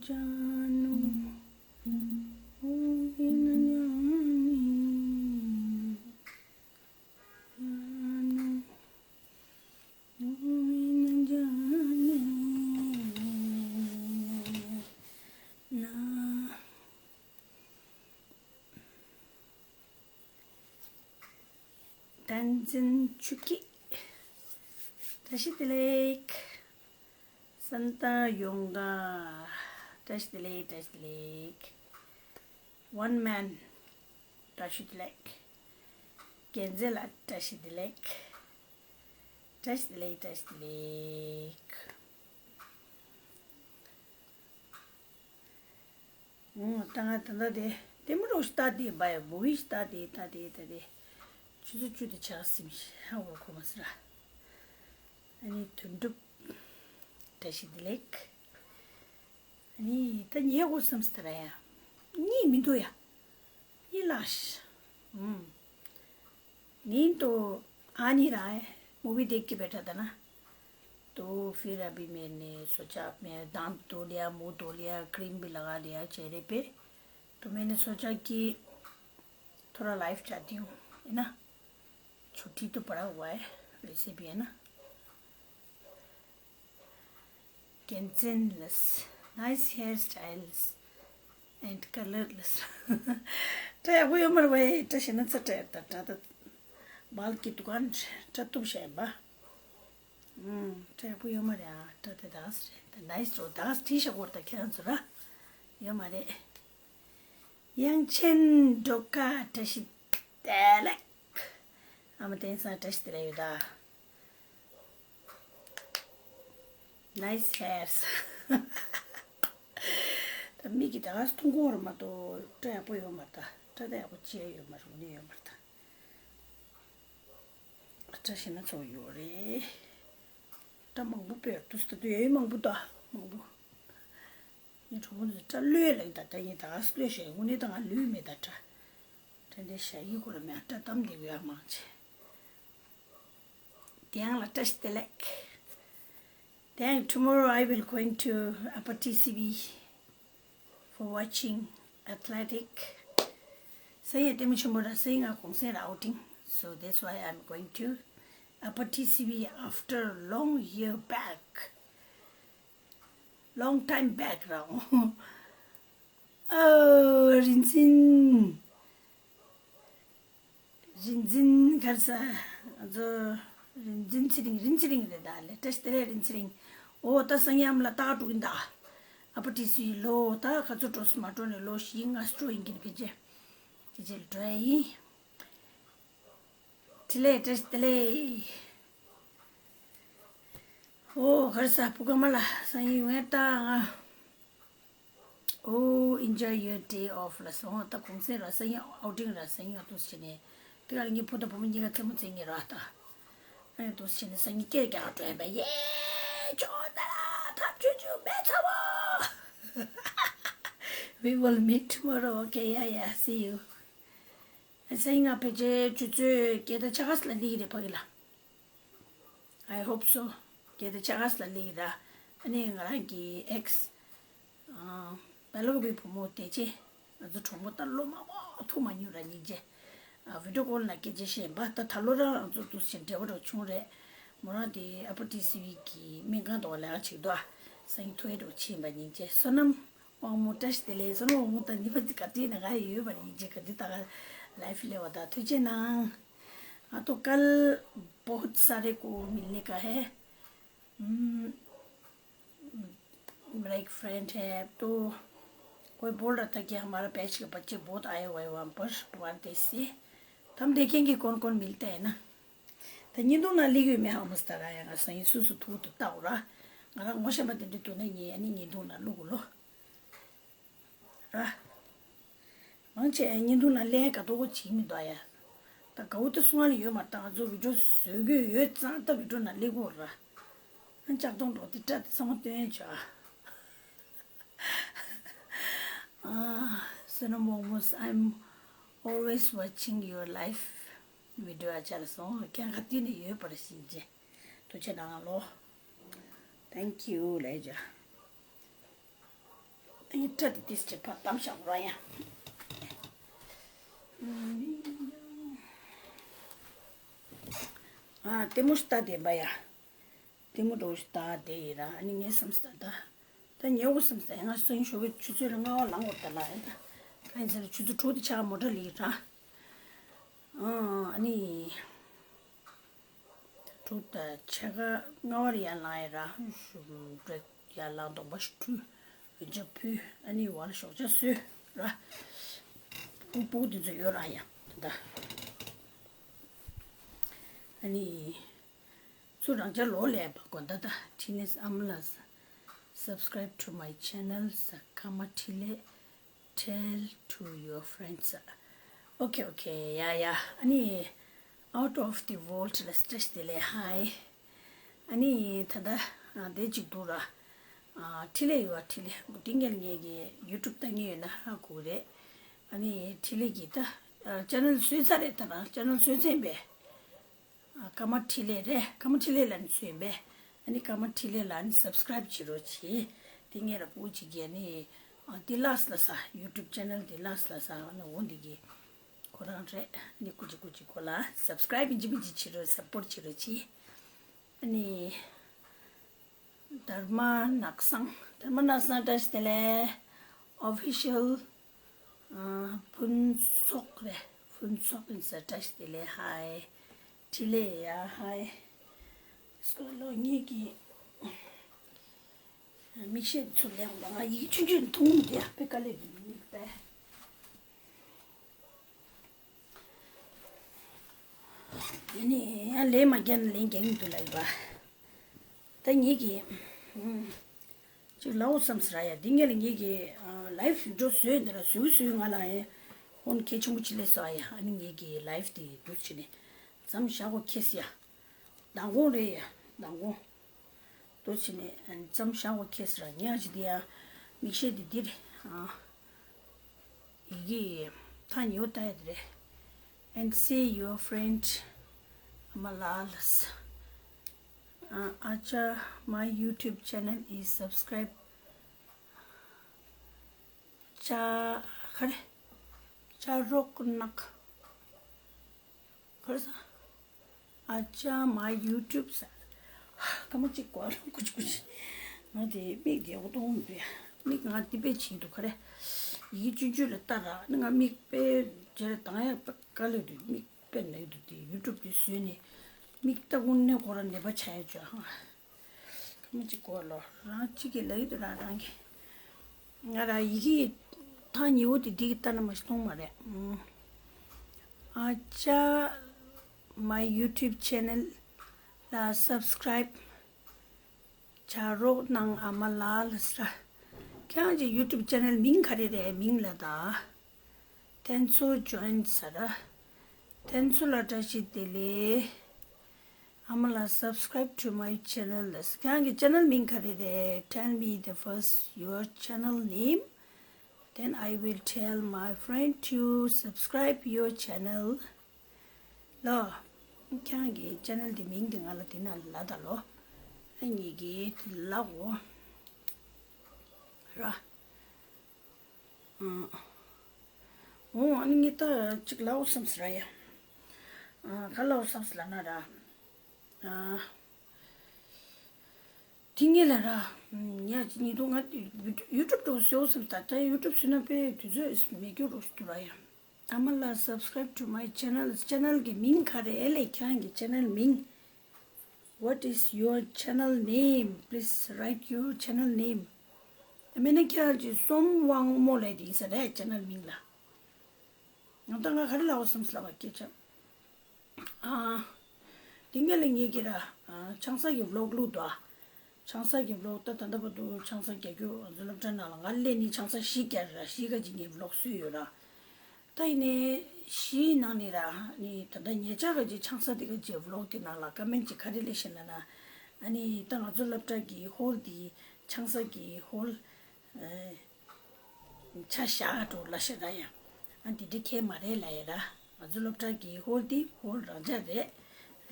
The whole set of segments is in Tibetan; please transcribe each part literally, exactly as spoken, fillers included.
जानो, वो भी न जाने, जानो, वो भी न जाने, ना। བསྟན་འཛིན་ཆོས་སྐྱིད། བཀྲ་ཤིས་བདེ་ལེགས། སན་ཏཱ་ཡོང་ག། བཀྲ་ཤིས་བདེ་ལེགས། བཀྲ་ཤིས་བདེ་ལེགས། ཝན་མན། བཀྲ་ཤིས་བདེ་ལེགས། རྒྱལ་མཚན་ལགས། བཀྲ་ཤིས་བདེ་ལེགས། བཀྲ་ཤིས་བདེ་ལེགས། བཀྲ་ཤིས་བདེ་ལེགས། ཨོ། ད་ང་ད་ལྟ་དེ་ལྟད་མོ་རོགས་ཤིག་ལྟ་དེ་བ་ཡ། མུ་བི་ཞིག་ལྟ་དེ་ལྟ་དེ་ལྟ་དེ། ཆུ་ཚོད་བཅུ་དང་ཕྱེད་ཀ་ཟིན་ཤག་འོ་གོ་མ་སོང་ར། ཨ་ནི་དོན་གྲུབ། བཀྲ་ཤིས་བདེ་ལེགས། ཨ་ནི་ད་ཉལ་དགོས་བསམ་སོང་ད་ར་ཡ། གཉིད་མི་འདུག་ཡ། གཉིད་ལངས་ཤག་ཨུམ། नींद तो आ नहीं रहा है। मूवी देख के बैठा था ना, तो फिर अभी मैंने सोचा, मैं दांत धो लिया, मुंह धो लिया, क्रीम भी लगा लिया चेहरे पे, तो मैंने सोचा कि थोड़ा लाइव चाहती हूँ, है ना। छुट्टी तो पड़ा हुआ है वैसे भी, है ना। རྒྱལ་མཚན་ལགས། Nice hairstyles and color ལགས། སྐྲ་ཡག་པོ་ཡོད་མ་རེད་པས། སྐྲ་བྱས་ན་ཚ་སྐྲ་ཡོད་ད། སྐྲ་ད་བལ་གྱི་འདུ་ཁང་སྐྲ་གཏུབ་བྱས་པ། ཨུམ། སྐྲ་ཡག་པོ་ཡོད་མ་རེད་ཨ། སྐྲ་དེ་དག་རེད་ད། ནའིས་འགྲོ་དག་བྲིས་བཞག་གོ་རེད་ད། ཁྱེད་རང་ཚོ་ར་ཡོད་མ་རེད། དབྱངས་ཅན་སྒྲོལ་དཀར་བཀྲ་ཤིས་བདེ་ལེགས། ཨ་མ་བསྟན་བཟང་བཀྲ་ཤིས་བདེ་ལེགས་ཡོད་ད། Nice hairs. ད་མིག་གིས་ད་ག་སེ་མཐོང་གི་ཡོད་རེད་མ་གཏོགས་སྐྲ་ཡག་པོ་ཡོད་མ་རེད་ད། སྐྲ་ད་ཡག་པོ་བཅད་ཡོད་མ་རེད། འོ་ནི་ཡོད་མ་རེད་ད། སྐྲ་བྱས་ན་ཚ་པོ་ཡོད་རེད། སྐྲ་མང་པོ་སྤོས་འདུག་སེ་ད་དུང་ཡོད་མང་པོ་ད་མང་པོ། ངའི་གྲོགས་པོ་ཚོས་སྐྲ་གློད་ལབ་ཀྱི་ད། སྐྲ་ངས་ད་ག་སེ་གློད་ཤེས། དངོས་གནས་ད་ང་ལུས་མེད་ད་སྐྲ། སྐྲ་འདི་བཞག་གི་ཁོ་ར་མེད། སྐྲ་གཏམ་བསྡད་དགོས་ཡག་མང་ཆེ། དེ་ཡང་ལ་བཀྲ་ཤིས་བདེ་ལེགས། Then tomorrow I will going to Upper T C B for watching athletic. སང་ཉིན་ལྟད་མོ་ཆེན་པོ་ར། སང་ཉིན་ང་གུང་སེང་ར་outing. So that's why I'm going to Upper T C B after long year back. Long time back ར། ཨོ། རིན་ཆེན། རིན་ཆེན་ག་རེ་ཟ། ང་ཚོ་རིན་ཆེན་ཚེ་རིང་། རིན་ཚེ་རིང་རེད་ད་ལེ། བཀྲ་ཤིས་བདེ་ལེགས་རིན་ཚེ་རིང་། ཨོ་ད་སང་ཉིན་ཨ་མ་ལགས་རྟ་འགྲོ་གིན་ད། Upper T C B ལོ་ད་ག་ཚོད་འགྲོ་སོང་མ་འགྲོ་ནས་ལོ་བཞི་ལྔ་འགྲོ་ཡིན་གྱི་རེད། ཕལ་ཆེར་ཕལ་ཆེར་འགྲོ་ཡ་ཡིན། བཀྲ་ཤིས་བདེ་ལེགས། བཀྲ་ཤིས་བདེ་ལེགས། ཨོ་ག་རེ་ཟ། བུ་ག་མ་ལགས་སང་ཉིན་ཡོང་ཡ་ད་ང་། Oh, enjoy your day off ལ་སོང་། ད་གུང་སེང་ར། སང་ཉིན་outing ར། སང་ཉིན་ང་འདུག་སེ་བྱས་ནས་དེ་ག་ལ་ངའི་བུ་དང་བུ་མོ་གཉིས་ཀ་རྩེད་མོ་རྩེ་གི་ར་ད། ཨ་ནི་འདུག་སེ་བྱས་ནས་སང་ཉིན་སྐད་རྒྱག་འགྲོ་ཡིན་པ། ཡེ་ཇོ་ན་ར་ཐབས་ཆུང་ཆུང་མེད་ཚ་བོ། We will meet tomorrow. Okay, yeah, yeah, see you. སང་ཉིན་ང་ཕལ་ཆེར་ཆུ་ཚོད་བརྒྱད་དང་ཕྱེད་ཀ་ཙམ་ལ་སླེབས་ཀྱི་རེད་ཕ་གི་ལ། I hope so. བརྒྱད་དང་ཕྱེད་ཀ་ཙམ་ལ་སླེབས་ཀྱི་ར། ཨ་ནི་ང་རང་གི་ex ཨ། བལ་ཀོབ་པའི་བུ་མོ་དེ་ཅི། ང་ཚོ་གྲོགས་མོ་ད་ལོ་མང་པོ་ཐུག་མ་མྱོང་ར་སྙིང་རྗེ། ཨ། video call ནང་སྐད་ཆ་བཤད་པ། ད་ད་ལོ་རང་ང་ཚོ་འདུག་སེ་འབྲེལ་བ་འདྲ་བྱུང་རེད། མོ་རང་དེ་Upper T C B གི་སྨན་ཁང་དུ་ལས་ཀ་བྱེད་ཀྱི་འདུག་ཨ། སང་ཉིན་ཐུག་ཡས་འདྲ་བྱེད་ཡིན་པ་སྙིང་རྗེ། བསོད་ནམས་དབང་མོ་བཀྲ་ཤིས་བདེ་ལེགས། བསོད་ནམས་དབང་མོ་ད་ཉི་མ་གཅིག་ག་དུས་ནས་ང་ཡི་ཡོད་པ་སྙིང་རྗེ། ག་དུས་ད་ག་live སླེབས་པ་ད་ཐུགས་རྗེ་གནང་། हाँ तो कल बहुत सारे को मिलने का है। हम्म, मेरा एक फ्रेंड है, तो कोई बोल रहा था कि हमारा बैच के बच्चे बहुत आए हुए हैं वहाँ पर, परदेश से। तो हम देखेंगे कौन कौन मिलते हैं ना। ད་བརྙན་ཐུང་ནང་སླེབས་ཡོད་མེད་ཧ་མ་སི་ད་ར་ཡ། ང་སང་ཉིན་སུ་སུ་ཐུག་འདུག་ལྟ་འོ་ར། ང་རང་ངོ་ཤེས་པ་དེ་འདྲ་འདུག་ན་ངས་ཨ་ནི་བརྙན་ཐུང་ནང་བླུག་གོ་ལོ། ར། མང་ཆེ་བརྙན་ཐུང་ནང་སླེབས་དགའ་ཏོག་ཏོ་བྱེད་ཀྱི་མི་འདུག་ཡ། ད་དགའ་པོ་དེ་སུ་ང་ལ་ཡོད་མ་རེད། ད་ང་ཚོ་video བཟོ་གི་ཡོད་ཙང་ད་video ནང་སླེབས་ཀྱི་ཡོད་ར། ཨ་ལྕགས་སྡོང་འགྲོ་དེ་སྐྲ་དེ་ཚང་མ་བཏོན་ཆོག་ཨ། བསོད་ནམས་དབང་མོ། I'm always watching your live video. ཨ་ཅག་ལ་སོང་ཁྱེད་ག་དུས་ནས་ཡོད་པར་ཤེས་རྗེས་ཐུགས་རྗེ་གནང་ལོ། Thank you ལས་ཇ། ཨ་ནི་སྐྲ་དེ་ཏིས་ཅིག་ཕར་བསྡམས་བཞག་ར་ཡ། ཨ་ལྟད་མོ་ཞིག་ལྟ་བསྡད་པ་ཡ། ལྟད་མོ་འདྲ་བོ་ཞིག་ལྟ་བསྡད་ཡིན་ར། ཨ་ནི་ངའི་བསམ་ས་ད་ད་ཉལ་འོ་བསམ་ས་ང་སང་ཞོགས་པའི་ཆུ་ཚོད་ལྔ་པ་ལངས་འོ་ད་ལ་ཡ་ད། ཨ་ནི་ཟེར་ཆུ་ཚོད་དྲུག་དེ་ཆགས་མོ་ཊ་ལི་ར། ཨ་ནི། དྲུག་དང་ཕྱེད་ཀ་ལྔ་པར་ཡར་ལངས་ཡིན་ར། ཤུ་འབྲེག་ཡར་ལངས་གདོང་པ་ཞིག་བཀྲུས། འོན་ཆ་ཕུལ། ཨ་ནི་བར་ཞོགས་ཇ་བཟོས་ར། སྤུ་སྤུ་དེ་ཚོ་ཡོད་ར་ཡ་ད། ཨ་ནི། ཚུར་རང་ཅག་ལོག་ལས་པ་དགོན་ད་ད་ཁྲི་ནས་ཨ་མ་ལགས། Subscribe to my channel ཀརྨ་འཕྲིན་ལས། Tell to your friends. Okay, okay. ཡ་ཡ། ཨ་ནི། Out of the world ལ་སྤྲད་དེ་ལས་ཧའི། ཨ་ནི་ད་ལྟ་ཨ་དེ་གཅིག་འདུག་ར། ཨ་འཕྲིན་ལས་ཡོད་པ་འཕྲིན་ལས་འདི་ངས་ངས་ཀྱི་ཡུ་ཊུབ་ལྟ་མཁན་ཡོད་ན་ཧ་གོ་རེད། ཨ་ནི་འཕྲིན་ལས་ཀྱི་ད་ཨ་ཅེ་ནལ་བཟོས་ཚར་རེད། ད་རང་ཅེ་ནལ་བཟོས་ཚར་ཡིན་པས། ཨ་ཀརྨ་འཕྲིན་ལས་རེད། ཀརྨ་འཕྲིན་ལས་ལ་ནི་ཚུད་པས། ཨ་ནི་ཀརྨ་འཕྲིན་ལས་ལ་ནི་སབ་སི་ཀ་རའིབ་བྱེད་རོགས་གྱིས། དེ་ངས་ར་པོ་ཅིག་གིས་ནི་ཨ་དེ་ལགས་ལ་ས་ཡུ་ཊུབ་ཅེ་ནལ་དེ་ལགས་ལ་ས་ཨ་ནི་འོ་འདི་གི་ཁོ་རང་རེད། ཨ་ནི་ཀུ་ཅི་ཀུ་ཅི་ཁོ་ལ་སབ་སི་ཀ་རའིབ་ཡིན་གཅིག་མིན་གཅིག་བྱེད་རོགས། སབ་པོར་བྱེད་རོགས་གྱིས། ཨ་ནི། དྷརྨ་ནག་སང་། དྷརྨ་ནག་སང་བཀྲ་ཤིས་བདེ་ལེགས། ཨོ་ཕི་ཤལ། ཨ་ཕུན་ཚོགས་རེད། ཕུན་ཚོགས་ཡིན་ས། བཀྲ་ཤིས་བདེ་ལེགས་ཧའི། འཕྲིན་ལས་ཡ་ཧའི། སྐོར་ལོ་གཉིས་ཀྱི་མིག་ཤེལ་ཚུར་ལེན་དང་ཡིག་ཆུང་ཆུང་མཐོང་མི་དེ་ཡ་དཔེ་དཀའ་ལས་འདུག་མིག་དཔེ། ཡིན་ནའི་ཡང་ལས་མ་རྒྱག་ན་ལས་རྒྱག་གི་འདུག་ལབ་ཡོད་པ། ད་ངེད་ཀྱིས་ཅིག་ལའོ་བསམ་ཟེར་ཡ། འདི་ངེད་ལ་ངེད་ཀྱིས་ལའིབ་འགྲོ་བཟོས་འདི་ལ་བཟོས་བཟོས་ང་ལ་ཡ་ཧོན་གལ་ཆེན་པོ་ཅིག་ལས་ཟེར་ཡ། ཨ་ནི་ངེད་ཀྱིས་ལའིབ་དེ་འདུག་བྱས་ནས་མཚམས་བཞག་གོ་ཁེལ་ཡ། མདང་དགོང་རེད་ཡ། མདང་དགོང་། དུ་ཕྱིན་ནས་མཚམས་བཞག་པ་ཁེལ་ཟེར་ཉག་ཅིག་དེ་ཡང་མིག་ཤེལ་དེ་འདིར་ཡི་གེ་ཐག་ཉེ་བོ་ལྟ་ཡ་དེ་རེད། And see your friend Amalas. Acha, my YouTube channel is subscribe. Cha, khare. Cha rok nak. Khare sa. Acha, my YouTube sa. ཀ་མ་གཅིག་གོ་རང་ཀུ་ཅི་ཀུ་ཅི། ང་དེ་མིག་དེ་འོ་དོང་རེད། མིག་ང་དེ་པེ་བྱེད་འདུག་ག་རེ། ཡི་གེ་ཆུང་ཆུང་ལ་ལྟ་ར་ནི་ང་མིག་པེ་རྗེས་ལ་དང་ཡ་པེ་དཀའ་ལས་འདུག་མིག་པེ་ན་ཡི་འདུག་དེ་ཡུ་ཊུབ་དེ་བཟོས་ནས་མིག་ལྟ་ཀུན་ནས་ཁོ་རང་ནད་པ་ཆགས་ཡ་བྱོས་ཧང་། ཀ་མ་གཅིག་གོ་ལོ་རང་གཅིག་གི་ལ་ཡི་འདུག་རང་རང་གི། ང་ར་ཡི་གེ་ཐག་ཉེ་བོ་དེ་འདི་གི་ལྟ་ན་མ་ཤི་མཐོང་མ་རེད། ཨ་ཅག my YouTube channel ལ་subscribe བྱ་རོགས་གནང་ཨ་མ་ལགས་ལ་ཟེར། ཁྱེད་རང་གི་YouTube channel མིང་ག་རེ་རེད། མིང་ལ་ད། དེ་ཚོ་join ཟེར། དེ་ཚོ་ལ་བཀྲ་ཤིས་བདེ་ལེགས། ཨ་མ་ལགས་subscribe to my channel ལ་ཟེར། ཁྱེད་རང་གི་channel མིང་ག་རེ་རེད། Tell me the first your channel name. Then I will tell my friend to subscribe your channel. ལོ། ཁྱེད་རང་གི་channel དེ་མིང་དེ་ང་ལ་དེ་ན་ལ་ད་ལོ། ཨ་ཉིད་ཀྱི་དེ་ལ་འོ། ར། འོ་ཨ་ནི་ངས་ད་ཅིག་ལའོ་བསམ་ཟེར་ཡ། ག་ལའོ་བསམ་ཟེར་ལ་ན་ར། དེ་ངས་ལ་ར། ཉ་ཉི་དུ་ང་ཡུ་ཊུབ་འགྲོ་ཟེར་བསམ་ད་ད་ཡུ་ཊུབ་ཟེར་ན་པས་དུས་ཚོད་མེད་རྒྱུ་རོ་ཞིག་འདུག་ར་ཡ། ཨ་མ་ལགས་subscribe to my channel. Channel གི་མིང་ག་རེ་ཨེ་ལས་ཁྱེད་རང་གི་channel མིང་། What is your channel name? Please write your channel name. ཨ་མེད་ན་ཁྱེད་རང་གི་སོམ་དབང་མོ་ལས་དེ་ཡིན་ས་རེད་channel མིང་ལ། ང་ད་ང་ག་རེ་ལའོ་བསམ་ལ་བ་སྐད་ཆ། ཨ། དེ་ངས་ལ་ངེད་ཀྱི་ར། ཆང་ས་གི་vlog བླུགས་འདུག་ཆང་ས་གི་vlog ད་ད་ལྟ་བར་དུ་ཆང་ས་རྒྱག་རྒྱུ་ང་ཚོ་སློབ་གྲྭ་ནང་ལ་ང་སླེབས་ནས་ཆང་ས་བཞི་བརྒྱབ་ར་བཞི་ག་ཅིག་ངས་vlog བཟོས་ཡོད་ར། ད་ཡིན་ནའི་བཞིའི་ནང་ནས་ར་ནི་ད་ལྟ་ཉེ་ཆར་ག་ཅིག་ཆང་ས་དེ་ག་ཅིག་vlog དེ་ནང་ལ་comment ཅིག་ག་རེ་སླེབས་ཤེ་ན་ན། ཨ་ནི་ད་ང་ཚོ་སློབ་གྲྭ་གི་hall དེ་ཆང་ས་གི་hall ཆ་བཞག་འགྲོ་ལ་ཤ་ད་ཡ། ཨ་འདི་འདྲ་ཁྱད་མ་རེད་ལ་ཡ་ར། ང་ཚོ་སློབ་གྲྭ་གི་hall འདི་hall རང་འཇགས་རེད་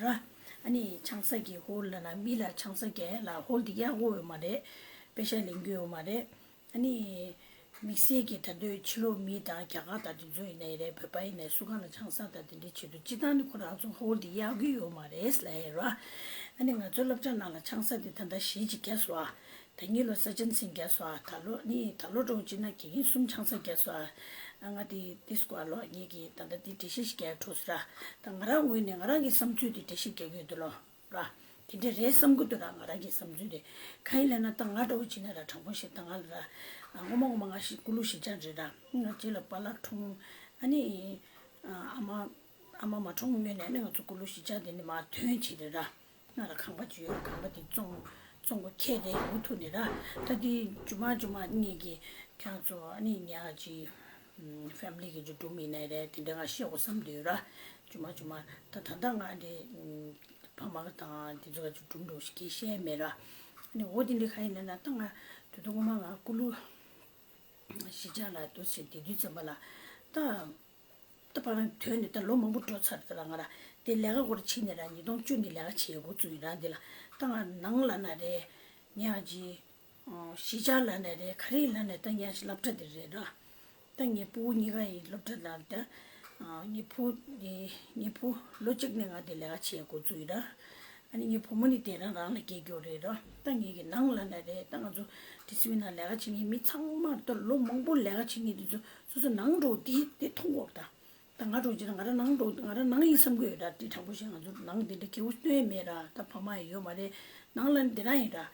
ར། ཨ་ནི་ཆང་ས་གི་hall ལ་ན་མི་ལ་ཆང་ས་རྒྱག་ཡ་ལ་hall འདི་ཡག་པོ་ཡོད་མ་རེད། པེ་ཤ་ལེན་རྒྱུ་ཡོད་མ་རེད། ཨ་ནི་ དམིགས་བསལ་གྱི་ད་དུང་ཕྱི་ལོགས་མི་དང་རྒྱ་གར་དང་དེ་ཚོ་ཡིན་ནའི་རེད། བོད་པ་ཡིན་ནའི་སུ་གང་ལ་ཆང་ས་དང་དེ་འདྲའི་ཆེད་དུ་སྤྱི་བཏང་ནི་ཁོ་རང་ཚོ་ཧོལ་དེ་གཡར་གི་ཡོད་མ་རེད་ལབ་ཡ་ར། ཨ་ནི་ང་ཚོ་སློབ་གྲྭ་ནང་ལ་ཆང་ས་དེ་ད་ལྟ་གཞས་ཅིག་བརྒྱབ་སོང་ཨ། ད་གཉིས་ལོ་ས་ཆེན་སིང་བརྒྱབ་སོང་ཨ། ད་ལོ་ནི་ད་ལོ་འགྲོ་ཅི་ན་དགེ་རྒན་གསུམ་ཆང་ས་བརྒྱབ་སོང་ཨ། ང་དེ་དེ་སྐོར་ལོ་ངེད་ཀྱི་ད་ལྟ་དེ་འགྲེལ་བཤད་ཞིག་རྒྱག་འཕྲོ་སོང་ར། ད་ང་རང་ངོས་ནས་ང་རང་གི་བསམ་ཚུལ་དེ་འགྲེལ་བཤད་རྒྱག་གི་ཡོད་དུ་ལོ། ར། དེ་འདྲ་རེད་བསམ་གི་འདུག་ར། ང་རང་གི་བསམ་ཚུལ་རེད། གང་ཡིན་ལབ་ན་ད་ང་འདྲ་བོ་བྱས་ན་ར་དྲང་པོ་བཤད་ད་ང་ལ་ར། ངོ་མ་ངོ་མ་ང་ཞིག་ཀུ་ལུ་གཞིས་ཆགས་རེད་ར། ང་རྗེས་ལ་པཱ་ལགས་འཁྲུངས། ཨ་ནི། ཨ་མ། ཨ་མ་མ་འཁྲུངས་སྔོན་ནས་ནི་ང་ཚོ་ཀུ་ལུ་གཞིས་ཆགས་དེ་ནི་མར་ཐོན་བྱས་རེད་ར། ང་ལ་ཁང་པ་ཅིག་ཡོད། ཁང་པ་དེ་བཙོང་བཙོང་གོ་ཁྱེར་རེད་འུ་ཐུག་ནས་ར། ད་དེ་རྒྱུ་མ་རྒྱུ་མ་ངེད་ཀྱི་ཁྱེད་ཚོ་ཨ་ནི་ཉག་ཅིག་ཕེ་མི་ལི་གི་ཅིག་སྒྲུང་མིན་ནས་རེད། དེ་འདྲ་ང་བཤད་དགོས་བསམ་འདུག་ར། རྒྱུ་མ་རྒྱུ་མ་ད་ད་ལྟ་ང་འདི། ཕ་མ་དང་དེ་ཚོ་ག་ཅིག་སྒྲུང་འདྲ་བོ་ཞིག་གིས་བཤད་མེད་ར། ཨ་ནི་འོ་དེ་འདྲ་ག་ཡིན་ན་ན་ད་ང་དུས་ཐོག་ངོ་མ་ང་ཀུ་ལུ་གཞིས་ཆགས་ལ་འདུག་ཟེར་དེ་དུས་ཙམ་པ་ལ་ད། ད་བར་ཐོན་ནས་ད་ལོ་མང་པོ་འགྲོ་ཚར་ད་ལ་ང་ར་དེ་ལས་ཀ་སྐོར་ཕྱིན་ནས་ར་ཉིས་སྟོང་བཅུ་ནས་ལས་ཀ་བྱེད་འགོ་བཙུགས་ཡིན་ར། འདི་ལ་ད་ང་ནང་ལ་ན་རེད། ཉག་ཅིག་གཞིས་ཆགས་ལ་ན་རེད། ག་རེ་ལ་ན་ད་ཉག་ཅིག་སློབ་གྲྭ་དེ་རེད་ར། ད་ངའི་ཕྲུ་གུ་གཉིས་ཀ་ཡི་སློབ་གྲྭ་ལ་ད། ངའི་ཕྲུ་གུ་ངའི་ཕྲུ་གུ་ལོ་གཅིག་ནས་ང་དེ་ལས་ཀ་བྱེད་འགོ་བཙུགས་ཡིན་ར། ཨ་ནི་ངའི་བུ་མོ་ནི་དེ་རང་རང་ལ་སྐྱེས་རྒྱུ་རེད་ར། ད་ངེད་ཀྱི་ནང་ལ་ན་རེད། ད་ང་ཚོ་ཌི་སི་པི་ལིན་ནང་ལས་ཀ་བྱེད་མཁན་མི་ཚང་མར་ད་ལོ་མང་པོ་ལས་ཀ་བྱེད་མཁན་དེ་ཚོ་སོ་སོ་ནང་འགྲོ་དེ་དེ་མཐོང་གོ་ད། ད་ང་འགྲོ་ཅི་ན་ང་རང་ནང་འགྲོ་ང་རང་ནང་ཡིན་བསམ་གི་ཡོད་ར། དེ་དྲང་པོ་བཤད་ང་ཚོ་ནང་དེ་འདྲ་སྐྱིད་པོ་སྟོན་མེད་ར། ད་ཕ་མ་ཡི་ཡོད་མ་རེད། ནང་ལ་འདི་རང་ཡིན་ར།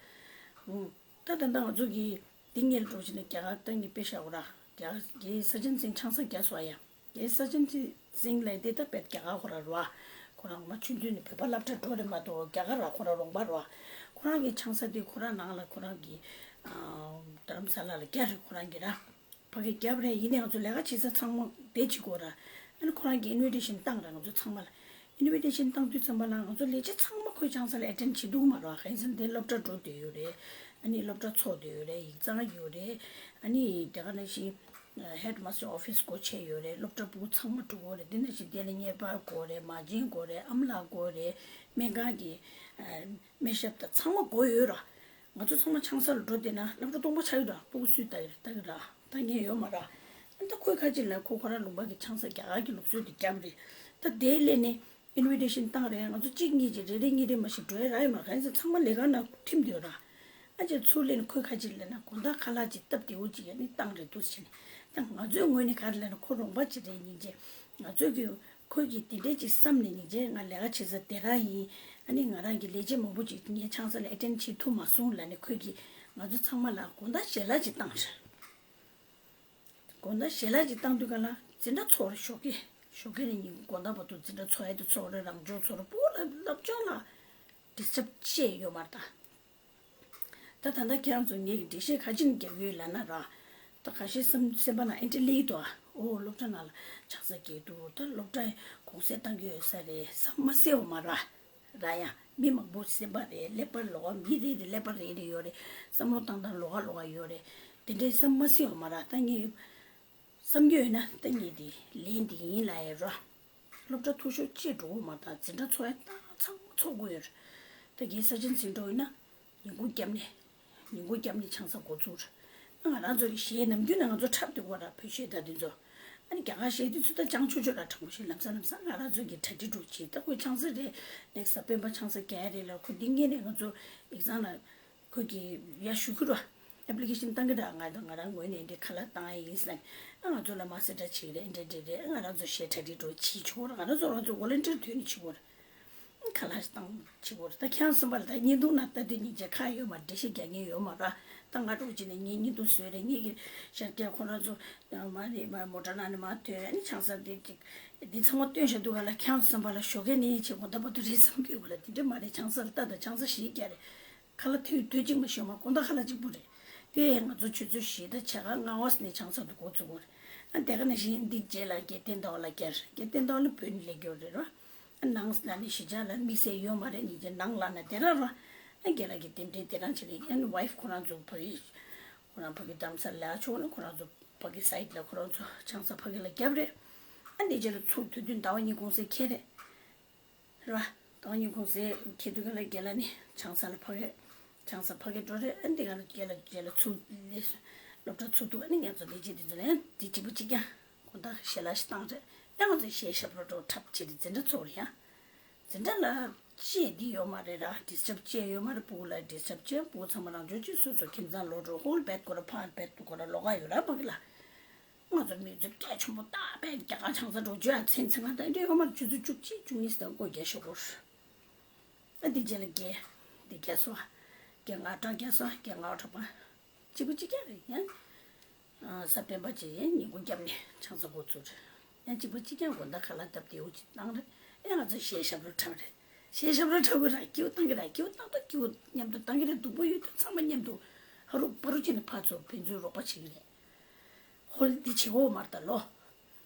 ད་ད་ལྟ་ང་ཚོ་གི་དེ་ངེད་འགྲོ་ཅི་ན་རྒྱ་གར་ད་ངེད་དཔེ་བཞག་གོ་ར། རྒྱ་གར་གི་ས་ཆེན་སིང་ཆང་ས་རྒྱ་སོ་ཡ། རྒྱའི་ས་ཆེན་སིང་ལ་དེ་ད་དཔེ་རྒྱ་གར་ཁོ་ར་ར། ཁོ་རང་མ་ཆུང་དུས་ནས་བོད་པ་སློབ་གྲྭ་འགྲོ་རེད་མ་གཏོགས་རྒྱ་གར་ར་ཁོ་ར་རོང་པ་ར། ཁོ་རང་གི་ཆང་ས་དེ་ཁོ་རང་ནང་ལ་ཁོ་རང་གི་རྡ་རམ་ས་ལ་ལ་རྒྱ་རེད་ཁོ་རང་གི་ར། ཕ་གི་རྒྱབ་རེད། ཡིན་ནའི་ང་ཚོ་ལས་ཀ་བྱེད་ས་ཚང་མ་དེ་བྱེད་དགོས་ར། ཨ་ནི་ཁོ་རང་གིས་ཨིན་ཝི་ཊེ་ཤན་བཏང་ར་ང་ཚོ་ཚང་མ་ལ། ཨིན་ཝི་ཊེ་ཤན་བཏང་དུས་ཙམ་པ་ལ་ང་ཚོ་ལས་བྱེད་ཚང་མ་ཁོའི་ཆང་ས་ལ་ཨེ་ཊེན་བྱེད་ཐུབ་མ་རེད། གང་ཡིན་ཟེར་ན་དེ་སློབ་གྲྭ་འགྲོ་བསྡད་ཡོད་རེད། ཨ་ནི་སློབ་གྲྭ་ཚོགས་བསྡད་ཡོད་རེད། ཡིག་ཚང་ཡོད་རེད། ཨ་ནི་དེ་ག་ནང་བཞིན་ཧེཌ་མ་སི་ཊར་ཨོ་ཕི་སི་སྒོ་ཕྱེ་ཡོད་རེད། སློབ་གྲྭ་ཕྲུ་གུ་ཚང་མ་འགྲོ་གི་ཡོད་རེད། དེ་ནང་བཞིན་དེ་ལ་གཉེར་པ་དགོས་རེད། མ་བྱན་དགོས་རེད། ཨམ་ལགས་དགོས་རེད། སྨན་ཁང་གི་སྨན་ཞབས་དང་ཚང་མ་དགོས་ཡོད་ར། ང་ཚོ་ཚང་མ་ཆང་ས་ལ་འགྲོ་བསྡད་ན་སློབ་གྲྭ་སྟོང་པ་ཆགས་ཀྱི་ར། ཕྲུ་གུ་སུས་ལྟ་གི་ར་ལྟ་གི་ར། ལྟ་མཁན་ཡོད་མ་ར། ཨ་ད་ཁོས་ཁ་ཅིག་ལ་ཁོ་ཁོ་རང་ལུང་པ་གི་ཆང་ས་རྒྱ་གར་གྱི་ལུགས་སྲོལ་དེ་བརྒྱབ་རེད། ད་དེའི་སླད་ནས་ཨིན་ཝི་ཊེ་ཤན་བཏང་རེད། ང་ཚོ་གཅིག་གཉིས་ཀྱིས་རེ་རེ་གཉིས་རེ་མ་ཞིག་འགྲོ་ཡ་རག་ཡོད་མ་རེད། གང་ཡིན་ཟེར་ཚང་མ་ལས་ཀ་ནང་ཁྲིམས་དེ་ཡོད་ར། ཨ་ཅེ་ཚུར་ལེན་ཁོས་ཁ་ཅིག་ལབ་ན་དགོང་དག་ཁ་ལག་ཅིག་སྟབས་བདེ་བོ་ཅིག་ཡ་ནི་བཏང་རེད་འདུག་ཟེར་ནས། ད་ང་ཚོའི་ངོས་ནས་ག་རེ་ལབ་ན་ཁོ་རོང་པ་ཅིག་རེད། སྙིང་རྗེ། ང་ཚོས་ཀྱི་ཁོས་ཀྱིས་དེ་འདྲས་ཅིག་བསམ་ནས་སྙིང་རྗེ། ང་ལས་ཀ་བྱེད་ས་དེ་རང་ཡིན། ཨ་ནི་ང་རང་གི་ལས་བྱེད་མང་པོ་ཅིག་ངའི་ཆང་ས་ལ་ཨེ་ཊེན་བྱེད་ཐུབ་མ་སོང་ལབ་ནས་ཁོས་ཀྱིས་ང་ཚོ་ཚང་མ་ལ་དགོང་དག་ཞལ་ལག་ཅིག་བཏང་རེད། དགོང་དག་ཞལ་ལག་ཅིག་བཏང་དུས་ག་ལ་འཛིན་གྲྭ་ཚོགས་རེད། ཞོགས་ཀས་ཞོགས་ཀས་ནས་ཉིན་དགོང་དག་བར་དུ་འཛིན་གྲྭ་ཚོགས་ཡ་དེ་ཚོགས་རེད། རང་སྦྱོང་ཚོགས་རེད། སྤུ་གུ་ལ་སློབ་སྦྱོང་ལ་ཌིས་ཊབ་བྱས་ཡོད་མ་རེད་ད། ད་ད་ལྟ་ཁྱེད་རང་ཚོ་ངེད་ཀྱི་འགྲེལ་བཤད་ག་ཅི་ནས་རྒྱག་གི་ཡོད་ལབ་ན་ར། ད་ཁ་ཤས་སེམས་སེམས་པ་ནང་ཨེ་འདྲ་སླེབས་ཀྱི་འདུག་ཨ། ཨོ་སློབ་གྲྭ་ནང་ལ་ཆང་ས་རྒྱག་འདུག་ད་སློབ་གྲྭ་གུང་སེང་བཏང་གི་ཡོད་ས་རེད་བསམ་མ་སྲིད་འོ་མ་ར། ར་ཡ་མི་མང་པོ་སེམས་པ་རེད། ཀླད་པ་ལོགས་ཀ་མི་རེ་རེ་ཀླད་པ་རེ་རེ་ཡོད་རེད། བསམ་བློ་བཏང་སྟངས་ལོགས་ཀ་ལོགས་ཀ་ཡོད་རེད། དེ་འདྲའི་བསམ་མ་སྲིད་འོ་མ་ར། ད་ངས་བསམ་རྒྱུ་ཡོད་ན་ད་ངས་དེ་ལན་འདི་ཡིན་ལབ་ཡ་ར། སློབ་གྲྭ་མཐོ་ཤོས་བཅས་འགྲོ་གི་མ་རེད། འཛིན་གྲྭ་ཚོགས་ཡ་ད་ཚང་མ་ཚོགས་དགོས་ཡོད་རེད། ད་གའི་ས་ཆེན་འཛིན་གྲོགས་ཡིན་ན་ཉིན་གུང་རྒྱབ་ནས་ཉིན་གུང་རྒྱབ་ནས་ཆང་ས་འགོ་བཙུགས་རེད། ང་རང་ཚོ་གི་གཞས་ནམ་རྒྱུན་ནས་ང་ཚོ་འཁྲབ་སྡོད་གོ་ར། བོད་གཞས་ད་འདི་ཚོ་ཨ་ནི་རྒྱ་གར་གཞས་འདི་ཚོ་ད་སྤྱང་ཆོག་ཆོག་ར། དྲང་པོ་བཤད་ལམ་སང་ལམ་སང་ང་རང་ཚོ་གི་གྲ་སྒྲིག་འགྲོ་བྱེད། ད་ཁོས་ཆང་ས་རེད་ནེག་སི་ཨ་སྤེན་པ་ཆང་ས་རྒྱག་ཡ་རེད་ལ། ཁོ་འདི་ངེད་ནས་ང་ཚོ་ཡིག་ཚང་ལ་ཁོས་ཀྱི་ཡ་ཞུ་གི་ར། ཨེབ་ལི་ཀེ་ཤན་བཏང་གི་ར། ང་དང་ང་རང་ངོས་ནས་འདི་ཁ་ལག་བཏང་ཡ་ཡིན་ཟེར་ན། ཨ་ང་ཚོ་ལ་མ་སེ་འདྲ་བྱེད་རེད། འདྲ་འདྲ་རེད། ང་རང་ཚོ་གཞས་གྲ་སྒྲིག་འགྲོ་བྱེད་ཆོག་ར། ང་རང་ཚོ་རང་ཚོ་ཝོ་ལན་ཊིར་དུས་ནས་བྱེད་དགོས་ར། ཁ་ལག་བཏང་བྱེད་དགོས་ར། ད་ཁྱེད་རང་གསུམ་པ་ལ་ད་བརྙན་ཐུང་ནང་ལྟ་དུས་སྙིང་རྗེ་ཁག་ཡོད་མ་རེད། འགྲེལ་བཤད་རྒྱག་མཁན་ཡོད་མ་རེད། ད་ང་འགྲོ་བྱས་ནས་ངའི་བརྙན་ཐུང་བཟོས་རེད། ངེད་ཀྱི་ཤར་རྒྱག་ཁོ་རང་ཚོ་མ་རེད་མ་མོ་ཊ་ནང་ནས་མ་ཐོན། ཨ་ནི་ཆང་ས་དེ་ཅིག་འདི་ཚང་མ་སྟོན་བཞག་དུས་ག་ལ་ཁྱེད་རང་ཚོ་བསམ་པ་ལ་ཞོགས་ཀས་ནས་བྱེད་དགོས་ད་བར་དུ་རེད་བསམ་གྱི་ཡོད་ག་ལ། དེ་འདྲ་མ་རེད། ཆང་ས་ལ་ལྟ་དང་ཆང་ས་གཞས་རྒྱག་རེད། ཁ་ལག་དུས་དུས་གཅིག་མ་ཞོགས་མ་དགོང་དག་ཁ་ལག་གཅིག་པུ་རེད། དེ་ང་ཚོ་ཆུ་ཚོད་བཞི་དང་ཕྱེད་ཀ་ལྔ་པ་ནས་ཆང་ས་དུ་འགོ་བཙུགས་པ་རེད། ཨ་དེ་ག་ནང་བཞིན་འདི་རྗེས་ལ་རྒྱལ་བསྟན་ཟླ་བ་ལ་བསྐྱལ། རྒྱལ་བསྟན་ཟླ་བ་ནི་བོད་ནས་སླེབས་ཡོད་རེད་ར། ཨ་ནང་ལ་ནི་གཞིས་ཆགས་ལ་དམིགས་བསལ་ཡོད་མ་རེད། ཉིན་རྗེས་ནང་ལ་ན་དེ་ར་ར། ཨ་རྒན་ལགས་ཀྱི་རྟེན་འབྲེལ་དེ་རང་བྱས་ནས། ཨ་ནི་ཝའིཕ་ཁོ་རང་ཚོ་ཕ་གི་ཁོ་རང་ཕ་གི་རྡ་རམ་ས་ལ་ལས་ཀ་ཕྱོགས་ནས་ཁོ་རང་ཚོ་ཕ་གི་སའིཌ་ལ་ཁོ་རང་ཚོ་ཆང་ས་ཕ་གི་ལ་བརྒྱབ་རེད། ཨ་འདི་རྗེས་ལ་ཚུར་དུས་སྟོན་ཟླ་བ་གཉིས་གུང་སེང་འཁེལ་རེད། ར། ཟླ་བ་གཉིས་གུང་སེང་འཁེལ་དུས་ག་ལ་རྒན་ལགས་ནི་ཆང་ས་ལ་ཕ་གི་ཆང་ས་ཕ་གི་འགྲོ་རེད། ཨ་འདི་ག་ལ་རྒན་ལགས་རྗེས་ལ་ཚུར་སླེབས་སོང་ སློབ་གྲྭ་ཚུགས་དུས་ཨ་ནི་ང་ཚོ་ལས་བྱེད་དེ་ཚོ་ལ་ཡང་དེ་གཅིག་པ་གཅིག་རྐྱང་དགོང་དག་ཞལ་ལག་ཞིག་བཏང་རེད། ཡང་ང་ཚོ་གཞས་ཞབས་བྲོ་འགྲོ་འཁྲབ་བྱེད་རེད། འཛིན་གྲྭ་ཚོགས་རེད་ཡ། འཛིན་གྲྭ་ལ་བཤད་འདི་ཡོད་མ་རེད་ར། ཌིས་ཊབ་བྱས་ཡོད་མ་རེད། སྤུ་གུ་ལ་ཌིས་ཊབ་བྱས། སྤུ་གུ་ཚང་མ་རང་ཆོས་ཅིག་སོ་སོ་ཁྱིམ་ཚང་ལོག་འགྲོ། ཧོལ་བེད་ཁོ་ར་ཕར་བེད་ཁོ་ར་ལོག་ག་ཡོད་ར། མ་གི་ལ། ང་ཚོ་མི་ཚོ་སྐད་ཆེན་པོ་ཏག་པས་རྒྱ་གར་ཆང་ས་འགྲོ་རྒྱུ་ཨ་ཚན་ཚན་ང་དང་འདྲེ་ཡོད་མ་རེད། ཆུ་ཚོད་བཅུ་གཅིག་བཅུ་གཉིས་སྟེང་སྒོ་རྒྱག་ཤོག་གོ། ཨ་འདི་རྗེས་ལ་རྒྱལ་འདི་རྒྱལ་སོ། རྒྱལ་ང་གྲངས་རྒྱལ་སོ། རྒྱལ་ང་གྲངས་པ། གཅིག་པ་གཅིག་རྐྱང་རེད་ཡ། ས་སྤེན་པ་ཅིག་ཡ་ཉིན་གུང་སྐྱབས་ནས་ཆང་ས་འགོ་ཚུགས་རེད། ཡང་གཅིག་པ་གཅིག་རྐྱང་དགོང་དག་ཁ་ལག་བཏབ་སྟེ་འུ་ཅིག་བཏང་རེད། ཨེ་ང་ཚོ་གཞས་ཞབས་བྲོ་འཁྲབ་རེད། གཞས་ཞབས་བྲོ་འཁྲབ་གི་ར། སྐྱིའུ་བཏང་གི་ར། སྐྱིའུ་བཏང་དུས་སྐྱིའུ་མཉམ་དུ་བཏང་གི་རེད། སྡུག་པོ་ཡོད་དུས་ཚང་མ་མཉམ་དུ་ཧ་རུ་པ་རུ་བྱས་ནས་ཕར་ཚུར་ཕན་ཚུན་རོགས་པ་བྱེད་ཀྱི་རེད། ཧོལ་འདི་བྱེད་དགོས་མ་རེད་ད་ལོ།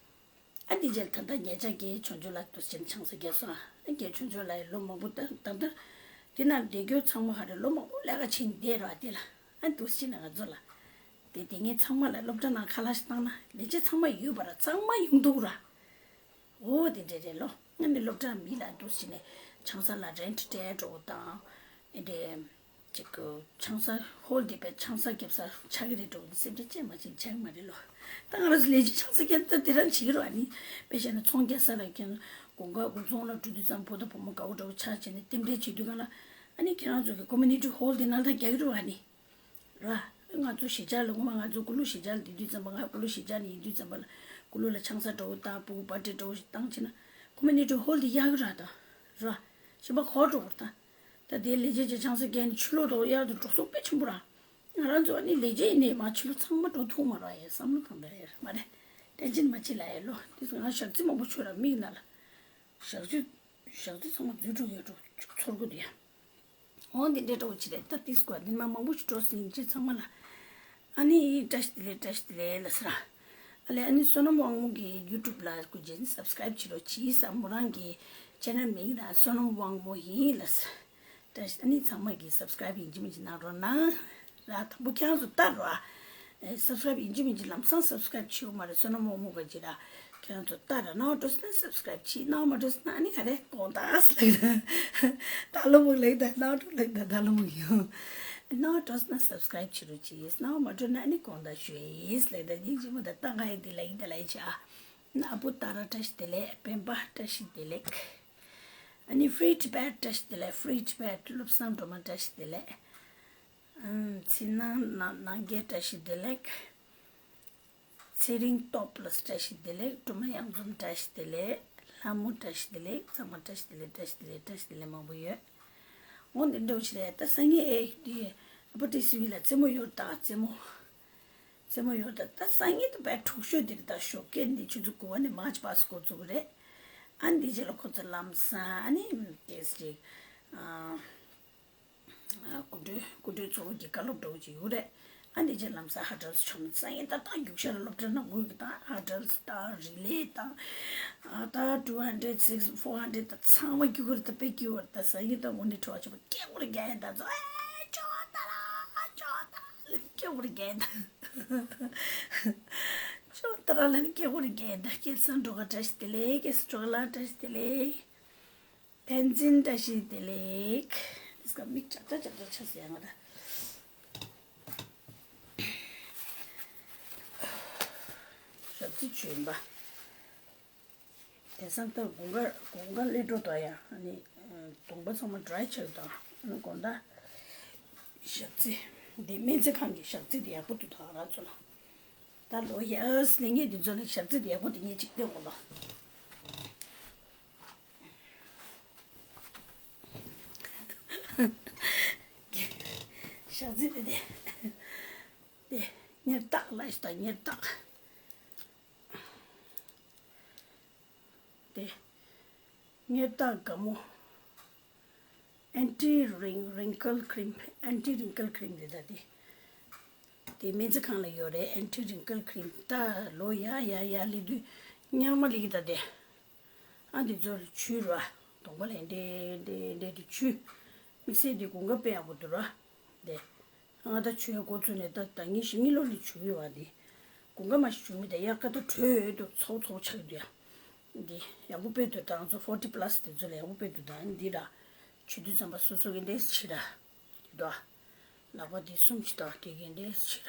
ཨ་འདི་རྗེས་ད་ལྟ་ཉེ་ཆར་རྒན་ཆོས་འབྱོར་ལགས་འདུག་སེ་བྱས་ནས་ཆང་ས་བརྒྱབ་སོང་། ཨ་རྒན་ཆོས་འབྱོར་ལགས་ཡིས་ལོ་མང་པོ་ད་ད་ལྟ་འདི་ནང་བསྡད་རྒྱུ་ཚང་མ་ཧ་རེ་ལོ་མང་པོ་ལས་ཀ་བྱས་ནས་བསྡད་རོགས། དེ་ལ་ཨ་འདུག་སེ་བྱས་ནས་ང་ཚོ་ལ་དེ་དེ་ངས་ཚང་མ་ལ་སློབ་གྲྭ་ནང་ཁ་ལག་ཞིག་བཏང་ན་ལས་བྱེད་ཚང་མ་ཡོད་པ་ར། ཚང་མ་ཡོང་འདུག་ར། འོ་དེ་འདྲ་རེད་ལོ། ང་ནི་སློབ་གྲྭ་མི་ལ་འདུག་སེ་བྱས་ནས་ཆང་ས་ལ་རེན་ཊི་སྤྲད་འགྲོ་དང་། ཨེ་འདྲ། ཅིག་གི་ཆང་ས་ཧོལ་དེ་པའི་ཆང་ས་རྒྱབ་ས་ཆགས་ཀྱི་རེད་འགྲོ་གི་སེམས་ཁྲལ་ཅན་མ་བྱེད་ཆགས་ཀྱི་མ་རེད་ལོ། ད་ང་རང་ཚོ་ལས་བྱེད་ཆང་ས་རྒྱབ་ད་དེ་རང་བྱེད་ཀྱི་རེད་བ། ནི་དཔེ་བཤད་ན་ཚོང་རྒྱག་ས་ལ་ཁྱེད་དགོང་ཁ་དགོང་ཚོང་ལ་འགྲོ་དུས་ཙམ་བུ་དང་བུ་མོ་དགའ་བོ་འདྲ་བོ་ཆགས་བྱས་ནས་རྟེན་འབྲེལ་བྱེད་དུས་གང་ལ་ཨ་ནི་ཁྱེད་རང་ཚོ་གི་ཀོ་མུ་ནི་ཊི་ཧོལ་དེ་ནང་ལ་རྒྱག་གི་རེད་བ། ནི་ར། ང་ཚོ་གཞིས་ཆགས་ལ་ངོ་མ་ང་ཚོ་ཀུ་ལུ་གཞིས་ཆགས་ལ་བསྡད་དུས་ཙམ་པ་ང་ཀུ་ལུ་གཞིས་ཆགས་ནས་ཡིན་དུས་ཙམ་པ་ལ་ཀུ་ལུ་ལ་ཆང་ས་འདྲ་བོ་བཏང་སྤུ་གུ་པར་ཊི་འདྲ་བོ་ཞིག་བཏང་བྱས་ན་ཀོ་མུ་ནི་ཊི་ཧོལ་དེ་གཡར་གི་ར་ད་ར། གཞན་པ་གོ་འགྲོ་གི་རེད་ད། ད་དེའི་ལས་བྱེད་ཀྱི་ཆང་ས་རྒྱག་ནས་ཕྱི་ལོགས་དང་གཡར་དུ་འགྲོ་སོང་དཔེ་ཆེན་པོ་ར། ང་རང་ཚོ་ཨ་ནི་ལས་བྱེད་ཡིན་ནའི་མ་ཕྱི་ལོགས་ཚང་མ་འགྲོ་ཐུབ་མ་ར་ཡ། བསམ་བློ་གཏོང་ད་ཡ་མ་རེད། ཏན་ཅིན་མ་ཕྱི་ལ་ཡ་ལོ། དེ་ང་ཞག་རྩི་མང་པོ་ཆོད་ར་མིག་ནང་ལ། ཞག་རྩི་ཞག་རྩི་ཚང་མ་འཛུལ་འགྲོ་ཡ་འགྲོ་ཚོར་གི་འདུག་ཡ། འོ་འདི་འདྲའི་འགྲོ་བྱེད་རེད་ད། ཏིས་ཀོ་ནི་མ་མང་པོ་ཞིག་འགྲོ་ཟིན་ཅི་ཚང་མ་ལ། ཨ་ནི་བཀྲ་ཤིས་བདེ་ལེགས་བཀྲ་ཤིས་བདེ་ལེགས་ལ་ཟེར། ཨ་ལས་ཨ་ནི་བསོད་ནམས་དབང་མོ་གི་ཡུ་ཊུབ་ལ་སྐུ་མཁྱེན་སབ་སི་ཀ་རེབ་བྱེད་རོགས་གྱིས་ཟེར། མོ་རང་གི་ཅེ་ནལ་མིང་ལ་བསོད་ནམས་དབང་མོ་ཡིན་ལ་ཟེར། བཀྲ་ཤིས་ཨ་ནི་ཚང་མ་གི་སབ་སི་ཀ་རེབ་ཡིན་གཅིག་མིན་གཅིག་གནང་རོགས་གནང་། ར་དང་པོ་ཁྱེད་རང་ཚོ་ལྟ་རོགས་ཨ། སབ་སི་ཀ་རེབ་ཡིན་གཅིག་མིན་གཅིག་ལམ་སང་སབ་སི་ཀ་རེབ་བྱེད་དགོས་མ་རེད། བསོད་ནམས་དབང་མོ་ག་ཅི་ར། ཁྱེད་རང་ཚོ་ལྟ་ར་གནང་འགྲོ་ཟེར་ན་སབ་སི་ཀ་རེབ་བྱེད། གནང་མ་འགྲོ་ཟེར་ན་ཨ་ནི་ག་རེ་དགོངས་དག་ཟེར་ལབ་ད། ད་ལོ་མོ་ལབ་ད་གནང་འགྲོ་ལབ་ད་ད་ལོ་མོ་ཡོང་། གནང་འགྲོ་ཟེར་ན་སབ་སི་ཀ་རེབ་བྱེད་རོགས་གྱིས། གནང་མ་འགྲོ་ན་ཨ་ནི་དགོངས་དག་ཞུ་ཡིས་ལབ་ད། སྙིང་རྗེ་མོ་ད་ལྟ་ང་ཡི་དེ་ལ་ཡིན་ད་ལ་ཡིན་ཆ། ཨ་པོ་ཏཱ་ར་བཀྲ་ཤིས་བདེ་ལེགས། སྤེན་པ་བཀྲ་ཤིས་བདེ་ལེགས། ཨ་ནི་Free Tibet བཀྲ་ཤིས་བདེ་ལེགས། Free Tibet བློ་བཟང་སྒྲོལ་མ་བཀྲ་ཤིས་བདེ་ལེགས། ཨམ་ཚེ་ནང་ནང་རྒྱལ་བཀྲ་ཤིས་བདེ་ལེགས། ཚེ་རིང་སྟོབས་ལ་བཀྲ་ཤིས་བདེ་ལེགས། སྒྲོལ་མ་གཡང་འཛོམས་བཀྲ་ཤིས་བདེ་ལེགས། ལྷ་མོ་བཀྲ་ཤིས་བདེ་ལེགས། ཚང་མ་བཀྲ་ཤིས་བདེ་ལེགས། བཀྲ་ཤིས་བདེ་ལེགས། བཀྲ་ཤིས་བདེ་ལེགས་མང་པོ་ཡོད། འོ་འདི་འདྲ་བོ་ཞིག་རེད་ད། སང་ཉིན་ཨེ་འདི་ཨ་པ་ཏི་སི་ཝི་ལ་རྩེད་མོ་ཡོད་ད། རྩེད་མོ། རྩེད་མོ་ཡོད་ད། ད་སང་ཉིན་ད་བས་དྲུག་ཤོས་འདིར་ད་ཞོགས་ཀས་འདི་ཆུ་ཚོད་དགུ་པ་ནས་མར་ཆི་པ་སི་འགོ་བཙུགས་རེད། ཨ་འདི་རྗེས་ལ་ཁོ་ཚོ་ལམ་སང་ཨ་ནི་ཏེས་ཅིག་ཨ། སྐུ་མགྲོན་སྐུ་མགྲོན་ཚོ་གི་བཀའ་སློབ་འདྲ་བོ་ཅིག་ཡོད་རེད། ཨ་ནི་རྗེས་ལམ་སང་ཧར་ཌལ་སི་བྱུང་། སང་ཉིན་ད་ད་རྒྱུག་ཤར་སློབ་གྲྭ་ནང་ངུས་ཀྱི་ད་ཧར་ཌལ་སི་ད་རི་ལེ་ད་ཨ་ད་two hundred six four hundred ད་ཚང་མ་རྒྱུག་གི་རེད། ད་དཔེ་སྐྱིད་པོ་རེད། ད་སང་ཉིན་ད་དངོས་གནས་ཁྲོ་བ་ཆེན་པོ་སྐད་ངོ་རེ་རྒྱག་ཡིན་ད་ཚོ་ཨེ་ཅོ་ད་ར་ཅོ་ད་ལ་སྐད་ངོ་རེ་རྒྱག་ཡིན་ད་ཅོ་ད་ར་ལ་ནི་སྐད་ངོ་རེ་རྒྱག་ཡིན་ད། སྐལ་བཟང་སྒྲོལ་དཀར་བཀྲ་ཤིས་བདེ་ལེགས། སྒྲོལ་དཀར་བཀྲ་ཤིས་བདེ་ལེགས། བསྟན་འཛིན་བཀྲ་ཤིས་བདེ་ལེགས། དེ་སྐབས་མིག་ཅག་ཅག་ཅག་ཅག་ཆགས་སོང་ཡ་ང་ད། ཞག་རྩི་བྱོན་པ། དེང་སང་ད་དགུན་ཁ་དགུན་ཁ་སླེབས་འགྲོ་ད་ཡ། ཨ་ནི་གདོང་པ་ཚང་མ་ཌ་རའི་ཆགས་ད། ཨ་ནི་དགོང་དག་ཞག་རྩི་འདི་སྨན་རྩིས་ཁང་གི་ཞག་རྩི་འདི་ཡག་པོ་འདུག་ད་ང་ཚོ་ལ། ད་ལོ་ཡ་སླེབས་མཁན་འདི་ཚོ་ལ་ཞག་རྩི་འདི་ཡག་པོ་འདི་ངས་ཅིག་སྟོན་དགོས་ལ། ཞག་རྩི་དེ་དེ། དེ་གཉེར་སྟག་ལ་ཞིག་དང་གཉེར་སྟག་དེ། གཉེར་སྟག་དགའ་མོ། Anti wrinkle cream, anti wrinkle cream རེད་ད་དེ། དེ་སྨན་རྩིས་ཁང་ལ་ཡོད་རེད། Anti wrinkle cream ད་ལོ་ཡ་ཡ་ཡ་སླེབས་དུས་ཉག་མ་སླེབས་ཀྱི་ད་དེ། ཨ་འདི་ཚོར་བྱུས་ར། གདོང་པ་ལ་འདྲེ་འདྲེ་འདྲེ་དུ་བྱུས། དམིགས་བསལ་འདི་དགུན་ཁ་དཔེ་ཡག་པོ་འདུག་ར། འདི། ང་ད་བྱུས་འགོ་བཙུགས་ནས་ད་ད་ངའི་ཞི་མི་ལོ་ནས་བྱུས་ཡོད་བ་འདི། དགུན་ཁ་མ་ཞིག་བྱུས་མི་ད་དབྱར་ཁ་ད་དྲོད་ཡོད་དུ་ཚོགས་ཚོགས་ཆགས་འདུག་ཡ། འདི་ཡག་པོ་དཔེ་འདུག་ད་ང་ཚོ་forty plus དེ་ཚོ་ལ་ཡག་པོ་དཔེ་འདུག་ད་འདི་ར། བྱུས་དུས་ཙམ་པ་སོ་སོ་གི་འདྲེ་ཕྱི་ར། འདི་ད། ལག་པ་འདི་གསུམ་ཅིག་ད་དེ་གི་འདྲེ་ཕྱི་ར།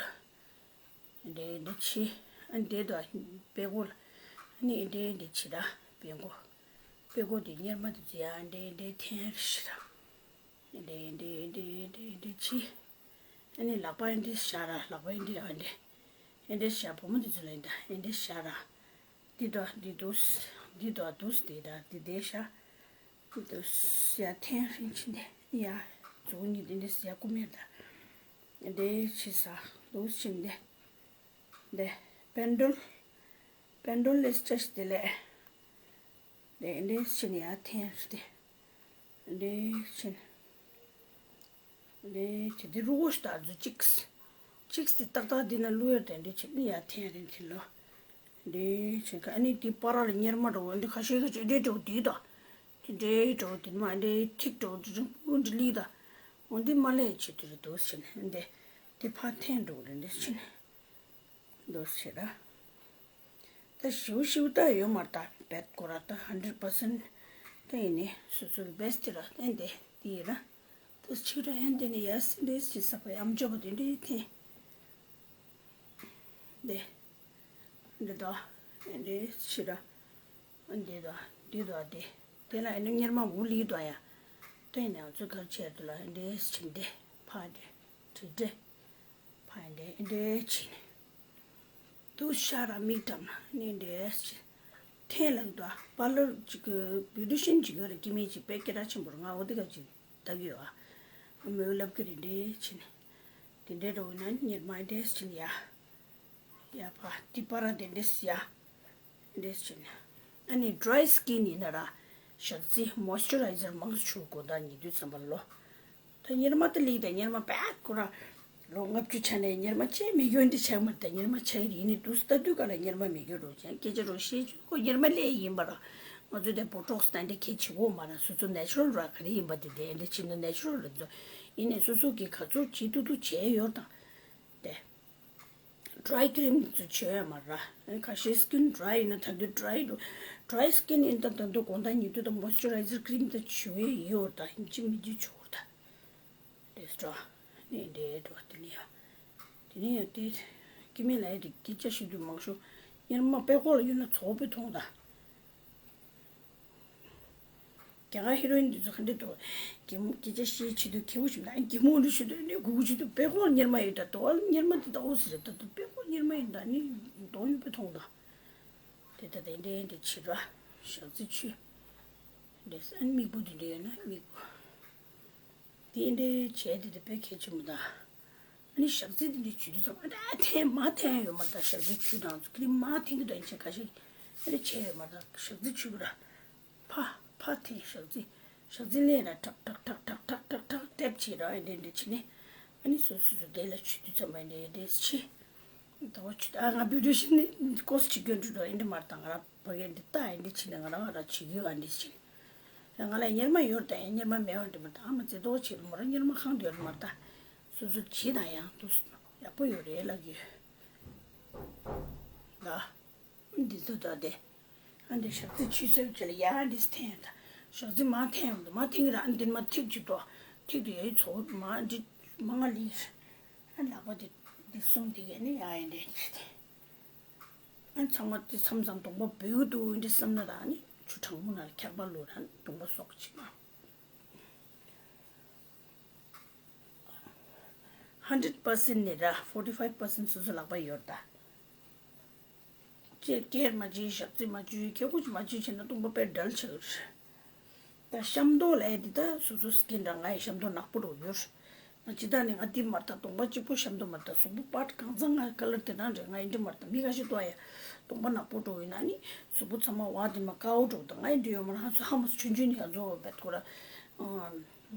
འདྲེ་འདྲེ་ཆི། ཨ་འདྲེ་དང་པད་ཀོ་ལ། ཨ་ནི་འདྲེ་འདྲེ་ཆི་ར་པད་ཀོ། པད་ཀོ་དེ་གཉེར་མ་དེ་ཚོ་ཡ་འདྲེ་འདྲེ་འཐེན་རེ་ཤི་ར། འདྲེ་འདྲེ་འདྲེ་འདྲེ་འདྲེ་ཆི། ཨ་ནི་ལག་པ་འདྲེ་ཤ་ར། ལག་པ་འདྲེ་ཨ་འདྲེ། འདྲེ་ཤ་བུ་མོ་དེ་ཚོ་ལ་ཡིན་ད་འདྲེ་ཤ་ར། འདི་དང་འདི་འདུག་འདི་དང་འདུག་འདི་དང་འདི་འདྲེ་ཤ། འདུག་ཡ་འཐེན་རིན་ཆེན་འདི་ཡ། མཛུབ་གུ་གཉིས་འདི་འདྲེ་ཡ་ཀུ་མེར་ད། འདི་ཕྱི་ས་ལུགས་ཕྱིན་འདི། འདི་པེན་ཌོལ། པེན་ཌོལ་ལེས་ཅེས་འདི་ལས། འདི་འདི་ཕྱིན་ཡ་འཐེན་རེད། འདི་ཕྱིན། འདི་ཕྱིན་འདི་རུ་གོ་ཤ་ད་ཛུ་ཅིགས། ཅིགས་འདི་ཏག་ཏག་འདི་ན་ལུ་ཡ་དེ་འདི་ཕྱིན་ཡ་འཐེན་རིན་ཆེན་ལོ། འདི་ཕྱིན་ཁ་ཨ་ནི་འདི་པ་ར་ལ་གཉེར་མ་འགྲོ་བ་འདི་ཁ་ཤས་ཁ་ཤས་འདི་འགྲོ་འདི་དང་། དེ་འདྲའི་འགྲོ་དེ་མ་འདྲའི་ཐིག་འགྲོ་དེ་རིང་པོ་འདྲ་ལི་ད། འོ་འདི་མ་ལས་བྱེད་དུ་རེད་འདུག་ཟེར་ནས་འདི། དེ་ཕར་འཐེན་འགྲོ་རེད་འདི་ཕྱིན། འདུག་ཟེར་ར། ད་ཞིའུ་ཞིའུ་ད་ཡོད་མ་རེད་ད་བེད་ཀོ་ར་ད་ཧན་ཌེ་རེད་པར་སེན་ཊི། ད་ཡིན་ནི་སོ་སོ་གི་བེ་སི་ཊི་ར་ད་འདི་འདི་ཡིན་ར། ད་ཕྱི་ར་ཡང་འདི་ནི་ཡ་སི་འདི་ཞིག་ས་པ་ཡམ་ཅོ་བ་དེ་འདྲའི་འཐེན། འདི། འདི་དང་། འདི་ཕྱི་ར། འདི་དང་འདི་དང་འདི། དེ་ལ་ཨ་ནི་གཉེར་མ་འུ་ལི་དང་ཡ། དེ་ནས་ང་ཚོས་ག་རེ་བྱས་འདུག་ལ་འདི་ཕྱིན་འདི། ཕ་འདི། བྲི་འདི། ཕ་འདི་འདི་ཕྱིན། དུ་ཤ་ར་མིག་བཀྲམ་ནི་འདི་ཕྱིན། འཐེན་ལ་འདུག་པ་ལོར་ཅིག་བི་ཌི་ཤན་ཅིག་ཡོད་རེད་སྐྱེ་དམན་ཅིག་དཔེ་སྐད་གྲགས་ཆེན་པོ་རེད་ང་འོ་དེ་ག་ཅིག་ལྟ་གི་ཡོད་ཨ། མོས་ལབ་གི་རེད་འདི་ཕྱིན། དེ་འདྲའི་འགྲོ་ན་གཉེར་མ་འདི་ཕྱིན་ཡ། ཡ་ཕ་ཏི་པ་ར་དེ་འདྲས་ཡ། འདྲས་བྱས་ནས། ཨ་ནི་ཌི་རའི་སི་ཀིན་ཡིན་ན་ར། ཞག་རྩི་མོ་ཨིས་ཅུ་རའི་ཟར་མང་ཆུ་དགོང་དག་ཉལ་དུས་ཙམ་པ་ལོ། ད་གཉེར་མ་ད་ལིག་དང་གཉེར་མ་པད་ཁོ་ར། ལོ་ལྔ་བཅུ་ཆ་ནས་གཉེར་མ་ཅེས་མི་གྱོན་འདི་ཆགས་མ་ད་གཉེར་མ་ཆགས་ཡིན་ནི་དུས་ལྟ་དུས་ག་ལ་གཉེར་མ་མི་གྱོན་རོགས་ཅན་སྐད་ཆ་རོགས་ཤེས་ཆུ་ཁོ་གཉེར་མ་ལས་ཡིན་པ་ར། ང་ཚོ་དེ་བོ་ཊོག་སི་ད་འདི་ཁྱེད་བྱེད་གོ་མ་ར་སོ་སོ་ནེ་ཆུ་རལ་ར་ག་རེ་ཡིན་པ་དེ་དེ་འདི་བྱེད་ན་ནེ་ཆུ་རལ་རེད་ཚོ། ཡིན་ནས་སོ་སོ་གི་ག་ཚོད་བྱེད་ཐུབ་ཐུབ་བྱས་ཡོད་དང་། དེ། ཌི་རའི་ཀི་རིམ་དེ་ཚོ་བྱོས་ཡོད་མ་རེད། ཁ་ཤས་སི་ཀིན་ཌི་རའི་ཡིན་ན་ད་དུང་ཌི་རའི་འགྲོ། ཌི་རའི་སི་ཀིན་ཡིན་ད་ད་དུང་དགོང་དག་ཉལ་དུས་ད་མོ་ཨིས་ཅུ་རའི་ཟར་ཀི་རིམ་ད་བྱོས་ཡོད་ད་ཡིན་གཅིག་མིན་གཅིག་བྱོས་ད། དེ་འདྲ་ནས་འདྲེ་འགྲོ་དེ་ནས་ཡང་། དེ་ནས་ཡང་དེ་སྐྱེ་དམན་ལ་ཡ་དེ་སྐད་ཆ་བཤད་དུས་མང་ཤོས་གཉེར་མ་པད་ཀོ་ལ་གཡུག་ན་ཚོགས་པའི་མཐོང་ད། རྒྱ་གར་ཧི་རོ་ཨིན་འདི་ཚོ་ག་འདྲ་འདུག་གད་མོ་སྐད་ཆ་བཤད་བྱེད་དུས་གད་མོ་ཞིག་ན་གད་མོ་འདི་ཞུ་དུས་ནི་གུ་གུ་བྱེད་དུས་པད་ཀོ་གཉེར་མ་ཡོད་ད་དོ་གཉེར་མ་འདི་ད་འོ་ཟེར་ད་དུ་པད་ཀོ་གཉེར་མ་ཡིན་ད་ནི་གདོང་ཡོད་པའི་མཐོང་ད། དེ་ད་དེ་འདྲའི་འདི་བྱེད་ར་ཞག་རྩི་ཆུ། འདྲེ་སན་མིག་བུ་འདི་འདྲ་ཡོད་ན་མིག་བུ། དེ་འདྲའི་བྱས་དེ་དེ་དཔེ་གལ་ཆེན་པོ་ད། ཨ་ནི་ཞག་རྩི་དེ་འདྲའི་བྱེད་དུས་ཙམ་ཨ་འདྲ་འཐེན་མ་འཐེན་ཡོད་མ་ད་ཞག་རྩི་ཆུ་དང་ཀི་རིམ་མ་འཐེན་གི་ད་ཡིན་ཆེ་ཁ་ཤས་ཨ་འདྲ་བྱས་ཡོད་མ་ད་ཞག་རྩི་ཆུ་གི་ར། ཕ་ཕ་འཐེན་ཞག་རྩི། ཞག་རྩི་ལེན་ན་ཁྲག་ཁྲག་ཁྲག་ཁྲག་ཁྲག་ཁྲག་ལྟེབ་བྱེད་ར་ཨེ་འདྲ་འདྲ་བྱེད་ནས། ཨ་ནི་སོ་སོ་སོ་དེ་ལ་ཆུ་དུས་ཙམ་པ་ཨེ་འདྲ་ཨེ་འདྲ་ཆེ། ད་བ་ཆུ་ཨ་ང་བི་ཌིའོ་ཤི་ནི་ཀོ་སི་ཆུ་གྱོན་འགྲོ་འགྲོ་ཨེ་འདྲ་མར་དང་ང་ར་བ་གན་འདི་ལྟ་ཨེ་འདྲ་བྱེད་ནས་ང་ར་ང་ར་བྱེད་རྒྱུ་ཨ་འདྲ་བྱེད། ང་ལ་གཉེར་མ་ཡོད་དང་གཉེར་མ་མེད་བ་འདྲ་མ་དང་ཨ་མ་ཙེ་ཏོག་བྱེད་མ་ར་གཉེར་མ་གང་དུ་ཡོད་མ་ར་ད། སོ་སོ་བྱེད་དང་ཡང་དུ་ཡག་པོ་ཡོད་རེད་ལབ་ཡོད། ལ། འདི་ཚོ་ད་དེ། ཨ་འདི་ཞག་རྩི་ཆུ་སེར་བྱེད་ལ་ཡ་ཨ་འདི་འཐེན་ད། ཞག་རྩི་མ་འཐེན་འདུག་མ་འཐེན་གི་ར་ཨ་འདི་མ་ཐིག་ཅིག་ཏོ། ཐིག་ཏུ་ཡའི་ཚོ་མ་འདི་མ་ང་ལི། ཨ་ལག་པ་འདི་འདི་གསུམ་འདི་གས་ནི་ཡ་ཨ་འདི་འདི་དེ། ཨ་ཚང་མ་འདི་མཚམས་མཚམས་གདོང་པ་སྦུལ་འདུག་འདི་བསམ་ན་ད་ཨ་ནི་ཆུ་གྲང་མོ་ན་ལ་འཁྱག་པ་བླུགས་ན་གདོང་པ་སོག་ཅིག་མ། ཧན་ཌེ་རེད་པར་སེན་ཊི་ནི་ར་ཕོར་ཊི་ཕའིབ་པར་སེན་ཊི་སོ་སོ་ལག་པ་ཡོད་ད། ཅེས་སྐྱེར་མ་བྱེད་ཞག་རྩི་མ་བཅུས་ཁེ་ཁོ་ཅི་མ་བཅུས་བྱས་ན་གདོང་པ་དཔེ་འགྲལ་ཆགས་རེད། ད་ཤམ་ཏོག་ལ་ཡ་འདི་ད་སོ་སོ་སི་ཀིན་ར་ང་ཡི་ཤམ་ཏོག་ནག་པོ་འགྲོ་ཡོད། ང་ཇི་ལྟར་ནི་ང་འདི་མ་རེད་ད་གདོང་པ་གཅིག་པོ་ཤམ་ཏོག་མ་རེད་ད་གཟུགས་པོ་པར་ཊི་གང་ཚང་ང་ཀ་ལར་དེ་འདྲ་རེད་ང་ཡི་འདི་མ་རེད་ད་མི་ཁ་ཤས་ཏོག་ཡ་གདོང་པ་ནག་པོ་འགྲོ་ཡོད་ན་ནི་གཟུགས་པོ་ཚང་མ་བ་འདི་མ་ཀའོ་འགྲོ་ད་ང་ཡི་འདི་ཡོད་མ་རེད་ཧ་ཚོ་ཧ་མ་སོ་ཆུང་ཆུང་ནི་ང་ཚོ་བས་ཐོ་ར།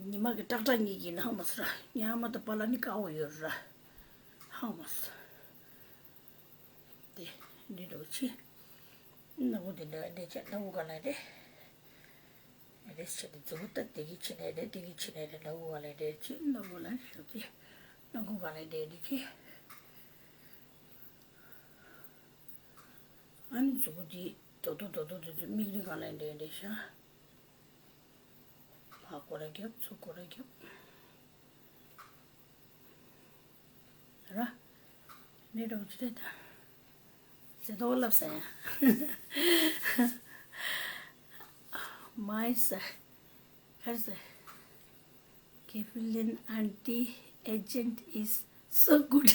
ཉི་མ་གི་ཀྲག་ཀྲག་གཉིས་ཀྱིས་ན་ཧ་མ་སོ་ར་ཉ་མ་ད་པ་ལ་ནི་ཀའོ་ཡོད་ར་ཧ་མ་སོ། དེ་འདི་འགྲོ་ཆི། སྣ་བུ་དེ་འདྲ་འདྲ་ཆ་སྣ་བུ་ག་ལ་རེད། རེད་ཆེ་དེ་མཛུ་གུ་ལྟ་དེ་གི་ཆི་ནས་རེད་དེ་གི་ཆི་ནས་རེད་སྣ་བུ་ག་ལ་རེད་ཆི་སྣ་བུ་ལ་ཞོག་དེ། སྣ་བུ་ག་ལ་རེད་དེ་ཆི། ཨ་ནི་མཛུ་གུ་དེ་དོ་དོ་དོ་དོ་དེ་ཚོ་མིག་རི་ག་ལ་རེད་རེད་ཤ། ཕ་སྐོར་ར་རྒྱབ་ཚུར་སྐོར་ར་རྒྱབ། ར། རེད་འགྲོ་གི་རེད་ད། ཟེར་དོ་ལབ་ས་ཡ། མའི་ས། ཁར་ས། Kevlin aunty agent is so good.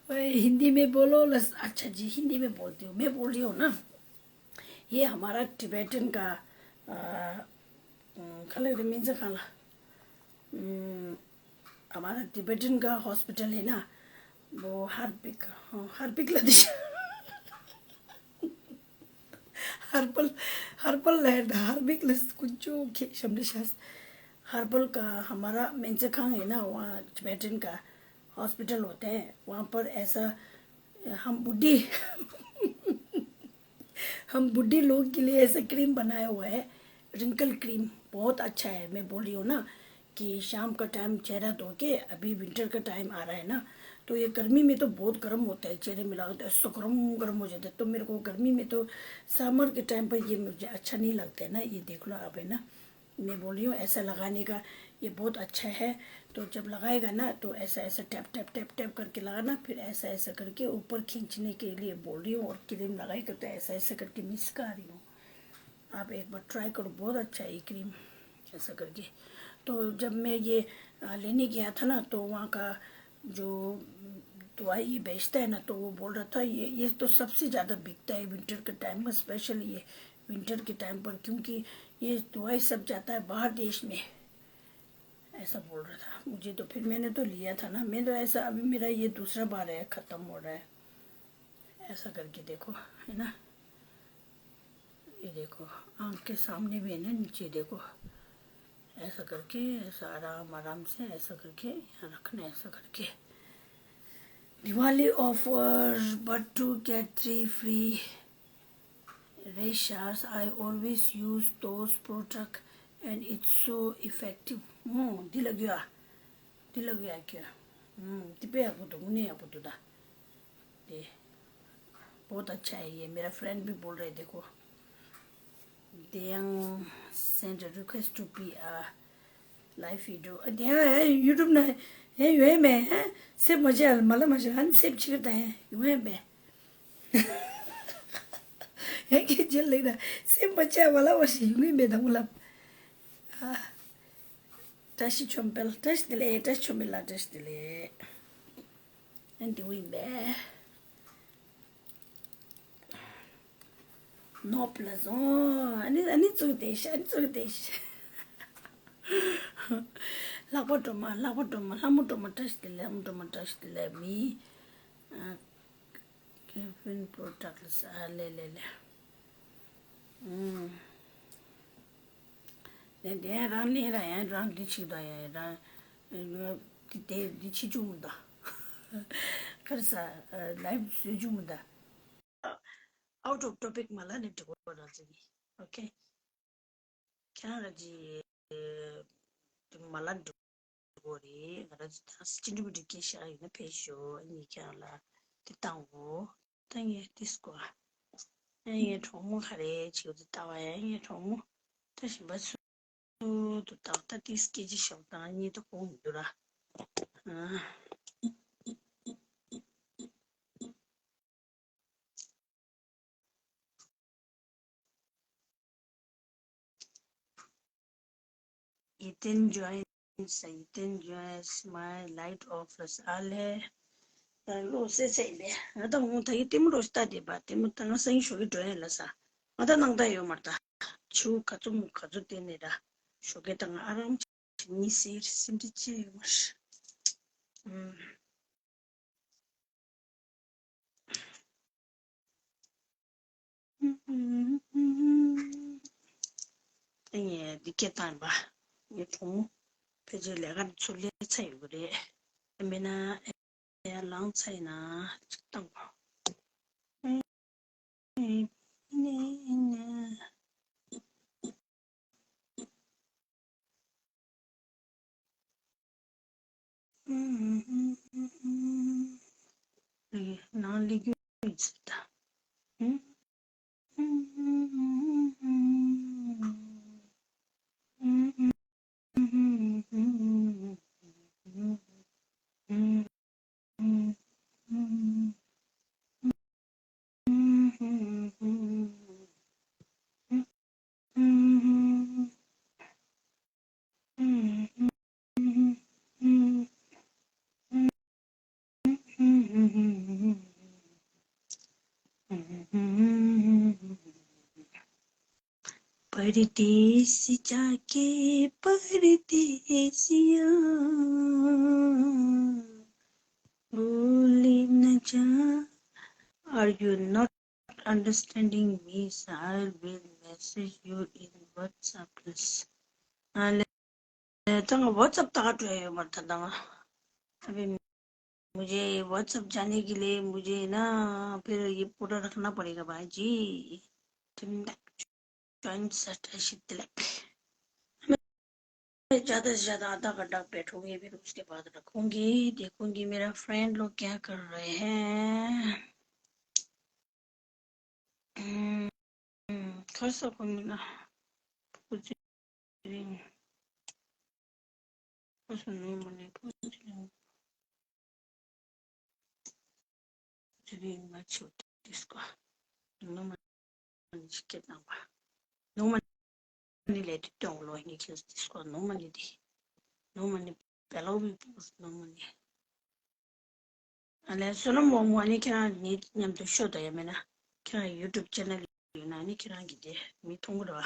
भाई, हिंदी में बोलो। लस-, अच्छा जी, हिंदी में बोलती हूँ, मैं बोल रही हूँ ना। ये हमारा टिबेटन का, अ, अ, खा लग रहे मीन्स खाला। अम, हमारा टिबेटन का हॉस्पिटल है ना, वो हर पिक, हाँ, हर पिक लदिश। हर पल, हर पल लहर था, हर पिक लस कुछ जो खे-, शमने शास। हर पल का हमारा मेंजखांग है ना, वहाँ टिबेटन का हॉस्पिटल होते हैं, वहाँ पर ऐसा हम बुढ़ी हम बुड्ढे लोग के लिए ऐसा क्रीम बनाया हुआ है, रिंकल क्रीम। बहुत अच्छा है। मैं बोल रही हूँ ना कि शाम का टाइम चेहरा धो के, अभी विंटर का टाइम आ रहा है ना, तो ये गर्मी में तो बहुत गर्म होता है, चेहरे में लगाते हैं, ऐसा गर्म गर्म हो जाता है। तो मेरे को गर्मी में तो, समर के टाइम पर ये मुझे अच्छा नहीं लगता है ना। ये देख लो आप, है ना, मैं बोल रही हूँ ऐसा लगाने का, ये बहुत अच्छा है। तो जब लगाएगा ना, तो ऐसा ऐसा टैप टैप टैप टैप करके लगाना, फिर ऐसा ऐसा करके ऊपर खींचने के लिए बोल रही हूँ, और क्रीम लगाएगा तो ऐसा ऐसा करके मिस कर रही हूँ। आप एक बार ट्राई करो, बहुत अच्छा है ये क्रीम, ऐसा करके। तो जब मैं ये, आ, लेने गया था ना, तो वहाँ का जो दवाई ये बेचता है ना, तो वो बोल रहा था, ये ये तो सबसे ज़्यादा बिकता है विंटर के टाइम में, स्पेशल ये विंटर के टाइम पर, क्योंकि ये दवाई सब जाता है बाहर देश में, ऐसा बोल रहा था। मुझे तो, फिर मैंने तो लिया था ना, मैं तो ऐसा, अभी मेरा ये दूसरा बार है, ख़त्म हो रहा है। ऐसा करके देखो, है ना, ये देखो, आँख के सामने भी है ना, नीचे देखो, ऐसा करके, ऐसा आराम आराम से ऐसा करके यहाँ रखना है, ऐसा करके। Diwali offer, but two get three free. Reshas, I always use those product and it's so effective. हम्म, दिल गया, दिल गया क्या? हम्म, तिपे आपको तो, उन्हें आपको तो दा। दे, बहुत अच्छा है ये, मेरा फ्रेंड भी बोल रहे, देखो। Dayang sent a request to be a live video. अ, दे, हैं, YouTube ना, हैं, यू है मैं, हैं, सिर्फ मुझे अलमला मजे, हैं, सिर्फ चीर दे हैं, यू है मैं। हैं, कि जेल लेना, सिर्फ मुझे वाला वो सी, यू है मैं, दंगला। आ, ट्रस्ट चोम्पेल, ट्रस्ट दिले, ट्रस्ट चोम्पेल, ट्रस्ट दिले। And doing bad. ནོར་བུ་ལ་བཟུང་། ཨ་ནི་ཨ་ནི་བཙུགས་བསྡད་ཤག་ཨ་ནི་བཙུགས་བསྡད་ཤག་ལྷག་པ་སྒྲོལ་མ། ལྷག་པ་སྒྲོལ་མ། ལྷ་མོ་སྒྲོལ་མ་བཀྲ་ཤིས་བདེ་ལེགས། ལྷ་མོ་སྒྲོལ་མ་བཀྲ་ཤིས་བདེ་ལེགས། མི། ཨ། Kevlin product ལ་ས། ཨ་ལེ་ལེ་ལེ། ཨུམ། ལན་དེ་རང་ལན་རང་ཡང་རང་འདི་ཆིག་དང་ཡང་རང་། འདི་དེ་འདི་ཆི་བྱུང་མི་འདུག་ཁར་ས། ལའིབ་བཟོས་བྱུང་མི་འདུག Out of topic མ་ལ་ནི་འགྲིག་གོ་ར་ཟིག་ཨོ་ཁེ། ཁྱེད་རང་ར་ཇི་མ་ལ་འགྲིག་གོ་རེད། ང་ར་ཇི་ད་སི་ཅི་འགྲིག་མི་འགྲིག་སྐད་ཤ་ཡིན་ན་ཕེབས་ཤོག་ཨ་ནི་ཁྱེད་རང་ལ་དེ་བཏང་གོ་ད་ངས་ཏིས་གོ་ཨ་ངའི་གྲོགས་མོ་ག་རེ་བྱེད་དེ་ལྟ་བ་ཡ་ངའི་གྲོགས་མོ་ད་ཞིམ་པ་སུ། ཏུ་ཏག་ཏག་ཏིས་སྐད་ཅིག་ཞོག་དང་གཉིད་དུ་ཁོང་མི་འདུག་ར། ཨ། Ethan joins, Ethan joins my light office. ཨ་ལེ། ད་ལོ་སེ་སེ་ལེ། ང་ད་ངོ་ད་ཡི་ལྟད་མོ་རོ་ལྟ་དེ་པ་ལྟད་མོ་ད་ང་སང་ཞོགས་ཀྱི་འགྲོ་ཡིན་ལ་ས། ང་ད་ནང་ད་ཡོད་མ་རེད་ད། ཆུ་ག་ཚོད་མོ་ག་ཚོད་བསྟན་ནས་ར། ཞོགས་ཀས་ད་ང་ཨ་རམ་ཆི་གཉིད་སད་སེམས་ཁྲལ་ཆེ་ཡོད་མ་རེད། ཨུམ། ཨེ་ངས་འདི་སྐད་བཏང་པ། ངའི་གྲོགས་མོ་ཕལ་ཆེར་ལས་ཀ་ཚུར་ལས་ཚར་ཡོད་ཀྱི་རེད། ཨེ་མེད་ན་ཨེ་ལངས་ཚར་ཡིན་ན་ཅིག་བཏང་གོ། ནང་སླེབས་རྒྱུ་ཡིན་ཟེར་ད། परदेसिया के परदेसिया, भूल न जा। Are you not understanding me? So I will message you in WhatsApp, please. ཨ་ལས། ད་ང་ཝ་ཊི་སེབ་ད་ག་འགྲོ་ཡ་ཡོད་མ་རེད་ད་ལྟ་ང་། अभी मुझे WhatsApp जाने के लिए मुझे ना फिर ये पूरा रखना पड़ेगा भाई जी। तुम ज्वाइन स्टार्ट है शीतल। मैं ज़्यादा से ज़्यादा आधा घंटा बैठूंगी, फिर उसके बाद रखूंगी। देखूंगी मेरा फ्रेंड लोग क्या कर रहे हैं। ཁ་ས་ཁོ་མི་ན། ཁོ་ཚེ་རིང་། ཁོ་ས་ནུ་མ་ནི་ཁོ་ཚེ་རིང་། ཁོ་ཚེ་རིང་མ་ཆུ་དིས་ཀོ། ནུ་མ་ནི་ཅི་སྐད་བཏང་བ། ནུ་མ་ནི་ལས་དུ་གཏོང་ལོ་ནི་ཁྱེད་དིས་ཀོ་ནུ་མ་ནི་དི། ནུ་མ་ནི་བེ་ལོ་བི་པུ་ནུ་མ་ནི། ཨ་ལས་བསོད་ནམས་དབང་མོ་ནི་ཁྱེད་རང་ནི་མཉམ་དུ་ཤོག་དང་ཡ་མེད་ན། ཁྱེད་རང་ཡུ་ཊུབ་ཆེ་ནལ་ཡོད་ན་ནི་ཁྱེད་རང་གི་དེ་མི་མཐོང་གི་རེད་བ།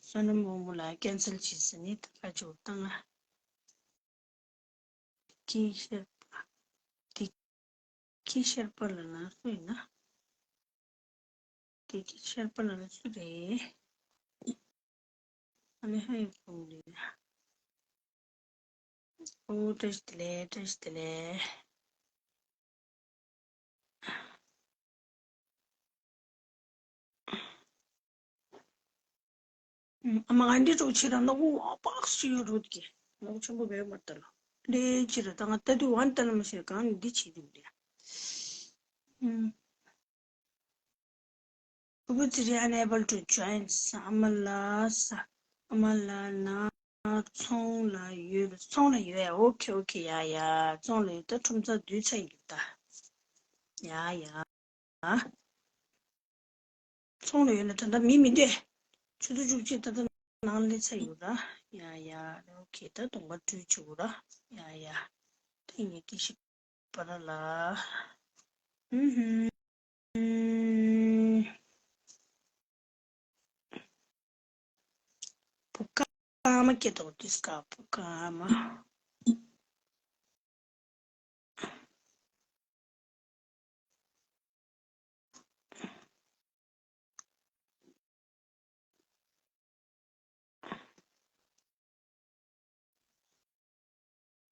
བསོད་ནམས་དབང་མོ་ལ་ཀན་སེལ་བྱེད་ཟེར་ནི་ད་ཁ་ཅིག་བཏང་ང་། ཀི་ཤར་པ། དེ་ཀི་ཤར་པ་ལ་ན་སུ་ཡིན་ན། དེ་ཀི་ཤར་པ་ལ་ན་སུ་རེད། ཨ་ནི་ཧ་ཡོད་པོ་རེད། ཨོ་བཀྲ་ཤིས་བདེ་ལེགས། བཀྲ་ཤིས་བདེ་ལེགས། ཨ་མ་ང་འདི་ཅོག་ཆེ་ར་ནག་པོ་ཨ་པག་སུ་ཡོད་རུད་ཀྱི་ནག་པོ་ཆེན་པོ་བས་མ་ལྟ་ལ། འདི་ཆེ་ར་ད་ང་ལྟ་དུས་ཝན་ལྟ་ལ་མ་ཤེས་གང་ནི་འདི་ཆེ་དུས་འདི། ཕུ་བོ་ཚེ་རིང་། Unable to join. ཨ་མ་ལགས། ཨ་མ་ལགས་ན་ཚོང་ལ་ཡོད། ཚོང་ལ་ཡོད། ཨོ་ཁེ་ཨོ་ཁེ། ཡ་ཡ། ཚོང་ལ་ཡོད་ད། ཁྲོམ་ཚ་བསྡུས་ཚར་ཡོད་ད། ཡ་ཡ། ཚོང་ལ་ཡོད་ན་ད་ལྟ་མི་མི་འདུག་ཆུ་ཚོད་བཅུ་གཅིག་ད་ལྟ་ནང་སླེབས་ཚར་ཡོད་ར། ཡ་ཡ། ཨོ་ཁེ། ད་གདོང་པ་བཀྲུས་བྱུག་ར། ཡ་ཡ། ཐེངས་གཉིས་ཀྱི་ཤི་པ་ར་ལ། ཧུམ་ཧུམ། བུ་ཀ་མ་སྐྱེ་དོག་དུས་ཀ་བུ་ཀ་མ།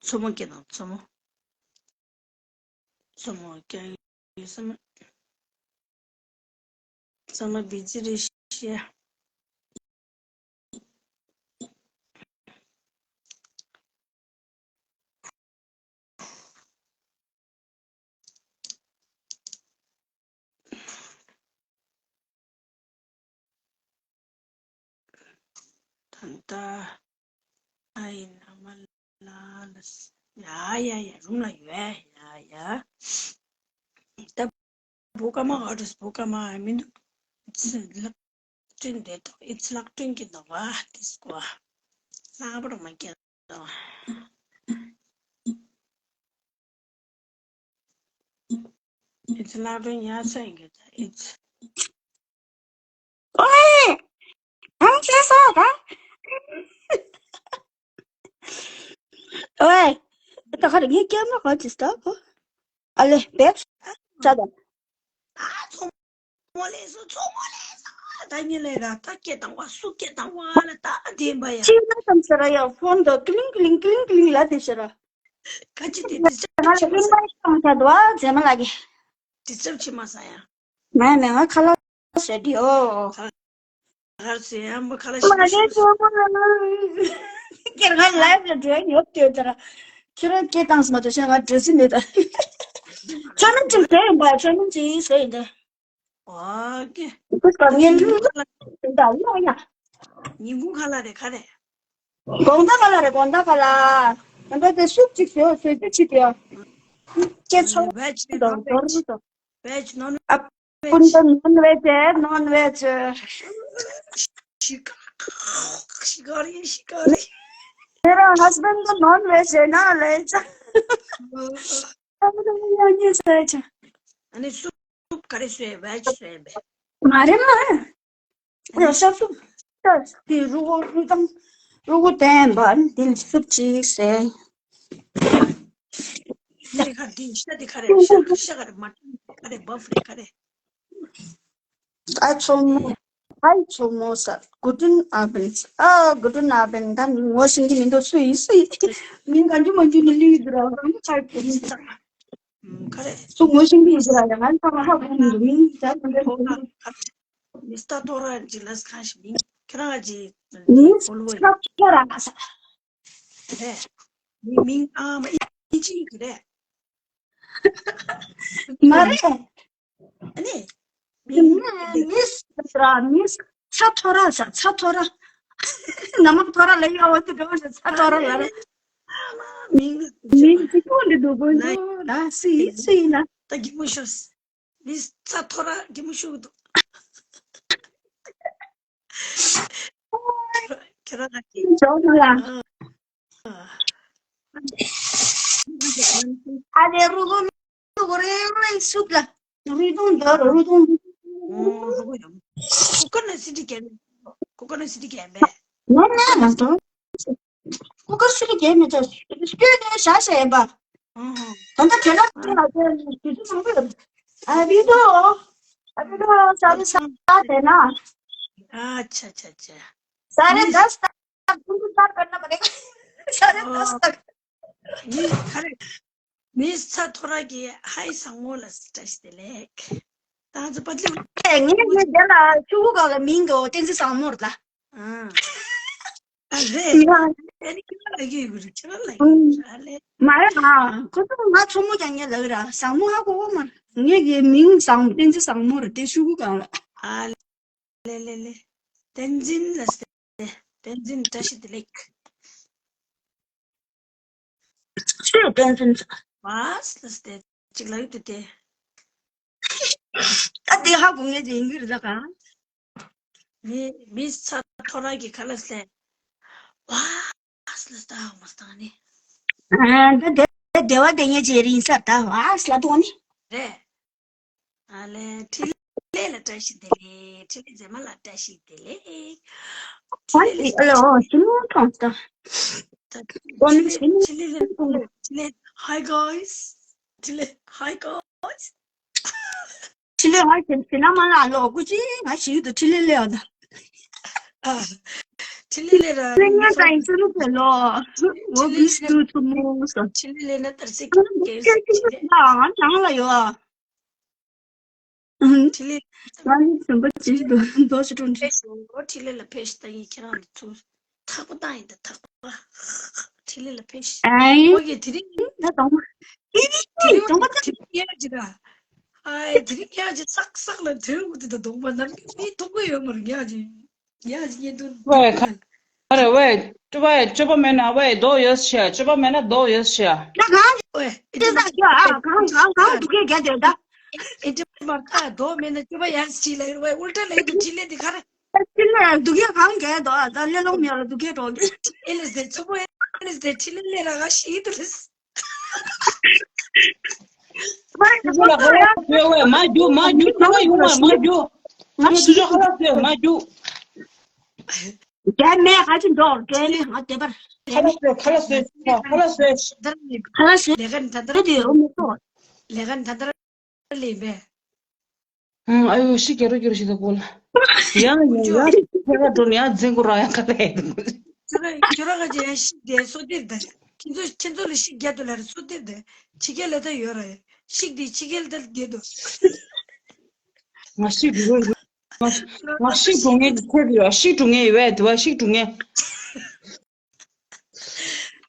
མཚོ་མོ་སྐྱེ་དང་མཚོ་མོ། མཚོ་མོ་སྐྱེ་ཡོད་ས་མེད། ཚང་མ་བི་ཛི་རེད་ཤག་ད་ལྟ་ཨ་ཡི་ན་མ་ལ་ལ་ཡ་ཡ་ཡ་རུམ་ལ་ཡོད་ཡ་ཡ། ད་བུ་ཀ་མ་ཨ་ཏྲས་བུ་ཀ་མ་མི་འདུག་ལག་སྤྲིན་དེ་དོ་ཨིས་ལག་སྤྲིན་གྱི་འདུག་བ་དིས་ཀོ། ལྷག་པར་མ་སྐྱེ་དོ། ཨིས་ལག་སྤྲིན་ཡ་ས་ཡིན་གྱི་ད་ཨིས། ཨོའེ། ཨང་ཆེ་ས་ད། ཨོའེ། ད་ཁ་རེ་ངས་སྐྱེལ་མ་ག་ཅི་སྟ་གོ། ཨ་ལེ་བེབ་ས་ད། ཨ་ཚོ་མོ་ལས་སོ་ཚོ་མོ་ལས་སོ། ད་ཉིན་ལས་ར་ད་སྐད་བཏང་བ་སུ་སྐད་བཏང་བ་ལ་ད་བདེན་པ་ཡ། ཅི་ལ་དམ་ས་ར་ཡ་ཕོན་དུ་ཀི་ལིང་ཀི་ལིང་ཀི་ལིང་ཀི་ལིང་ལ་དེ་ཤ་ར། ཁ་ཅི་དེ་དེ་ང་ལ་ཀི་ལིང་ཀི་ལིང་ས་དུ་བ་ཛེ་མ་ལ་གི། དེ་ཚབ་ཆི་མ་ས་ཡ། མ་ཡ་མ་ཡ་ང་ཁ་ལ་ཟེར་དེ་ཨོ། ཧར་སེ་ཡང་མ་ཁ་ལ་ཤི་མ་ཤི་མ་ཤི། ཁྱེད་ང་ལའེབ་ལ་འགྲོ་ཡོད་དེ་དར། ཁྱེད་རང་སྐད་བཏང་སོང་མ་གཏོགས་ང་འགྲོ་སྲིད་མེད་ད། ཆོས་མིན་ཅིག་ཟེར་ཡིན་པ། ཆོས་མིན་ཅིག་ཟེར་ཡིན་ད། ཨོ་ཀེ། ཁུ་ཀ་ངེ་ལུ་ད་ཡོ་ཡ། ཉིན་གུང་ཁ་ལ་རེ་ཁ་རེ། དགོང་དག་ཁ་ལ་རེ་དགོང་དག་ཁ་ལ། ང་ད་དེ་སུབ་ཅིག་ཟེར་ཟེར་དུ་ཆི་དེ། སྐད་ཆ་ཝེ་ཇི་དང་ནོན་ཝེ་ཇི། ཌོར་ཌོར། ཝེ་ཇི་ནོན་ཝེ་ཇི། ཨ་སྤུན་ཟླ་ནོན་ཝེ་ཇི་ནོན་ཝེ་ཇི། ཤི་ཀ་ཤི་ཀ་རི་ཤི་ཀ་རི། ཁྱེད་རང་ཧས་བྷེན་ཌི་ནོན་ཝེ་ཇི་ན་ལས་ཅ། ཨ་ནི་སུབ་ག་རེ་བཟོས་ཝེ་ཇི་བཟོས་པས། མ་རེད་མ་རེད། ཨ་ནི་ཤ་སུབ། ཤ་དེ་རུ་གུ་རུ་དང་རུ་གུ་བསྟན་པ་འདི་སུབ་ཅིག་ཟེར། ཤ་དེ་ག་རེ་འདི་ཤ་དེ་ག་རེ་ཤ་ག་ཤ་ག་རེ་མ་ག་རེ་བབ་རེད་ག་རེ། ཨ་ཚོ་མོ། ཧའི་ཚོ་མོ་ས། Guten Abend. Ah, guten Abend. ད་ངོ་ཤེས་ཀྱི་མི་འདུག་སུ་ཡིན་སུ་ཡིན། མིང་གང་ཅི་མང་ཅི་ནི་ལི་དུ་ར་རང་ཁ་ཁྱེར་མིན་ཙང་། ཨུམ། ག་རེ། སུ་ངོ་ཤེས་ཀྱི་ཡིན་ཟེར་ཡ་ང་ཚང་མ་ཧ་གོ་མི་འདུག་མིང་ད་གང་འདྲ་གོ་གི་མིན་ད། མི་སྟག་ཐོ་ར་ཅི་ལ་ཁ་ཤི་མིང་ཁྱེད་རང་ཅི་མི་ཧོལ་བོ་ཡིན། སྟག་ཐོ་ར་ས། རེད། མི་མིང་ཨ་མ་ཨི་ཅི་གི་རེད། མ་རེད། ཨ་ནི། མི་མི་མི་ས་ར་མི་ས་ཚ་ཐོ་ར་ས་ཚ་ཐོ་ར། ན་མ་ཐོ་ར་ལ་ཡོད་བ་དེ་འགྲོ་བ་ས་ཚ་ཐོ་ར་ལ་རེད། མིང་གཅིག་པོ་འདི་འདུག་དགོས་འདུག་ད་སུ་ཡིན་སུ་ཡིན་ན། ད་གི་མོ་ཤོས། མི་ཚ་ཐོ་ར་གི་མོ་ཤུག་འདུག་ཁྱེད་རང་ལ་ཅིག་ཇོ་ལ། ཨ་ལེ་རུ་ལོ་ནུ་གོ་རེ་རེ་སུབ་ལ། རུ་དུང་འདོར་རུ་དུང་། ཨོ་རུ་གོ་ཡོང་། ཀུ་ཀ་ན་སི་ཏི་གན། ཀུ་ཀ་ན་སི་ཏི་གན་བས། ན་ན་ན་དོ། ཀུ་ཀར་སུ་རི་རྒྱལ་མི་ཚོ་སྐྱོད་ནས་བཞག་བཞག་ཡིན་པ། ཨུ་ཧུ། ད་ལྟ་དེ་ལ་དེ་ལ་དེ་དུས་ཚོད་མང་པོ་ཡོད། ཨ་རི་རོ། ཨ་རི་རོ། ས་རི་ས་དེ་ན། ཨ་ཆ་ཆ་ཆ། ས་རི་ད་ས་ཀུན་ཏུ་ད་ཀར་ན་མ་རེད། ས་རི་ད་ས། མི་ཧ་རེ། མི་ཚ་ཐོ་ར་གི་ཧའི་བཟང་མོ་ལ་བཀྲ་ཤིས་བདེ་ལེགས། ད་ཚོ་པ་ལི། ངས་ངས་དེ་ལ་ཆུ་བོ་ག་གི་མིང་གི་བསྟན་འཛིན་བཟང་མོ་རེད་ད། ཨ། ཨ་རེད། ཨ་ནི་ཁྱེད་རང་ལ་གི་ཡོད་རེད་ཁྱེད་རང་ལ་ཡོད་རེད་ཨ་ལེ། མ་རེད་ཨ། ཁོ་ཚོ་ང་ཚོ་མོ་ཀྱང་ངས་ལབ་ར་བཟང་མོ་ཧ་གོ་གོ་མ། ངས་གི་མིང་བཟང་བསྟན་འཛིན་བཟང་མོ་རེད་དེ་ཤུ་གུ་གང་ལ། ཨ་ལེ་ལེ་ལེ། བསྟན་འཛིན་ལ་སྟེ། བསྟན་འཛིན་བཀྲ་ཤིས་བདེ་ལེགས། ཤུ་བསྟན་འཛིན། བ་ལ་སྟེ་ཅིག་ལ་ཡོད་དེ་དེ། ད་དེ་ཧ་གོ་ངས་དེ་ཡིན་གི་རེད་ད་གང་། མི་མི་ཚ་ཐོ་ར་གི་ཁ་ལ་སླེབས། ཝ་སླེབས་ད་མ་སྟང་ནི། ཨ་ད་དེ་དེ་བ་དེ་ངས་ཅེ་རིན་ས་ད་ཝ་སླེབས་དོ་ནི། རེད། ཨ་ལེ་འཕྲིན་ལས་ལ་བཀྲ་ཤིས་བདེ་ལེགས། འཕྲིན་ལས་མཛེས་མ་ལ་བཀྲ་ཤིས་བདེ་ལེགས། འཕྲིན་ལས་ལ་བཀྲ་ཤིས་བདེ་ལེགས། འཕྲིན་ལས་འཕྲིན་ལས་ལ་འཕྲིན་ལས། Hi guys. འཕྲིན་ལས། Hi guys. འཕྲིན་ལས་ང་ཞིག་ཞིག་ན་མ་ལ་ལོ་སྐུ་ཅི་ང་ཞིག་ཏུ་འཕྲིན་ལས་ལས་ཨ་ད། ཨ། འཕྲིན་ལས་ལས་ར། ལས་ངན་ད་ཡིན་ཚུལ་ལུགས་ལས་ལོ། འོ་བིས་ཏུ་ཐུ་མོ་སོ། འཕྲིན་ལས་ལས་ན་ཏར་སི་ཀེ་སི་ཀེ་སི། ང་ནང་ལ་ཡོད་ཨ། འཕྲིན་ལས། ང་ནི་བྱམས་པ་ཅིག་ཏུ་མདོ་ཞིག་སྤྲོ་འདྲི། འཕྲིན་ལས་ལ་ཕེབས་ཤིག་ད་ཡིན་ཁྱེད་རང་ལ་ཚུར། ཐག་པ་བཏང་ཡིན་ད་ཐག་པ། འཕྲིན་ལས་ལ་ཕེབས་ཤིག་ཨེ། ཨོ་ཡེ་དེ་རིང་། ད་དང་། ཨེ་དེ་རིང་དང་པོ་དེ་རིང་ཡ་ཅི་ད། ཨེ་དེ་རིང་ཡ་ཅི་སག་སག་ལ་དོན་དགོས་དེ་ད་གདོང་པ་ནམ་རྒྱུན་མི་ཐུག་གི་ཡོད་མ་རེད་ཡ་ཅི། ཡ་ཅི་ཉེ་དུ། ཝེ་ཁ་རེ་ཝེ། ཝེ་སྤྱོད་པ་མེད་ན་ཝེ་རྡོ་ཡོད་ཤ། སྤྱོད་པ་མེད་ན་རྡོ་ཡོད་ཤ། ད་གང་། ཝེ་ཨེ་དེ་ད་ཡ་གང་གང་གང་འདུག་གས་རྒྱ་དེ་ད། ཨེ་དེ་མ་ཁ་རྡོ་མེད་ན་སྤྱོད་པ་ཡར་ཅི་ལ་ཝེ་ཨུལ་ཏྲ་ལེ་དུ་ཅི་ལེ་དེ་ཁ་རེ། ཅི་ལ་འདུག་ཡ་གང་གས་དོ་ད་ལེ་ལོང་མེད་ལ་འདུག་གས་འགྲོ། ཨེ་ལེ་སྟེ་ཚུ་བོ་ཨེ་ལེ་སྟེ་ཁྲི་ལེ་ལེ་ར་ག་ཤི་དུ་རེས། ཚུ་བོ་ལ་ཧ་ལ་སྟེ་ཝེ་མ་རྒྱུག་མ་རྒྱུག་ཚུ་བོ་ཡོང་བ་མ་རྒྱུག་ང་ཚུ་བོ་ཧ་ལ་སྟེ་མ་རྒྱུག་རྒྱ་མེད་ཧ་ཅི་འགྲོ་རྒྱ་ནི་ང་བདེ་བར་ཧ་ལ་སྟེ་ཧ་ལ་སྟེ་ཧ་ལ་སྟེ་ཧ་ལ་སྟེ་ལེ་ག་ནི་ད་ད་ར་དེ་རོ་མི་ཏོ། ལེ་ག་ནི་ད་ད་ར། ལེ་བས། ཨང་། ཨ་ཡོ་ཤི་རྒྱ་རོ་རྒྱ་རོ་ཤི་ད་གོ་ལ། ཡང་ཡང་ཡང་ཕེ་ག་འགྲོ་ནི་ཡང་འཛིན་གོ་ར་ཡང་ག་ལ་ཡང་། ཁྱོད་ར་ཁྱོད་ར་ག་ཅི་ཡང་ཤི་དེ་སོ་དེར་དེ། ཁྱེད་ཚོ་ཁྱེད་ཚོ་ལ་ཤི་རྒྱ་དུ་ལ་ར་སོ་དེར་དེ། ཕྱི་རྒྱལ་ལ་ད་ཡོད་ར་ཡ། ཤི་དེ་ཕྱི་རྒྱལ་ད་རྒྱལ་དུ། ང་ཤི་དུ་ང་ཤི་དུ་ངའི་ཁྱེད་དུ་ཡ་ཤི་དུ་ངའི་བས་དུ་བ་ཤི་དུ་ངའི།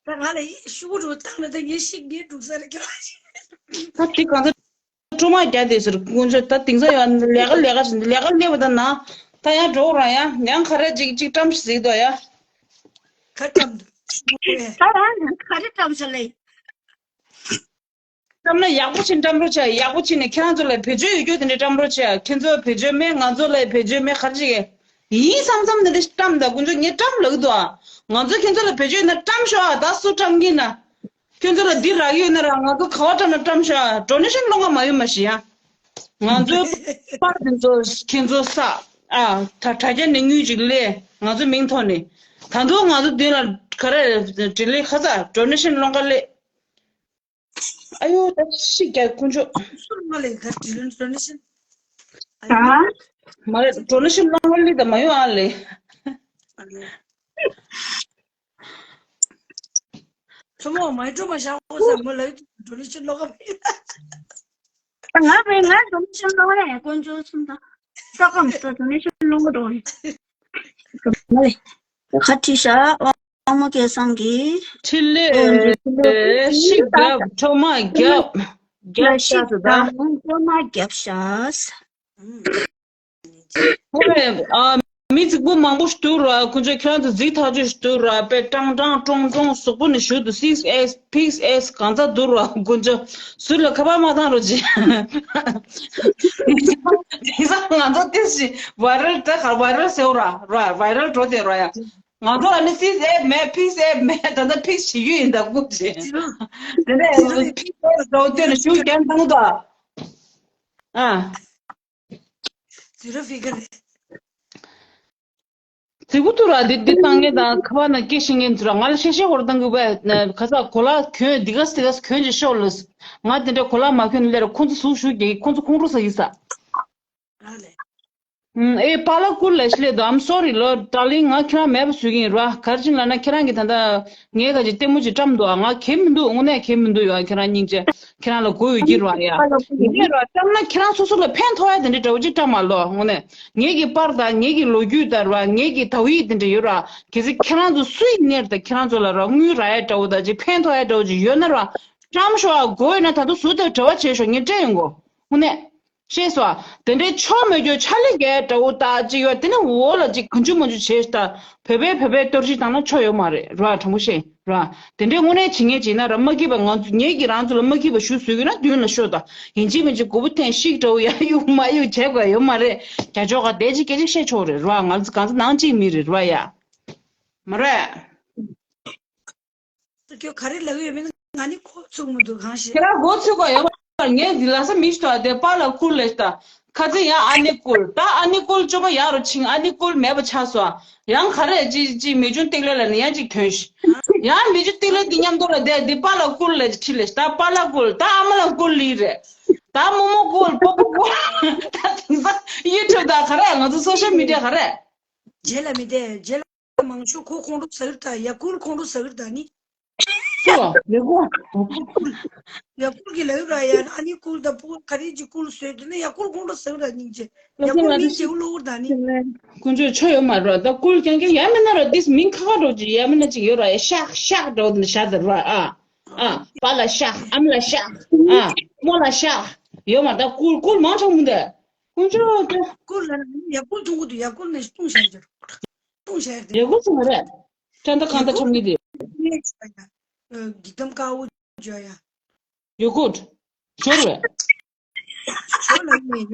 ད་ང་ལ་ཡིད་ཤུགས་རུ་བཏང་ན་ད་ངས་ཤིག་ངས་སྒྲུག་ས་རེད་ཀྱང་། ད་དེ་གང་ཚ་སྤྲོ་མ་རྒྱག་དེ་ཟེར་དཀོན་མཆོག་ད་དེང་སང་ཡང་ལས་ཀ་ལས་ཀ་ལས་ཀ་སླེབས་པ་ད་ན་ད་ཡང་འགྲོ་ར་ཡང་ཡང་ག་རེ་ཅིག་ཅིག་བཀྲམ་ཞིག་ཟིག་དོ་ཡ། ག་བཀྲམ་འདུག་ད་ཡང་ག་རེ་བཀྲམ་ཤ་ལེ། བཀྲམ་ན་ཡག་པོ་ཕྱིན་བཀྲམ་རོགས་བྱས། ཡག་པོ་ཕྱིན་ནས་ཁྱེད་རང་ཚོ་ལ་བེད་སྤྱོད་ཡོད་རྒྱུ་དེ་འདྲ་བཀྲམ་རོགས་བྱས། ཁྱེད་ཚོ་བེད་སྤྱོད་མེད། ང་ཚོ་ལ་བེད་སྤྱོད་མེད། ག་རེ་བྱེད་ཀྱི་ཡིན་བསམ་བསམ་དེ་འདྲ་བཀྲམ་ད། དཀོན་མཆོག་ངས་བཀྲམ་ལབ་འདུག་ཨ། ང་ཚོ་ཁྱེད་ཚོ་ལ་བེད་སྤྱོད་ཡོད་ན་བཀྲམ་ཤོག་ཨ། ད་སུ་བཀྲམ་གྱིན་ན། ཁྱེད་ཚོ་ལ་འདི་རག་གི་ཡོད་ན་རག་ང་ཚོ་ག་བ་བཀྲམ་ན་བཀྲམ་ཤོག་ཨ། ཌོ་ནེ་ཤན་སློང་ག་མ་ཡོང་མ་ཤི་ཡ། ང་ཚོའི་པར་དེ་ཚོ་ཁྱེད་ཚོ་ས་ཨ་ད་དྲ་རྒྱ་ནས་དངུལ་ཅིག་སླེབས། ང་ཚོའི་མིང་ཐོག་ནས། ད་དུང་ང་ཚོ་མདུན་ལ་ག་རེ་འབྲེལ་ལས་ཁ་ཚ་donation་སློང་ག་སླེབས། ཨ་ཡོ་ད་ཤི་རྒྱག་དཀོན་མཆོག་སུ་ལ་ལས་ག་དྲི་ལན་donation། ཨ་ཡོ། ད། མ་རེད། donation་སློང་ག་སླེབས་ད་མ་ཡོང་ཨ་ལས། ཨ་ལས། མཚོ་མོ་མ་འགྲོ་མ་བཞག་འོ་ས་མོ་ལ་donation་སློང་ག་མ་ཡོང་། ང་བས་ང་donation་སློང་རེད་དཀོན་མཆོག་གསུམ་དང་། ས་ཁམས་སུ་donation་སློང་གི་འགྲོ་རེད། ཁ་ཁྲིད་ཤག་དབང་མོ་སྐལ་བཟང་གིས། འཕྲིན་ལས། ཨོ་འདི་ཤིག་རྒྱབ། ཁྲོ་མ་རྒྱབ། རྒྱབ་ཤག་ཟེར་ད། ཁྲོ་མ་རྒྱབ་ཤག་ཧོ་རེ། ཨ། མི་རྫིག་པོ་མང་པོ་ཞིག་འདུག་ར། དཀོན་མཆོག་ཁྱེད་རང་ཚོ་རྫིག་ཐག་ཆོད་ཞིག་འདུག་ར། དཔེ་ཀྲང་ཀྲང་ཀྲོང་ཀྲོང་གཟུགས་པོ་ནས་ཞུ་འདུག six S pix S གང་ཚ་འདུག་ར། དཀོན་མཆོག་ཟུར་ལ་ཁ་པར་མ་བཏང་རོགས་གྱིས། དེང་སང་ང་ཚོ་ཏིས་ཞིག་viral་ད་ག་viral་ཟེར་ར་ར་viral་འགྲོ་དེ་ར་ཡ། ང་ཚོ་ཨ་ནི་six S་མེད pix S་མེད་ད་ལྟ་pix་བྱེད་རྒྱུ་ཡིན་ད་དཀོན་མཆོག་དེ་ནས་pix S་འགྲོ་དེ་ལ་ཞུ་རྒྱན་བཏང་ད། ཨ། zero figure་རེད། རྫིག་པོ་ཐུ་ར་འདི་འདི་བཏང་མཁན་དང་ཁ་པར་ནང་སྐད་ཤེས་མཁན་ཚོ་ར་ང་ལ་ཤེས་ཤེས་ཧོར་བཏང་གི་བས་ཁ་ཚ་གོ་ལ་གྱོན་འདི་ག་སི་ག་སི་གྱོན་ཅིག་ཤོག་ལ། ང་དེ་འདྲ་གོ་ལ་མ་གྱོན་ལེར་ཁོང་ཚོ་ཟུག་ཞུ་རྒྱག་གི་ཁོང་ཚོ་ཁོང་ཁྲོ་ཟ་གི་ས། ར་ལས། ཨེ་པཱ་ལགས་ཀུར་ལས་ཤི་ལས་དོ། I'm sorry ལོ་darling ང་ཁྱེད་རང་མེད་པ་བཟོས་ཀྱི་ཡིན་ར། ག་རེ་བྱིན་ལབ་ན་ཁྱེད་རང་གིས་ད་ལྟ་ངས་ག་ཅིག་ལྟད་མོ་ཅིག་བཀྲམ་འདུག་ཨ། ང་གལ་མི་འདུག་དངོས་གནས་གལ་མི་འདུག་ཡ། ཁྱེད་རང་སྙིང་རྗེ། ཁྱེད་རང་ལ་གོ་ཡོད་ཀྱི་ར་ཡ། ཡིན་ནའི་ར་བཀྲམ་ན་ཁྱེད་རང་སོ་སོ་ལ་ཕན་ཐོགས་ཡ་དེ་འདྲའི་འདྲ་བོ་ཅིག་བཀྲམ་མ་ལོ། དངོས་གནས་ངེད་ཀྱི་པར་དང་ངེད་ཀྱི་ལོ་རྒྱུས་དང་ར་ངེད་ཀྱི་དྭོགས་ཡིག་དེ་འདྲ་ཡོད་ར། གལ་སྲིད་ཁྱེད་རང་ཚོ་སུ་ཡིན་ནའི་ད་ཁྱེད་རང་ཚོ་ལ་ར་དངུལ་རག་ཡ་འདྲ་བོ་དང་ཅིག་ཕན་ཐོགས་ཡ་འདྲ་བོ་ཅིག་ཡོད་ན་ར་བཀྲམ་ཤོག་ཨ། དགོས་ཡོད་ན་ད་དུང་ཟུར་དེར་འབྲེལ་བ་བྱེད་ཤོག་ངས་སྤྲད་ཡོང་གོ། དངོས་གནས། ཤེས་སོ། དེ་འདྲའི་ཆོ་མེད་རྒྱུ་ཆ་ལི་གའི་དགྲ་བོ་དག་ཅིག་ཡོད་དེ་ནི་འོ་ལ་ཅིག་གང་བྱུང་མང་བྱུང་བྱས་ཤག་བོད་པའི་བོད་པའི་གཏོར་བཤིག་བཏང་ན་ཆོ་ཡོད་མ་རེད་ར། དྲང་པོ་བཤད་ར། དེ་འདྲའི་དངོས་གནས་བྱེད་མཁན་བྱེད་ན་ར་མ་སྐྱིད་པ་ང་ཚོ་ངེད་ཀྱིས་རང་ཚོ་ལ་མ་སྐྱིད་པ་ཞུ་བཟོས་ཀྱི་ན་མདུན་ལ་ཤོག་ད། ཡིན་གཅིག་མིན་གཅིག་མགོ་བོ་འཐེན་ཤིག་འདྲ་བོ་ཡ་གཡུག་མ་གཡུག་བྱས་དགོས་ཡོད་མ་རེད། རྒྱ་ཕྱོགས་ག་བསྡད་ཅིག་སྐད་ཅིག་བཤད་ཆོག་རེད་ར། ང་ཚོ་གང་ཚོ་ནང་གཅིག་མི་རེད་ར་ཡ། མ་རེད། ཁྱོད་ག་རེ་ལབ་ཡོད་མེད་ན་ང་ནི་གོ་ཚུགས་མི་འདུག་གང་ཤེས། ཁྱེད་རང་གོ་ཚུགས་པ་ཡོད་མ་རེད། ངས་འདི་ལ་ས་མི་ཞིག་ཐོག་དེ་པཱ་ལགས་ཀུར་ལས་ད། ཁ་ཚིག་ཡང་ཨ་ནེ་ཀུར་ད་ཨ་ནེ་ཀུར་བཅོ་པ་ཡག་རུ་ཕྱིན་ཨ་ནེ་ཀུར་མེད་པ་ཆགས་སོང་། ཡང་ག་རེ་ཅི་ཅི་མི་ཆུང་ཏིག་ལེ་ལ་ནི་ཡང་ཅིག་ཐོན་ཤི། ཡང་མི་ཆུང་ཏིག་ལེ་འདི་མཉམ་དུ་ལ་བསྡད་འདི་པཱ་ལགས་ཀུར་ལས་ཅི་ཁྲི་ལས་ད་པཱ་ལགས་ཀུར་ད་ཨ་མ་ལགས་ཀུར་ལི་རེད། ད་རྨོ་མོ་ཀུར་པོ་པོ་ཀུར་ད་དེང་སང་ཡུ་ཊུབ་ད་ག་རེ་ང་ཚོ་སོ་ཤལ་མི་ཌི་ཡ་ག་རེ། རྗེས་ལ་མི་བསྡད་རྗེས་ལ། མང་ཤོས་ཁོ་ཁོང་ཁྲོ་ཟ་གི་རེད་ད། ཡ་ཀུལ་ཁོང་ཁྲོ་ཟ་གི་རེད་ད་ནི། སུ། ཡ་ཀུལ། ཡ་ཀུལ་གྱི་ལབ་ར་ཡ་ཨ་ནི་ཀུལ་ད་ཕོ་ག་རེ་ཅིག་ཀུལ་བཟོས་དེ་ནི་ཡ་ཀུལ་ཁོང་ཁྲོ་ཟ་གི་རེད་སྙིང་རྗེ། ཡ་ཀུལ་མིང་ཅིག་ལོ་གུར་ད་ནི། དཀོན་མཆོག་ཆོ་ཡོད་མ་རེད་ད། ཀུལ་རྐྱང་རྐྱང་ཡ་མིན་ན་ར་ཏིས་མིང་ཁ་ཁ་འགྲོ་ཅིག་ཡ་མིན་ན་ཅིག་ཡོད་ར་ཡ་ཤག་ཤག་འགྲོ་དེ་ནི་ཤ་དེ་ར་ཨ། ཨ་པ་ལ་ཤག་ཨམ་ལ་ཤག་ཨ་མོ་ལ་ཤག་ཡོད་མ་རེད་ད། ཀུལ་ཀུལ་མང་ཆུང་མི་འདུག་དཀོན་མཆོག་ད། ཀུལ་ལ་ཡ་ཀུལ་ཐུང་གུ་དུ་ཡ་ཀུལ་ནི་ལྟུང་བྱ་རྒྱུ། ལྟུང་བྱ་རྒྱུ། ཡ་ཀུལ་ཚང་མ་རེད། ཅན་ད་གང་ད་ཁྲམ་གི་དེ། ཡ་ཀུལ་ནི་ཆུ་ཡ། གི་དམ་དཀར་པོ་ཇོ་ཡ། ཡ་ཀུལ། ཇོ་རེད། ཇོ་ལ་ཡ་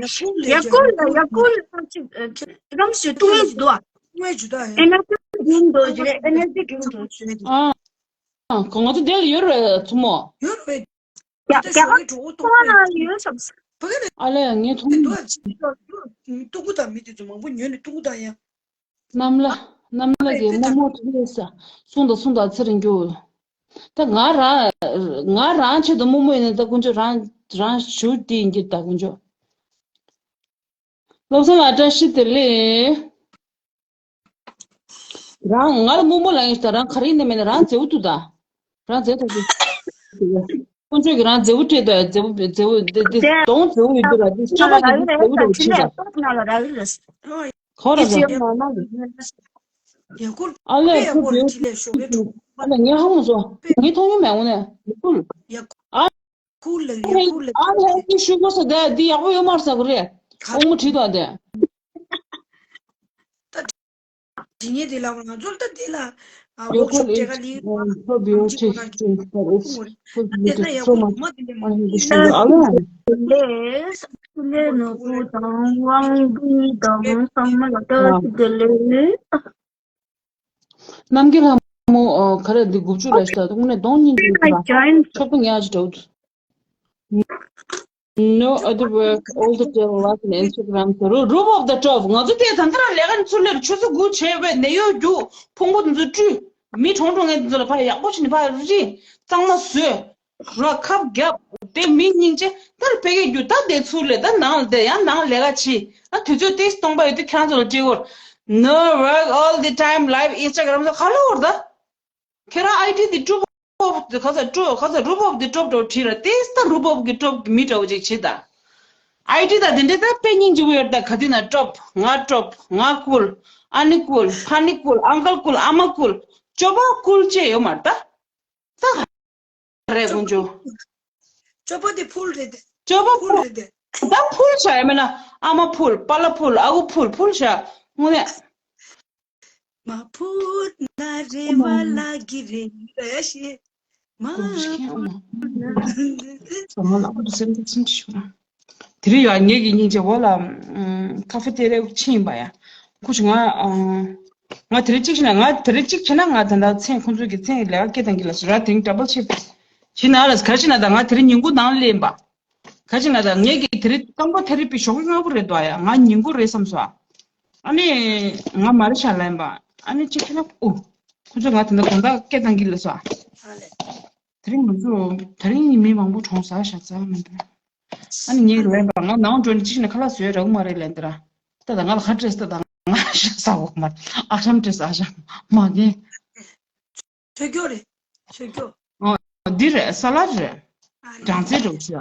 ཡ་ཀུལ་ལ་ཡ་ཀུལ་ལ་ཡ་ཀུལ་ལ་ཅི་ཅི་རམ་ཞིག་ལྟུང་ཡ་འདུག་ལྟུང་བྱ་རྒྱུ་ད་ཡ། ཨེ་ན་ཀུལ་ཀུལ་འདུག་ཅི་རེད་ཨེ་ན་ཀུལ་ཀུལ་འདུག་ཅི་རེད། ཨ། ཨ། ག་ང་ཚོ་འདི་ལ་ཡོད་རེད་ཚུ་མོ། ཡོད་རེད། རྒྱ་རྒྱ་གར་ཚོང་ཁང་ནང་ཡོད་བསམ། ཨ་ལས་ངས་མཐོང་མྱོང་། ཏུ་གུ་དང་མི་དེ་ཚོ་མང་པོ་ཉོས་ནས་ཏུ་གུ་དང་ཡང་། གནམ་ལ་གནམ་ལ་གི་རྨོ་མོ་དུ་ཡོད་ས། སུང་དང་སུང་དང་ཚེ་རིང་རྒྱུ། ད་ང་རང་ང་རང་ཆེད་དུ་རྨོ་མོ་ཡིན་ནས་ད་དཀོན་མཆོག་རང་རང་ཞུ་དེ་ཡིན་གྱི་ད་དཀོན་མཆོག་བློ་བཟང་ལགས་བཀྲ་ཤིས་བདེ་ལེགས། རང་ང་ལ་རྨོ་མོ་ལབ་ཡིན་ཞིག་ད་རང་ག་རེ་ཡིན་ནའི་མེད་ན་རང་མཛེས་པོ་འདུག་ད། རང་མཛེས་ཐུབ་ཀྱི། དཀོན་མཆོག་གིས་རང་མཛེས་པོ་སྤྲད་ད་མཛེས་པོ་མཛེས་པོ་འདི་འདི་གདོང་མཛེས་པོ་ཡོད་དུས་ར་འདི་སྤྱོད་པ་འདི་མཛེས་པོ་འདྲ་བོ་བྱེད་ད། ཁོ་ར་ད། ཨ་ལས་ཁོ་བེའུ་ཨ་ལས་ངས་ཧ་གོ་སོང་ངས་མཐོང་མྱོང་མེད་འོང་ནས་ཨ། ཁུལ་ལ་ཡ་ཁུལ་ལ། ཨ་ལྷན་ཅིག་ཞུ་དགོས་སོ་དེ་འདི་ཡག་པོ་ཡོད་མ་རེད་ཟེར་གི་རེད། དབང་མོ་བྲིས་དང་དེ། ད་དྲི་ངེས་དེ་ལ་ང་ཚོར་ད་དེ་ལ་ཝོག་ཤོབ་སྤྲད་ག་ལི་ཨམ་ཅི་གོ་ན་ཅི་གོ་ན་ཅི་གོ་ན་དེ་ན་ཡག་པོ་མ་དེ་ལས་མ་ལས་ལས་ནོར་བུ་དང་དབང་པོ་དང་ཚང་མ་ལ་བཀྲ་ཤིས་བདེ་ལེགས། རྣམ་རྒྱལ་ལྷ་མོ་ཨ་ག་རེ་འདི་དགུ་བཅུ་ལ་ཤི་ད་དུང་ནས་གདོང་སྙིང་རྗེ་ལ་ཆོག་པ་ཉག་ཅིག་འདྲ་བོ། No other work, all the time life in Instagram. The roof of the top. ང་ཚོ་དེ་ད་ལྟ་རང་ལས་ཀ་ནས་ཚུར་སླེབས་ཆུ་ཚོད་དགུ་བྱས་པའི་ནད་གཡོག་རྒྱུགས་ཕུང་པོ་དེ་ཚོ་བཀྲུས། མི་གྲོངས་གྲོངས་མཁན་དེ་ཚོ་ལ་ཕར་ཡག་པོ་བྱས་ནས་ཕར་རི་གཙང་མ་བཟོས། ར་ཁབ་བརྒྱབ། དེ་མི་སྙིང་རྗེ། ད་ཕ་གིར་རྒྱུགས། ད་དེ་ཚུར་སླེབས། ད་ནང་ལ་བསྡད། ཡང་ནང་ལས་ཀ་བྱེད། ད་དུས་ཚོད་ཏོག་ཙམ་སྟོང་པ་ཡོད་དུས་ཁྱེད་རང་ཚོ་ལ་སྤྲད་ཡོད། No work, all the time life, Instagram ཟེར་ག་ལ་བོར་ད། ཁྱེད་རང་ཨའི་ཌི་དེ་གྲུབ་ཨོབ་དེ་ག་ས་གྲུབ་ག་ས་རུབ་ཨོབ་དེ་གྲུབ་འགྲོ་བྲིས་ར། ཏོག་ཙམ་ད་རུབ་ཨོབ་གི་གྲུབ་གི་མི་འདྲ་བོ་ཅིག་བྱེད་ད། ཨའི་ཌི་ད་དེ་འདྲའི་ད་དཔེ་སྙིང་རྗེ་བོ་ཡོད་ད། ག་དུས་ན་གྲུབ། ང་གྲུབ། ང་ཀུལ། ཨ་ནི་ཀུལ། ཕ་ནི་ཀུལ། ཨང་ཀལ་ཀུལ། ཨ་མ་ཀུལ། སྤྱོད་པ་ཀུལ་བཅས་ཡོད་མ་རེད་ད། ད་ག་རེད་དཀོན་མཆོག་སྤྱོད་པ་དེ་ཕུལ་རེད་དེ། སྤྱོད་པ་ཕུལ་ཕུལ་རེད་དེ། ད་ཕུལ་བྱ་ཡ་མེད་ན། ཨ་མ་ཕུལ། པཱ་ལགས་ཕུལ། ཨ་ཁུ་ཕུལ། ཕུལ་བྱ། དངོས་གནས། མ་ཕུལ་ན་རེ་བ་བརླག་གི་རེད་ཞེས། མ་ཕུལ་ན། ཚང་མ་ལ་ཨ་ཁུ་སེམས་ཐག་ཚིམ་ཆུ། དེ་རིང་ཡང་ངེད་ཀྱི་སྙིང་རྗེ་བོ་ལ་ཨམ་ཀ་ཧྥེ་ཏེ་རེ་ཕྱིན་པ་ཡ། ཁོ་ཆུ་ང་ཨམ་ང་དེ་རིང་གཅིག་བྱས་ན། ང་དེ་རིང་གཅིག་བྱས་ན་ང་ད་ལྟ་མཚན་ཁོང་ཚོ་གི་མཚན་ལས་ཀ་སྐད་བཏང་གི་ལ་སུ་ར་དེང་ཌབ་བལ་ཆེ་བྱས་ན་ལ་ག་ཅི་ན་ད་ང་དེ་རིང་ཉིན་གུང་ནང་སླེབས་པ། ག་ཅི་ན་ད་ངེད་ཀྱི་དེ་རིང་སྟོན་པ་ཐ་རི་པའི་ཞོགས་ཀྱི་སྔ་པོ་རེད་འདུག་ཡ། ང་ཉིན་གུང་རེད་བསམ་སོང་། ཨ་ནི་ང་མ་རེད་ཤག་ལན་པ། ཨ་ནི་གཅིག་བྱས་ན་ཨུ། ཁོང་ཚོ་ང་དེ་འདྲ་དགོང་དག་སྐད་བཏང་གི་ལ་སོ། དེ་རིང་ང་ཚོ་དེ་རིང་མི་མང་པོ་གྲོངས་ཟ་ཤག་ཟ་མི་འདུག་ཨ་ནི་ངས་ལན་པ། ང་ནང་འགྲོ་ནས་ཅི་ཞིག་ན་ཁ་ལག་བཟོས་རག་མ་རེད་ལན་དེ་ར། ད་ད་ང་ལ་ཁ་སྤྲད་ད་ད་ང་ཤ་ཟ་འོ་མ། ཨ་ཤམ་སྤྲད་ཟ་ཤ་མ་གན། ཆོས་སྐྱོ་རེད། ཆོས་སྐྱོ། འདི་རེད། ས་ལ་རེད། ཨ་ལེ། སྦྲང་རྩི་འགྲོ་ཤ།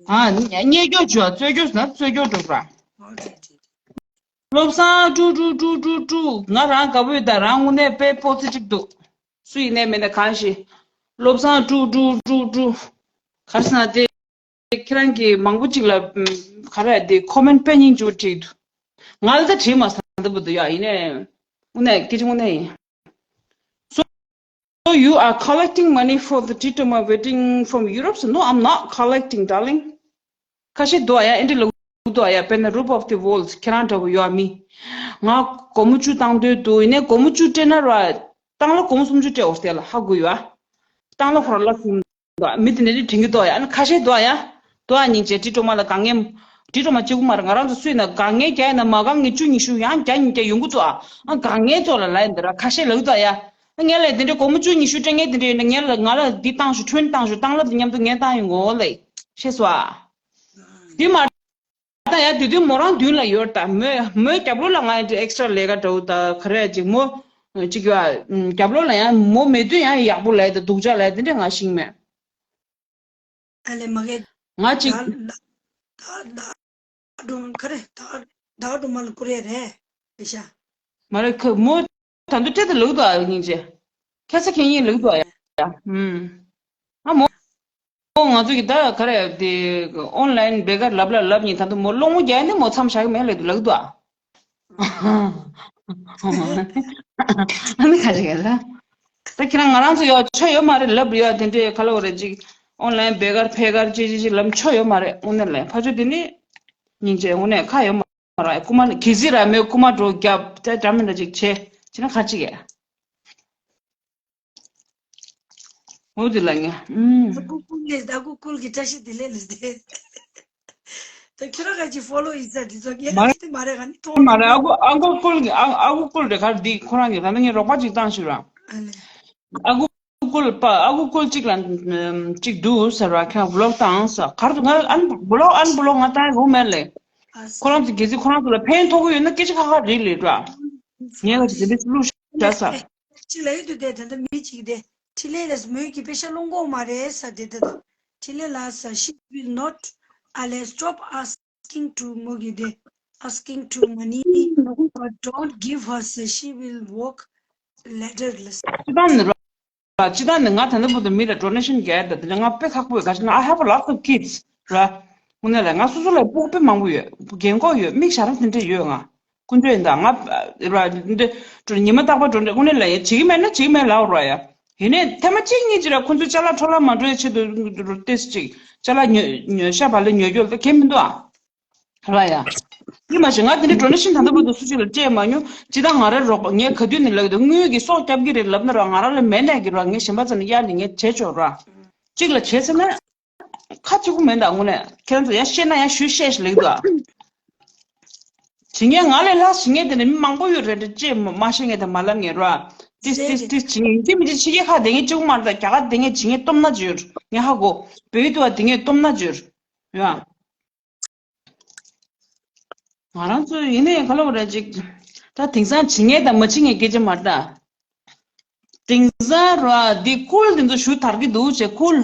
ཨ་ལེ། ཨ་ཉེ་སྐྱོ་བྱོས། རྩོད་སྐྱོ་ཟ། རྩོད་སྐྱོ་འགྲོ་ར། ཨོ་ཁེ་ཁེ། བློ་བཟང་ཀྲུ་ཀྲུ་ཀྲུ་ཀྲུ་ཀྲུ། ང་རང་དགའ་པོ་ཡོད་ད། རང་དངོས་གནས་དཔེ་པོ་སི་ཊིབ་འདུག་སུ་ཡིན་ནའི་མིན་ནའི་གང་ཞིག་བློ་བཟང་ཀྲུ་ཀྲུ་ཀྲུ་ཀྲུ། ག་རེ་ཟེར་ན་དེ་ཁྱེད་རང་གིས་མང་པོ་ཅིག་ལ་ཨམ་ག་རེ་དེ་ཀོ་མེན་ཊི་དཔེ་སྙིང་རྗེ་བོ་བྲིས་འདུག་ང་ལ་ད་བྲིས་མ་སོང་། ད་བུ་དུ་ཡ་ཡིན་ནའི་དངོས་གནས་སྐད་ཆ་དངོས་གནས་ཡིན། So, so you are collecting money for the Titoma wedding from Europe? So, no, I'm not collecting, darling. ཁ་ཤས་འདུག་ཡ། ཨེ་འདྲ་ལབ་འདུག་ཡ། དཔེར་ན་རུབ་ཨོབ་དེ་ཝོལ། ཁྱེད་རང་འདྲ་བོ་ཡོད་མི། ང་སྒོར་མོ་བཅུ་བཏང་འདོད་འདུག་ཡིན་ནའི་སྒོར་མོ་བཅུ་སྤྲད་ན་ར། བཏང་ལ་སྒོར་མོ་སུམ་ཅུ་སྤྲད་འོ་དེ་ལ་ཧ་གོ་ཡོད་ཨ། བཏང་ལ་ཁོ་རང་ལ་སུམ་འདུག་མི་དེ་འདྲ་དྲན་གྱི་འདུག་ཡ། ཨ་ནི་ཁ་ཤས་འདུག་ཡ། འདུག་ཨ། སྙིང་རྗེ། ཊི་ཊོ་མ་ལ་དཀའ་ངལ། ཊི་ཊོ་མ་གཅིག་པུ་མ་རེད། ང་རང་ཚོ་སུས་ན་དཀའ་ངལ་རྒྱག་ཡིན་ན་མ་དཀའ་ངལ་བཅུ་ཉི་ཤུ་ཡང་རྒྱག་ཉིན་རྒྱག་ཡོང་གི་འདུག་ཨ། ཨ་དཀའ་ངལ་ཚོ་ལ་ལབ་ཡིན་འདི་ར། ཁ་ཤས་ལབ་གི་འདུག་ཡ། ཨ་ངས་ལབ་དེ་འདྲའི་སྒོར་མོ་བཅུ་ཉི་ཤུ་སྤྲད་མཁན་དེ་འདྲ་ཡོད་ན་ངས་ལ་ང་ལ་འདི་བཏང་ཤོག་ཁྲོན་བཏང་ཤོག་བཏང་ལ་དེ་མཉམ་དུ་ངས་བཏང་ཡོང་གོ་ལེ། ཤེས་སོ་ཨ། དེ་མ། ད་ཡ་དེ་དུས་མོ་རང་མདུན་ལ་ཡོད་ད། མོས་མོའི་རྒྱབ་ལོགས་ལ་ང་ཡི་འདྲ་ཨེག་སི་ཊ་ར་ལས་ཀ་འདྲ་བོ་ད་ག་རེ་ཅིག་མོ་ཅིག་ཡོད་ཨ། རྒྱབ་ལོགས་ལ་ཡང་མོ་མེད་དུས་ཡང་ཡག་པོ་ལས་ད་སྡུག་ཅག་ལས་དེ་འདྲ་ང་ཤེས་མེད། ཨ་ལེ་མ་གི། ང་ཅིག་ད་ད་ད་ད་སྒྲོལ་མ་ག་རེ་ད་ད་སྒྲོལ་མ་ལ་བསྐུར་ཡ་རེད་རེད་ཤག་མ་རེད་ཁ་མོ་ད་དུང་སྤྲད་དེ་ལུག་ཏོ་ཨ་སྙིང་རྗེ། ཁ་ས་ཁེན་ཡིན་ལུག་ཏོ་ཨ་ཡ། ཨུམ། ཨ་མོ། མོ་ང་ཚོ་གི་ད་ག་རེ་དེ་ཨོན་ལན་བེ་གར་ལབ་ལ་ལབ་ཉིན་ད་དུང་མོ་སློང་མོ་རྒྱག་ནི་མོ་མཚམས་བཞག་གི་མེད་ལེ་དུ་ལུག་ཏོ་ཨ། ཨ་ནི་ཁ་ཅིག་ལ། ད་ཁྱེད་རང་ང་རང་ཚོ་ཡོད་ཆོ་ཡོད་མ་རེད་ལབ་ཡོད་དེ་འདྲའི་ཁ་ལོ་རེ་ཅིག་ཨོན་ལན་བེ་གར་ཕེ་གར་ཅི་ཅི་ཅི་ལབ་ཆོ་ཡོད་མ་རེད། དངོས་གནས་ལ་ཕ་ཆོས་དེ་ནི་སྙིང་རྗེ་དངོས་གནས་ཁ་ཡོད་མ་རེད། རྐུ་མ་གི་ཟི་ར་མོས་རྐུ་མ་འགྲོ་རྒྱབ་དེ་འདྲ་མི་འདྲ་ཅིག་བྱེད་ཅི་ན་ཁ་ཅིག་ཡ། འོ་དེ་ལ་ངས་ཨུམ། ད་གུ་ཀུལ་ལས་ད་གུ་ཀུལ་གྱི་བཀྲ་ཤིས་བདེ་ལེགས་ལས་དེ། ད་ཁྱོད་རང་ག་ཅིག་ཕོ་ལོ་ཡིན་ས་འདི་ཚོ་ངས་མ་རེད། ལབ་ཀྱི་མ་རེད་ག་ནི་ཐོག་མ་རེད། ཨ་གུ་ཨ་གུ་ཀུལ་གྱི་ཨ་ཨ་གུ་ཀུལ་རེད་ག་འདི་ཁོ་རང་གི་ད་ནི་ངས་རོགས་པ་ཅིག་བཏང་ཞུ་ར། ཨ་ལེ། ཨ་གུ་ཀུལ་པ་ཨ་གུ་ཀུལ་གཅིག་ལ་གཅིག་འདུག་ཟེར་བ་ཁྱོད་བི་ལོག་བཏང་ས་གར་དུ་ང་ཨན་བི་ལོག་ཨན་བི་ལོག་ང་བཏང་ཡོང་མེད་ལེ། ཁོ་རང་ཚོ་གལ་སྲིད་ཁོ་རང་ཚོ་ལ་ཕན་ཐོགས་ཀྱི་ཡོད་ན་སྐད་ཆ་ཁ་ཁ་རེད་ལེ་འདྲ། ངས་ང་ཅིག་དེ་འདྲ་བླུགས་བཞག་ས། ཅི་ལ་ཡོད་དུ་དེ་ད་ལྟ་མི་གཅིག་དེ་འཕྲིན་ལས་ལ་མོས་ཀྱི་པེ་ཤ་སློང་གོ་མ་རེད་ས་དེ་ད་ད་འཕྲིན་ལས་ལ་ས་she will not ཨ་ལེ་stop asking to མོ་གི་དེ་asking to money but don't give her ས she will walk ladder ལ་ས། སྤྱི་བཏང་ནི་ར། སྤྱི་བཏང་ནི་ང་ད་ལྟ་བར་དུ་མི་ལ་ཌོ་ནེ་ཤན་རྒྱག་ཡ་ད་དེ་ལ་ང་དཔེ་ཁག་པོ་ཡོད་ག་ཞེ་ན། I have a lot of kids ར། དངོས་གནས་ལ་ང་སོ་སོ་ལ་སྤུ་གུ་དཔེ་མང་པོ་ཡོད། རྒན་གོག་ཡོད། མིག་ཞར་དེ་འདྲ་ཡོད་ང་། ཀུན་སྤྱོད་ཡིན་ད་ང་ར་འདི་འདྲ་ཉི་མ་རྟག་པར་འགྲོ་འདྲ་དངོས་གནས་ལ་ཡ་བྱེད་ཀྱི་མེད་ན་བྱེད་ཀྱི་མེད་ལབ་ར་ཡ། ཡིན་ནའི་ཐེངས་མ་གཅིག་གཉིས་ཅིག་ར་ཁོ་ཚོའི་ཅ་ལག་འཕྲོ་བརླག་མ་འགྲོ་ཡའི་ཆེད་དུ་ཏོག་ཙམ་ཅིག་ཅ་ལག་ཉོ་ཉོ་ཤ་བག་ལེབ་ཉོ་རྒྱུ་ལ་ད་གལ་མི་འདུག་ཨ། ར་ཡ། དེ་མ་གཞི་ང་དེ་འདྲའི་ཌོ་ནེ་ཤན་ད་ལྟ་བར་དུ་སུ་གཅིག་ལ་སྤྲད་མ་མྱོང་། སྤྱིར་བཏང་ང་རའི་རོགས་པ་ངས་ག་དུས་ནས་ལབ་ཀྱི་འདུག་དངུལ་གྱི་སྲོག་སྐྱབས་ཀྱི་རེད་ལབ་ན་ར་ང་རང་ལ་མེད་ནས་ཀྱི་ར་ངས་གཞན་པ་ཚོ་ནས་གཡར་ནས་ངས་བྱས་ཆོག་ར། གཅིག་ལ་བྱས་ཚར་ན། ཁ་གཅིག་པུ་མེད་ད་དངོས་གནས། ཁྱེད་རང་ཚོ་ཡར་བཤད་ན་ཡར་ཞུ་བཤད་ཞིག་ལེགས་འདུག་ཨ། བྱེད་མཁན་ང་ལས་ལྷག་བྱེད་མཁན་དེ་འདྲ་མི་མང་པོ་ཡོད་རེད་དྲ་ཅེས་མ་བཤད་མཁན་དེ་མ་ལབ་ངེས་རོ་ཨ། ཏིས་ཏིས་ཏིས་བྱེད་མཁན་ཡིན་གཅིག་མིན་གཅིག་ཕྱི་རྒྱལ་ཁག་བསྡད་མཁན་གཅིག་པུ་མ་རེད་ད། རྒྱ་གར་བསྡད་མཁན་བྱེད་མཁན་སྟོབས་ན་ཅིག་ཡོད་རེད། ངས་ཧ་གོ། བོད་ཡིག་ཏུ་བ་བསྡད་མཁན་སྟོབས་ན་ཅིག་ཡོད་རེད་ཡ། ང་རང་ཚོ་ཡིན་ནའི་ག་ལབ་རེད་ཅིག་ད་དེང་སང་བྱེད་མཁན་དང་མ་བྱེད་མཁན་སྐད་ཆ་མ་རེད་ད། དེང་སང་ར་འདི་ཁུལ་དེ་ཚོ་ཞུ་དར་གི་འདུག་ཅེས་ཁུལ།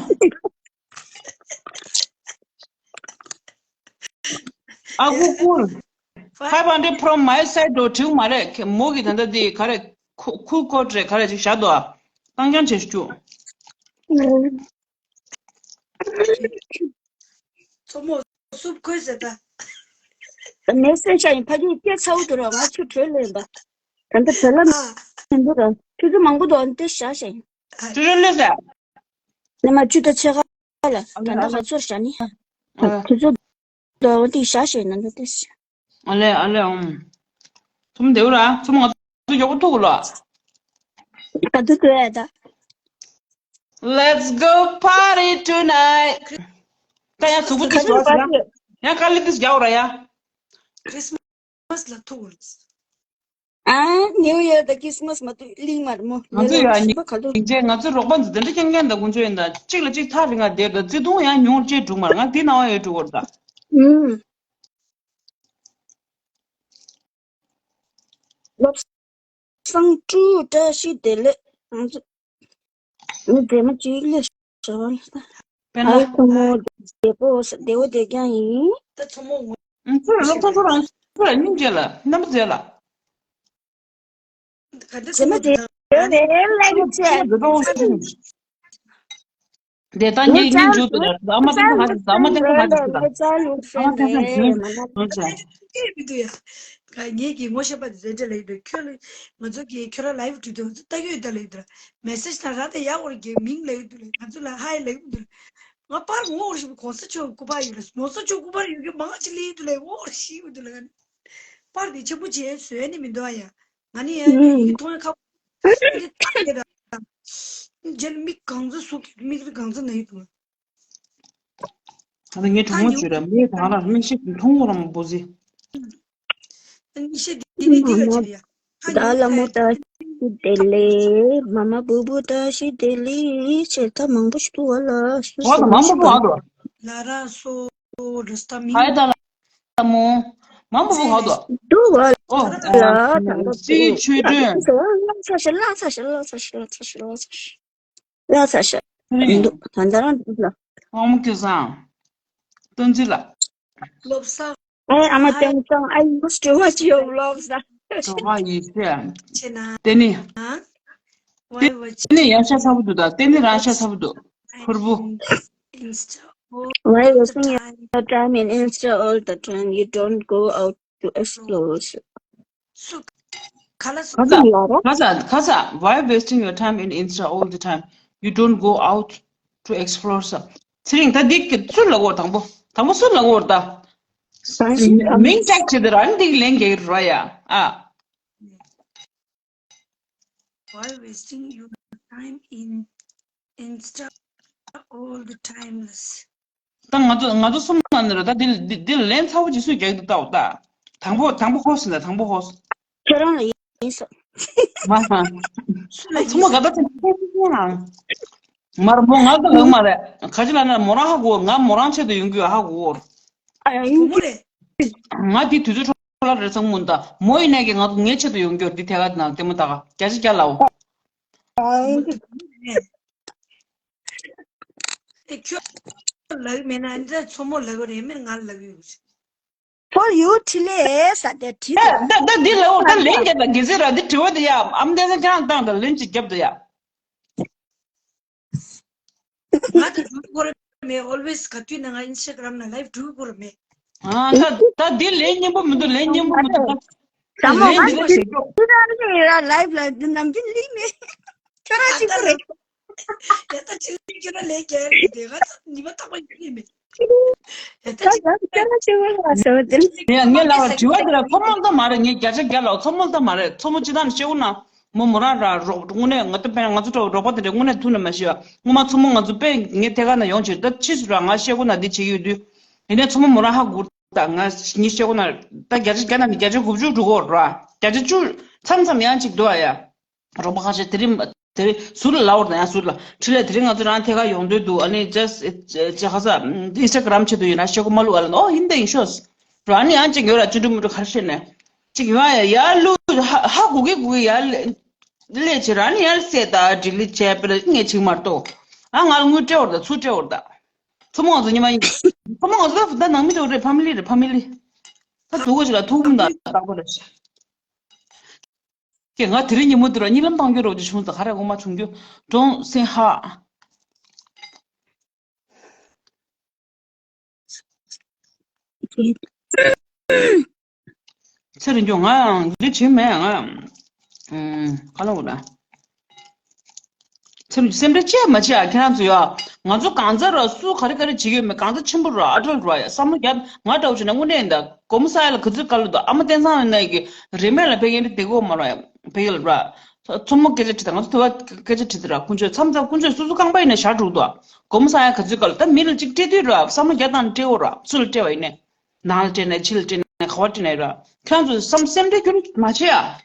ཨ་ཁུ་ཁུལ། Five hundred from my side འགྲོ་དྲིའུ་མ་རེད་མོ་གི་ད་ལྟ་འདི་ག་རེ་ཁུ་ཁུ་ཀོ་ཏྲེ་ག་རེ་ཅིག་བཞག་འདུག་ཨ། བཏང་རྐྱང་བྱེད་ཤུགས། མཚོ་མོ་སུབ་ཁོས་ཟེར་ད། མེ་སེ་ཤ་ཡིན་ཕ་གིའི་སྐད་ཚ་བོ་དུ་ར་ང་ཆུ་བྲོས་ལེན་པ། ད་ལྟ་བྲོས་ལ་ཨ། མི་འདུག་ར་ཆུ་ཆུ་མང་པོ་འདུག་ཨ་ནི་ཏེ་བཞག་ཤ་ཡིན། ཆུ་ཆུ་ལེ་ཟེར། ནི་མ་ཆུ་ད་ཆེ་ཁ་ལ་ད་ལྟ་ང་ཚོར་བཞག་ནི། ཨ། ཆུ་ཆུ་འདུག་ཨ་ཏེ་བཞག་ཤ་ཡིན་ན་འདུག་ཏེ་བཞག་ཨ་ལེ་ཨ་ལེ་ཨང་། ཚོམ་དེའུ་ར་ཚོམ་ང་ཚོ་མགྱོགས་པོ་ཐུག་གོ་ལོ། ག་དུ་དུ་ཨེ་ད། Let's go party tonight. ད་ཡང་གཟུགས་པོ་ཏིས་ཡོད་ཡང་དཀའ་ལས་ཏིས་རྒྱག་ར་ཡ། Christmas ལ་ཐུག་ཨ་ནིའུ་ཡར་དང་ཁི་སི་མ་སི་མ་ཐུག་ལིང་མར་མོ་ང་ཚོ་ཡ་ཉིན་རྗེས་ང་ཚོ་རོགས་པ་འཛི་དེ་འདྲ་རྐྱང་རྐྱང་དང་དཀོན་མཆོག་ཡིན་ད་གཅིག་ལ་གཅིག་ཐག་རིང་ང་བསྡད་ད་བརྩེ་དུང་ཡང་ཉུང་ཅེས་འགྲུག་མར་ང་དེ་ནང་ཡོད་འགྲུག་གོ་ད། ལོབས་སང་ཀྲུའུ་བཀྲ་ཤིས་བདེ་ལེགས། ང་ཚོ་མི་བདེ་མ་གཅིག་ལས་ཞོར་དཔེར་ན། ཨའི་ཁོ་མོ་བདེ་པོ་བདེ་བོ་བདེ་རྐྱང་ཡིན། ད་ཚོ་མོ་ངོ་ཚོ་ལ་ལོབས་སང་ཁོ་རང་ཁོ་རང་སྙིང་རྗེ་ལ་རྣམ་པ་མཛེས་ལ། ག་འདྲ་ཚོ་མོ་བདེ་བདེ་ལེགས་ཚེ། དེ་ད་ངས་སྙིང་རྗེ་དུ་ཨ་མ་ཏན་ཏན་ཧ་ཅི་ཨ་མ་ཏན་ཏན་ཧ་ཅི་ཨ་མ་ཏན་ཏན་ཧ་ཅི་ཨ་མ་ཏན་ཏན་ཧ་ཅི་ཨ་མ་ཏན་ཏན་ཧ་ཅི་ང་ངེད་ཀྱི་ངོ་ཤེས་པ་དེ་རེད་འདྲ་ལབ་ཡོད་འདུག་ཁྱོད་ལ་ང་ཚོ་གིས་ཁྱོད་རང་ལའིབ་བྲིས་དུས་ང་ཚོ་ལྟ་གི་ཡོད་ད་ལབ་ཡོད་འདུག་མེ་སེ་ཇི་ནང་ར་ད་ཡག་འོར་གྱི་མིང་ལབ་ཡོད་འདུག་ལ་ང་ཚོ་ལ་ཧའི་ལབ་ཡོད་འདུག་ང་པར་ངོ་འོར་ཞིག་གོང་ས་མཆོག་སྐུ་པར་ཡོད་ལ་གོང་ས་མཆོག་སྐུ་པར་ཡོད་གི་མང་ཆེ་ལི་ཡོད་འདུག་ལ་ངོ་འོར་ཞིག་ཡོད་འདུག་ལ་ང་པར་དེ་ཆེན་པོ་བྱས་བཟོས་ནི་མི་འདུག་ཨ་ཡ་ང་ནི་ཡ་ཡི་མཐོང་ཡ་ཁ་རྗེས་མིག་གང་ཚ་ཟུག་མིག་རི་གང་ཚ་ན་ཡི་འདུག་ད་ངས་གྲོགས་མོ་བྱོས་ར་མིག་གང་ལ་མིག་ཤེས་མཐོང་བ་རང་པོ་ཟི། ད་ལ་མོ་ད་ཤི་དེ་ལེ་མ་མ་བུ་བུ་ད་ཤི་དེ་ལེ་ཆེ་ད་མང་པོ་ཞིག་འདུག་བ་ལ་ཤི་བ་ད་མང་པོ་བ་ད་ལ་ར་སོ་ར་སྟ་མི་ཧའི་ད་ལ་མོ་མང་པོ་བུ་ཧ་ད་འདུག་བ་ལ་ད་ལ་ད་ལ་སི་ཆོས་སྒྲོན། ལ་ཚ་ཤ་ལ་ཚ་ཤ་ལ་ཚ་ཤ་ལ་ཚ་ཤ་ལ་ཚ་ཤ། ཡ་ཚ་ཤ། ཧུ་རིང་། འདུག་ད་ལྟ་རང་འདུག་ལ། དབང་མོ་སྐལ་བཟང་། སྟོན་འཛིན་ལགས། བློ་བཟང་། Hey, I'm a Tenzang. I used to watch your vlogs. འགྲོ་བ་ཡི་ཤེས། ཆེ་ན། དེ་ནི། དེ་ནི་ཡང་ཤ་ཚ་པོ་འདུག་ད་དེ་ནི་རང་ཤ་ཚ་པོ་འདུག་ཕུར་བུ། Why wasting your time in Insta all the time? You don't go out to explore. སུ། ག་ལ་སུ། ག་ས་ག་ས་ག་ས། Why wasting your time in Insta all the time? You don't go out to explore ས། ཚེ་རིང་ད་འདི་གི་སུ་ལ་གོ་དང་པོ་དང་པོ་སུ་ལ་གོ་ད། མིང་ཊེག་བྱེད་དེ་རང་འདི་ལན་རྒྱག་ར་ཡ་ཨ། Why wasting your time in Insta all the time? ད་ང་ཚོ་ང་ཚོ་གསུམ་ནང་ནས་རེད་ད། འདི་འདི་འདི་ལན་ཚ་བོ་ཅིག་སུས་རྒྱག་འདུག་ལྟ་འོ་ད། དང་པོ་དང་པོ་ཧོ་སི་ད་དང་པོ་ཧོ་སི། ཁྱེད་རང་ལ་ཡིན་ས། མ་ཧ། ཚུ་མ་ག་ད་ཚ་ཚ་ཚ་ཧ། མར་མོ་ང་གི་ལག་མ་རེད། ག་ཅི་ལ་ན་མོ་རང་ཧ་གོ་ང་མོ་རང་ཆེད་དུ་ཡོང་གི་ཡོད་ཧ་གོ། ཨ་ཡ་ཡིན་གི། ང་འདི་དུས་ཚོད་འཕྲོ་བརླག་རེད་བསམ་གི་མིན་ད། མོ་ཡིན་ནས་ཀྱི་ང་ངའི་ཆེད་དུ་ཡོང་གི་ཡོད། འདི་ཐད་ཀར་ནང་ལྟད་མོ་ལྟ་ག་བརྒྱ་ཆ་བརྒྱ་ལའོ། ཨ་ཡིན་གི། ཨེ་ཁྱོད་ལབ་མེད་ན་འདི་ཚོ་མོ་ལབ་རེད་མིན་ང་ལབ་ཡོད། For you today ས་དེ་བྲིས་ད་ད་ད་འདི་ལབ་འོ་ད་ལན་རྒྱབ་ད་དགེ་ཚེ་ར་འདི་དྲི་བ་དེ་ཡ་ཨམ་དེ་ཚ་ཁྱེད་རང་བཏང་ད་ལན་ཅིག་རྒྱབ་ད་ཡ། ང་ད་དྲི་བ་སྐོར་མེད། Always ག་དུས་ན་ང་Instagram ན་live དྲི་བ་སྐོར་མེད། ཨ་ད་ད་འདི་ལན་སྙན་པོ་མི་འདུག་ལན་སྙན་པོ་མི་འདུག་ད། ད་མོ་ལན་ང་འདི་ལ་ཞིག་འཇོག་ཁྱེད་རང་ནི་ར་live ལ་འདི་ནམ་རྒྱུན་ལིང་མེད། ཁྱོད་རང་གཅིག་པུ་རེད། ཡ་ད་ཅི་ལ་ཁྱོད་རང་ལས་རྒྱལ་རེད་དེ་ང་ད་ཉི་མ་རྟག་པར་ཡིན་མེད། ཡ་ད་ཅི་ད་ད་ཅི་བ་ལ་སོ་དེ་ཡ་ངས་ལབ་པ་དྲི་བ་དེ་ལ་ཚོ་མོ་ལྟ་མ་རེད། ངས་བརྒྱ་ཆ་བརྒྱ་ལབ་ཚོ་མོ་ལྟ་མ་རེད། ཚོ་མོ་ཅི་ད་ནི་ཤེའུ་ན་ མོ་མོ་རང་ར་རོགས་དངོས་གནས་ང་ཚོ་དཔེར་ན་ང་ཚོ་འདྲ་བོ་རོགས་པ་དེ་འདྲ་དངོས་གནས་ཐུག་ནས་མ་ཤེས་པ། སྔོན་མ་མཚོ་མོ་ང་ཚོ་དཔེ་ངའི་ཐད་ཀར་ན་ཡོང་བྱས་ད་ཕྱིས་སུ་ར་ང་བཤད་སྒོ་ན་འདི་བྱེད་ཀྱི་ཡོད་དུས། ཡིན་ནའི་མཚོ་མོ་མོ་རང་ཧ་གོ་ད་ང་ངའི་བཤད་སྒོ་ན་ད་བརྒྱ་ཆ་བརྒྱ་ནང་ནས་བརྒྱ་ཆ་དགུ་བཅུ་འགྲོ་གི་ཡོད་ར། བརྒྱ་ཆ་བཅུ་མཚམས་མཚམས་ཡང་གཅིག་འདུག་ཨ་ཡ། རོགས་པ་ཁ་ཤས་དེ་རིང་དེ་རིང་ཟུར་ལ་ལབ་པ་དང་ཡང་ཟུར་ལ་འཕྲིན་ལས་དེ་རིང་ང་ཚོ་རང་ཐད་ཀར་ཡོང་འདོད་འདུག་ཨ་ནི་just ཅེ་ཁ་ས་Instagram་ཆེད་དུ་ཡིན་ན་བཤད་སྒོ་མ་བླུག་ཨ་ལ་ཨོ་ཡིན་ད་ཡིན་ཤོག་ར། ཨ་ནི་ཡང་གཅིག་ཡོད་ར་ཅུ་འདྲི་མུ་འདྲི་ག་རེ་བཤད་ནས་གཅིག་ཡོང་ཨ་ཡ་ཡར་བླུག་ཧ་ཧ་གོ་གི་གོ་གི་ཡར་ལས་བྱེད་ར་ཨ་ནི་ཡར་སད་ད་ཌི་ལིཊ་བྱས་པ་ལ་ངས་བྱེད་མ་གཏོགས་ཨ་ང་ལ་དངུལ་སྤྲད་བར་ད་ཚུར་སྤྲད་བར་ད་མཚོ་མོ་ང་ཚོ་ཉི་མ་ཡིན་མཚོ་མོ་ང་ཚོ་ད་ནང་མི་འདྲ་བོ་རེད། ཕ་མི་ལི་རེད། ཕ་མི་ལི། ད་དུ་གོ་ཅིག་ལ་ཐུག་མི་ད་ད་གོ་ར་ཤ། ཀྱེ་ང་དེ་རིང་ཉིན་མོ་དེ་ར་གཉིད་ལམ་བཏང་རྒྱུ་རོགས་ཀྱི་བྱུང་ཙང་ག་རེ་འོ་མ་བྱུང་རྒྱུ་ཀྲོང་སེང་ཧ། ཚེ་རིང་སྐྱོང་ང་འདི་བྱེད་མེད་ང་། ཨུམ་ག་ལ་འོ་ན། ཚེ་རིང་སེམས་ཁྲལ་བྱས་མ་བྱས་ཨ་ཁྱེད་རང་ཚོ་ཡ། ང་ཚོ་གང་ཚ་ར་སུ་ག་རེ་ག་རེ་བྱེད་ཀྱི་ཡོད་མེད་གང་ཚ་ཆེན་པོ་ར་ཨ་ཊལ་ར་ཡ་བསམ་བློ་རྒྱབ་ང་འདྲ་བོ་བྱས་ན་དངོས་གནས་ཡིན་ད། སྒོར་མོ་ས་ཡ་ལ་ག་ཚོད་དཀའ་ལས་འདུག་ཨ་མ་བསྟན་བཟང་ཡིན་ན་ཡི་གེ་རིན་མེད་ལ་ཕ་གི་འདི་བདེ་གོ་མ་ར་ཡ་ཕ་གི་ལ་ར། མཚོ་མོ་སྐད་ཆ་དྲིས་དང་ང་ཚོ་དུ་བ་སྐད་ཆ་དྲིས་དེ་ར་དཀོན་མཆོག་མཚམས་མཚམས་དཀོན་མཆོག་སོ་སོ་རྐང་པ་ཡིན་ན་ཞར་དྲུག་འདུག་སྒོར་མོ་ས་ཡ་ག་ཚོད་དཀའ་ལས་ད་མི་ལ་གཅིག་སྤྲད་དུས་ར་བསམ་བློ་རྒྱག་སྟངས་སྤྲད་འོ་ར་སུ་ལ་སྤྲད་བ་ཡིན་ནས་ནང་ལ་སྤྲད་ནས་ཕྱི་ལ་སྤྲད་ནས་ག་བ་སྤྲད་ནས་ར་ཁྱེད་རང་ཚོ་བསམ་སེམས་ཁྲལ་ཁྱོན་མ་བྱེད་ཨ།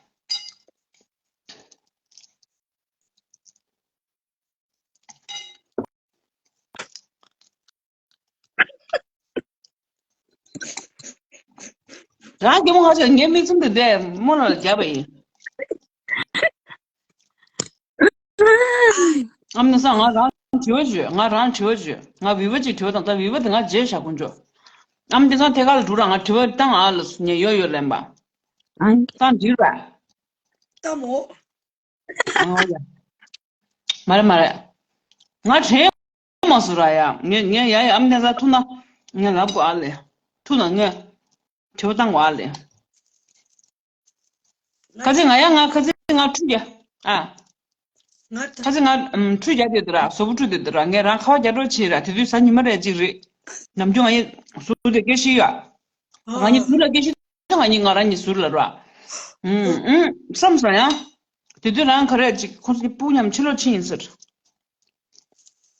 རང་རྒན་མོ་ཁ་ཤས་ངའི་མིག་བཙུམ་དེ་བསྡད་རྨོ་ལ་རྒྱབ་པ་ཡིན། ཨམ་ན་ས་ང་རང་དྲི་བ་བརྗོད་ང་རང་དྲི་བ་བརྗོད་ང་བི་བ་ཅིག་དྲི་བ་དང་ད་བི་བ་དེ་ང་རྗེས་བཞག་དཀོན་མཆོག་ཨམ་དེ་ཚང་ཐད་ཀར་ལ་འགྲོ་ར་ང་དྲི་བ་བཏང་ཨ་ལ་ཉེ་ཡོད་ཡོད་ལན་པ་བཏང་འགྲིག་ར། ལྟ་མོ། ཨ་ཡ། མ་རེད་མ་རེད། ང་དྲན་མ་སོང་ར་ཡ། ངས་ངས་ཡ་ཡ་ཨམ་ནས་ལ་ཐུག་ན་ངས་ལབ་དགོས་ཨ་ལས། ཐུག་ན་ངས་དྲི་བ་བཏང་དགོས་ཨ་ལས། ཁ་ཚིག་ང་ཡ་ང་ཁ་ཚིག་ང་ཁྲུས་རྒྱག་ཨ། ང་ད་ཁ་ཚིག་ང་ཨམ་ཁྲུས་རྒྱག་དེ་དུ་ར་གཟུགས་པོ་ཁྲུས་དེ་དུ་ར་ངས་རང་ཁ་བ་རྒྱག་འགྲོ་བྱེད་ར་དེ་དུས་གཟའ་ཉི་མ་རེ་གཅིག་རེད། ནམ་རྒྱུན་ང་ཡི་གཟུགས་དེ་སྐད་ཤི་ཡ། ང་ཉི་ཟུར་ལ་སྐད་ཤི་ང་ཉི་ང་རང་ཉི་ཟུར་ལ་ར། ཨུམ་ཨུམ་བསམ་སོང་ཡ། དེ་དུས་རང་ག་རེ་ཅིག་ཁོང་ཚོ་གི་སྤུ་མཉམ་ཕྱི་ལོགས་ཕྱིན་ཡིན་ཟེར།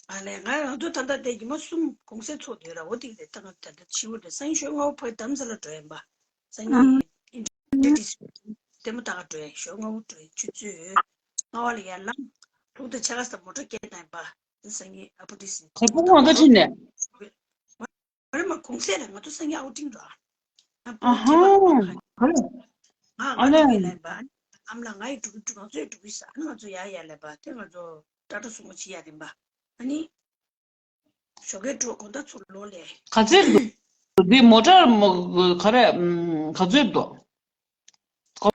ཨ་ལས་ང་རང་ཚོ་ད་ལྟ་དེ་ཉི་མ་གསུམ་གུང་སེང་ཚོགས་དུས་ར་འོ་དེ་རེད་ད་ང་ད་ལྟ་ཕྱི་བོ་རེད་སང་ཞོགས་སྔ་བོ་ཕ་གི་དམ་ས་ལ་འགྲོ་ཡིན་པ། སང་ཉིན་ཨིན་ཊི་ཊི་སི་ལྟད་མོ་ལྟ་ག་འགྲོ་ཡིན་ཞོགས་སྔ་བོ་འགྲོ་ཡིན་ཆུ་ཚོད་ལྔ་བ་ལ་ཡར་ལངས་ལུག་དང་ཕྱེད་ཀ་ས་མོ་ཊ་སྐྱེལ་བཏང་ཡིན་པ། སང་ཉིན་ཨ་པོ་ཏི་སི་ག་པར་ང་ཚོ་ཁྲིད་ནས། མ་རེད་མ་གུང་སེང་རེད་ང་ཚོ་སང་ཉིན་ཨའུ་ཊིང་འགྲོ་ཨ། ཨ་ཧ། ག་རེ། ང་ཨ་ང་ལེ། འགྲོ་གི་ལབ་པ། ཨ་མ་ལགས་ང་ཡི་འགྲོ་གི་འགྲོ་ང་ཚོ་ཡི་འགྲོ་གི་ས་ཨ་ནི་ང་ཚོ་ཡ་ཡ་ལབ་པ་དེ་ང་ཚོ་ཏྲ་ཏྲ་སུ་མོ་བྱེད་ཡ་རེད་པ། ཨ་ནི། ཞོགས་ཀས་འགྲོ་དགོང་དག་ཚུར་ལོག་ལས། ག་ཚོད་འདུག་འདི་མོ་ཊ་མོ་ག་རེ་ག་ཚོད་འདུག་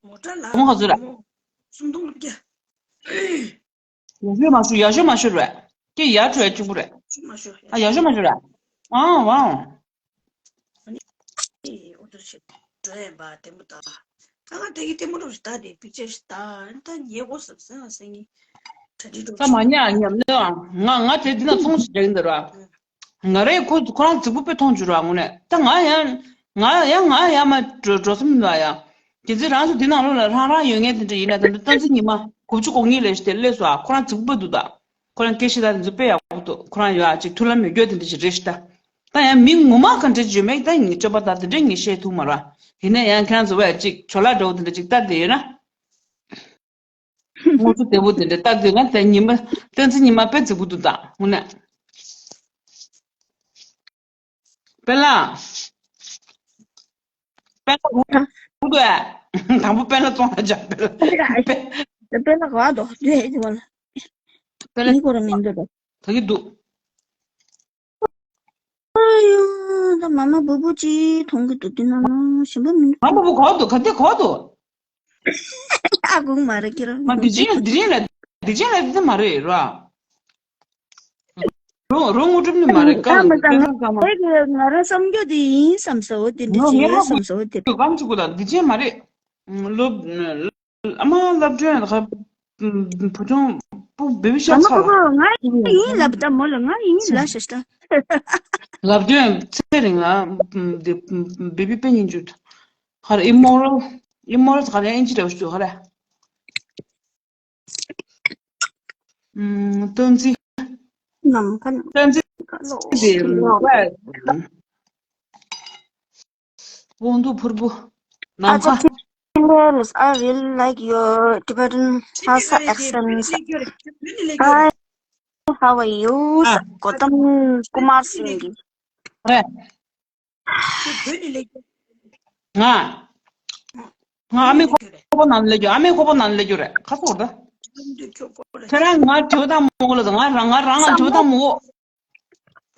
མོ་ཊ་ལ་གོང་ག་ཚོད་རེད། མོ་སུམ་སྟོང་བརྒྱ། ཡག་ཤོས་མ་ཤོར་ཡག་ཤོས་མ་ཤོར་བས། ཀྱེ་ཡར་འགྲོ་ཡ་གཅིག་པུ་རེད། ཤོར་མ་ཤོར་ཡ། ཨ་ཡག་ཤོས་མ་ཤོར་བས། ཨང་ཝང་། ཨ་ནི་ཨོ་ཏོ་ཞིག་འགྲོ་ཡ་ཡིན་པ་ལྟད་མོ་ལྟ། ད་ང་ད་གི་ལྟད་མོ་འགྲོ་ཞིག་ལྟ་དེ་པིག་ཅར་ཞིག་ལྟ་ཨ་ནི་ད་ཉལ་དགོས་བསམ་སེམས་ང་སེང་གི་གྲ་སྒྲིག་འགྲོ་ད་མ་ཞིག་ཉལ་ཉམས་ལེ་ཨ་ང་ང་དེ་འདི་ན་ཚོང་ཞིག་རྒྱག་གི་འདུག་ར། ང་རེ་ཁོ་ཁོ་རང་རྫིག་པོ་དཔེ་མཐོང་བྱུང་ར་དངོས་གནས་ད་ང་ཡང་ང་ཡང་ང་ཡང་མ་འགྲོ་འགྲོ་སེམས་མི་འདུག་ཨ་ཡ། དེ་ཚོའི་རང་ཚོ་འདི་ནང་ལོགས་ལ་རང་རང་ཡོད་ངེས་དེ་འདྲ་ཡིན་ན་ད་ལྟ་སྟོན་ཚིགས་ཉི་མ་དགུ་བཅུ་གོ་གཉིས་ལས་ཤི་དེ་སླེབས་སོང་ཨ་ཁོ་རང་རྫིག་པོ་འདུག་ད། ཁོ་རང་སྐད་ཆ་ད་དེ་ཚོ་དཔེ་ཡག་པོ་འདུག་ཁོ་རང་ཡོད་ཨ་ཅིག་ཐུགས་ལ་མི་འགྱོད་དེ་འདྲ་ཞིག་རེད་ཤི་ད། ད་ཡང་མི་ངོ་མ་ག་འདྲ་ཅིག་ཡོད་མེད་ད་ངའི་སྤྱོད་པ་ད་དེ་འདྲ་ངས་བཤད་ཐུབ་མ་ར། ཡིན་ན་ཡང་ཁྱེད་རང་ཚོ་བས་ཅིག་ཇོ་ལགས་འདྲ་བོ་དེ་འདྲ་ཅིག་ལྟ་བསྡད་ཡོད་ན། དངོས་གཙོ་བདེ་པོ་དེ་འདྲ་ལྟ་དུས་ན་དེ་ཉི་མ་བསྟན་འཛིན་ཉི་མ་དཔེ་རྫིག་པོ་འདུག་ད་དངོས་གནས། དཔེ་ལ། དཔེ་ལ་འུ་འུ་དུ་ཨ། དང་པོ་དཔེ་ལ་བཙོང་ལ་འཇག་དཔེ་ལ། དཔེ་ལ་ག་བ་དོ་དུ་ཨེ་ཅི་བ་ལ། དཔེ་ལ་མི་གོ་ར་མི་འདུག་དོ། ད་གི་འདུག་ཨ་ཡོ། ད་མ་མ་བུ་བུ་ཅི་མཐོང་གི་འདུག་དེ་ན་ན་ཞིམ་པོ་མི་འདུག་མ་མ་བུ་གོ་འདུག་ག་དེ་གོ་འདུག་ཨ་ཁུང་མ་རེད་ཁྱེད་རང་། མ་འདི་ཅན་ལ་འདི་རིང་ལ་འདི་ཅན་ལ་འདི་མ་རེད་ར། རོ་རོ་ངོ་གྲུབ་ནི་མ་རེད་ཀ་ཨ་མ་ད་ང་ང་རང་བསམ་རྒྱུ་དེ་ཡིན་བསམ་ས་འོ་དེ་འདྲ་ཅི་ཡིན་བསམ་ས་འོ་དེ་འདྲ་ཅི། གང་ཅི་གོ་ད་འདི་ཅན་མ་རེད། སློབ་ཨ་མ་སློབ་སྦྱོང་ལ་ཁ་བུ་ཆུང་པོ་བེ་བི་ཤ་ཚ་ལ། ང་ཡིན་ལབ་ད་མོ་ལ་ང་ཡིན་ལ་ཤ་ཤ། སློབ་སྦྱོང་ཚེ་རིང་ལ་འདི་བེ་བི་པེ་ཉིན་ཅུ། ཧར་ཨི་མོ་རལ་ཨི་མོ་རལ་ཧར་ཡང་ཨིན་ཇི་རེ་བ་ཞུ་ཧར། ཨུམ། སྟོན་རྩི། ནམ་མཁའ། སྟོན་རྩི་དེ་ལོ། དབང་འདུས་ཕུར་བུ། ནམ་མཁའ། Yes, I really like your Tibetan Lhasa accent. Hi, how are you? ཨ། Gautam Kumar Singh. རེད། ང་། ང་ཨ་མའི་ཁོག་པ་ནང་ལ་སླེབས་རྒྱུ། ཨ་མའི་ཁོག་པ་ནང་ལ་སླེབས་རྒྱུ་རེད། ཁ་སོ་ད། ཁྱེད་རང་ང་དྲི་བ་བཏང་མ་དགོས་ལ། ང་རང་ང་རང་ལ་དྲི་བ་བཏང་མ་དགོས།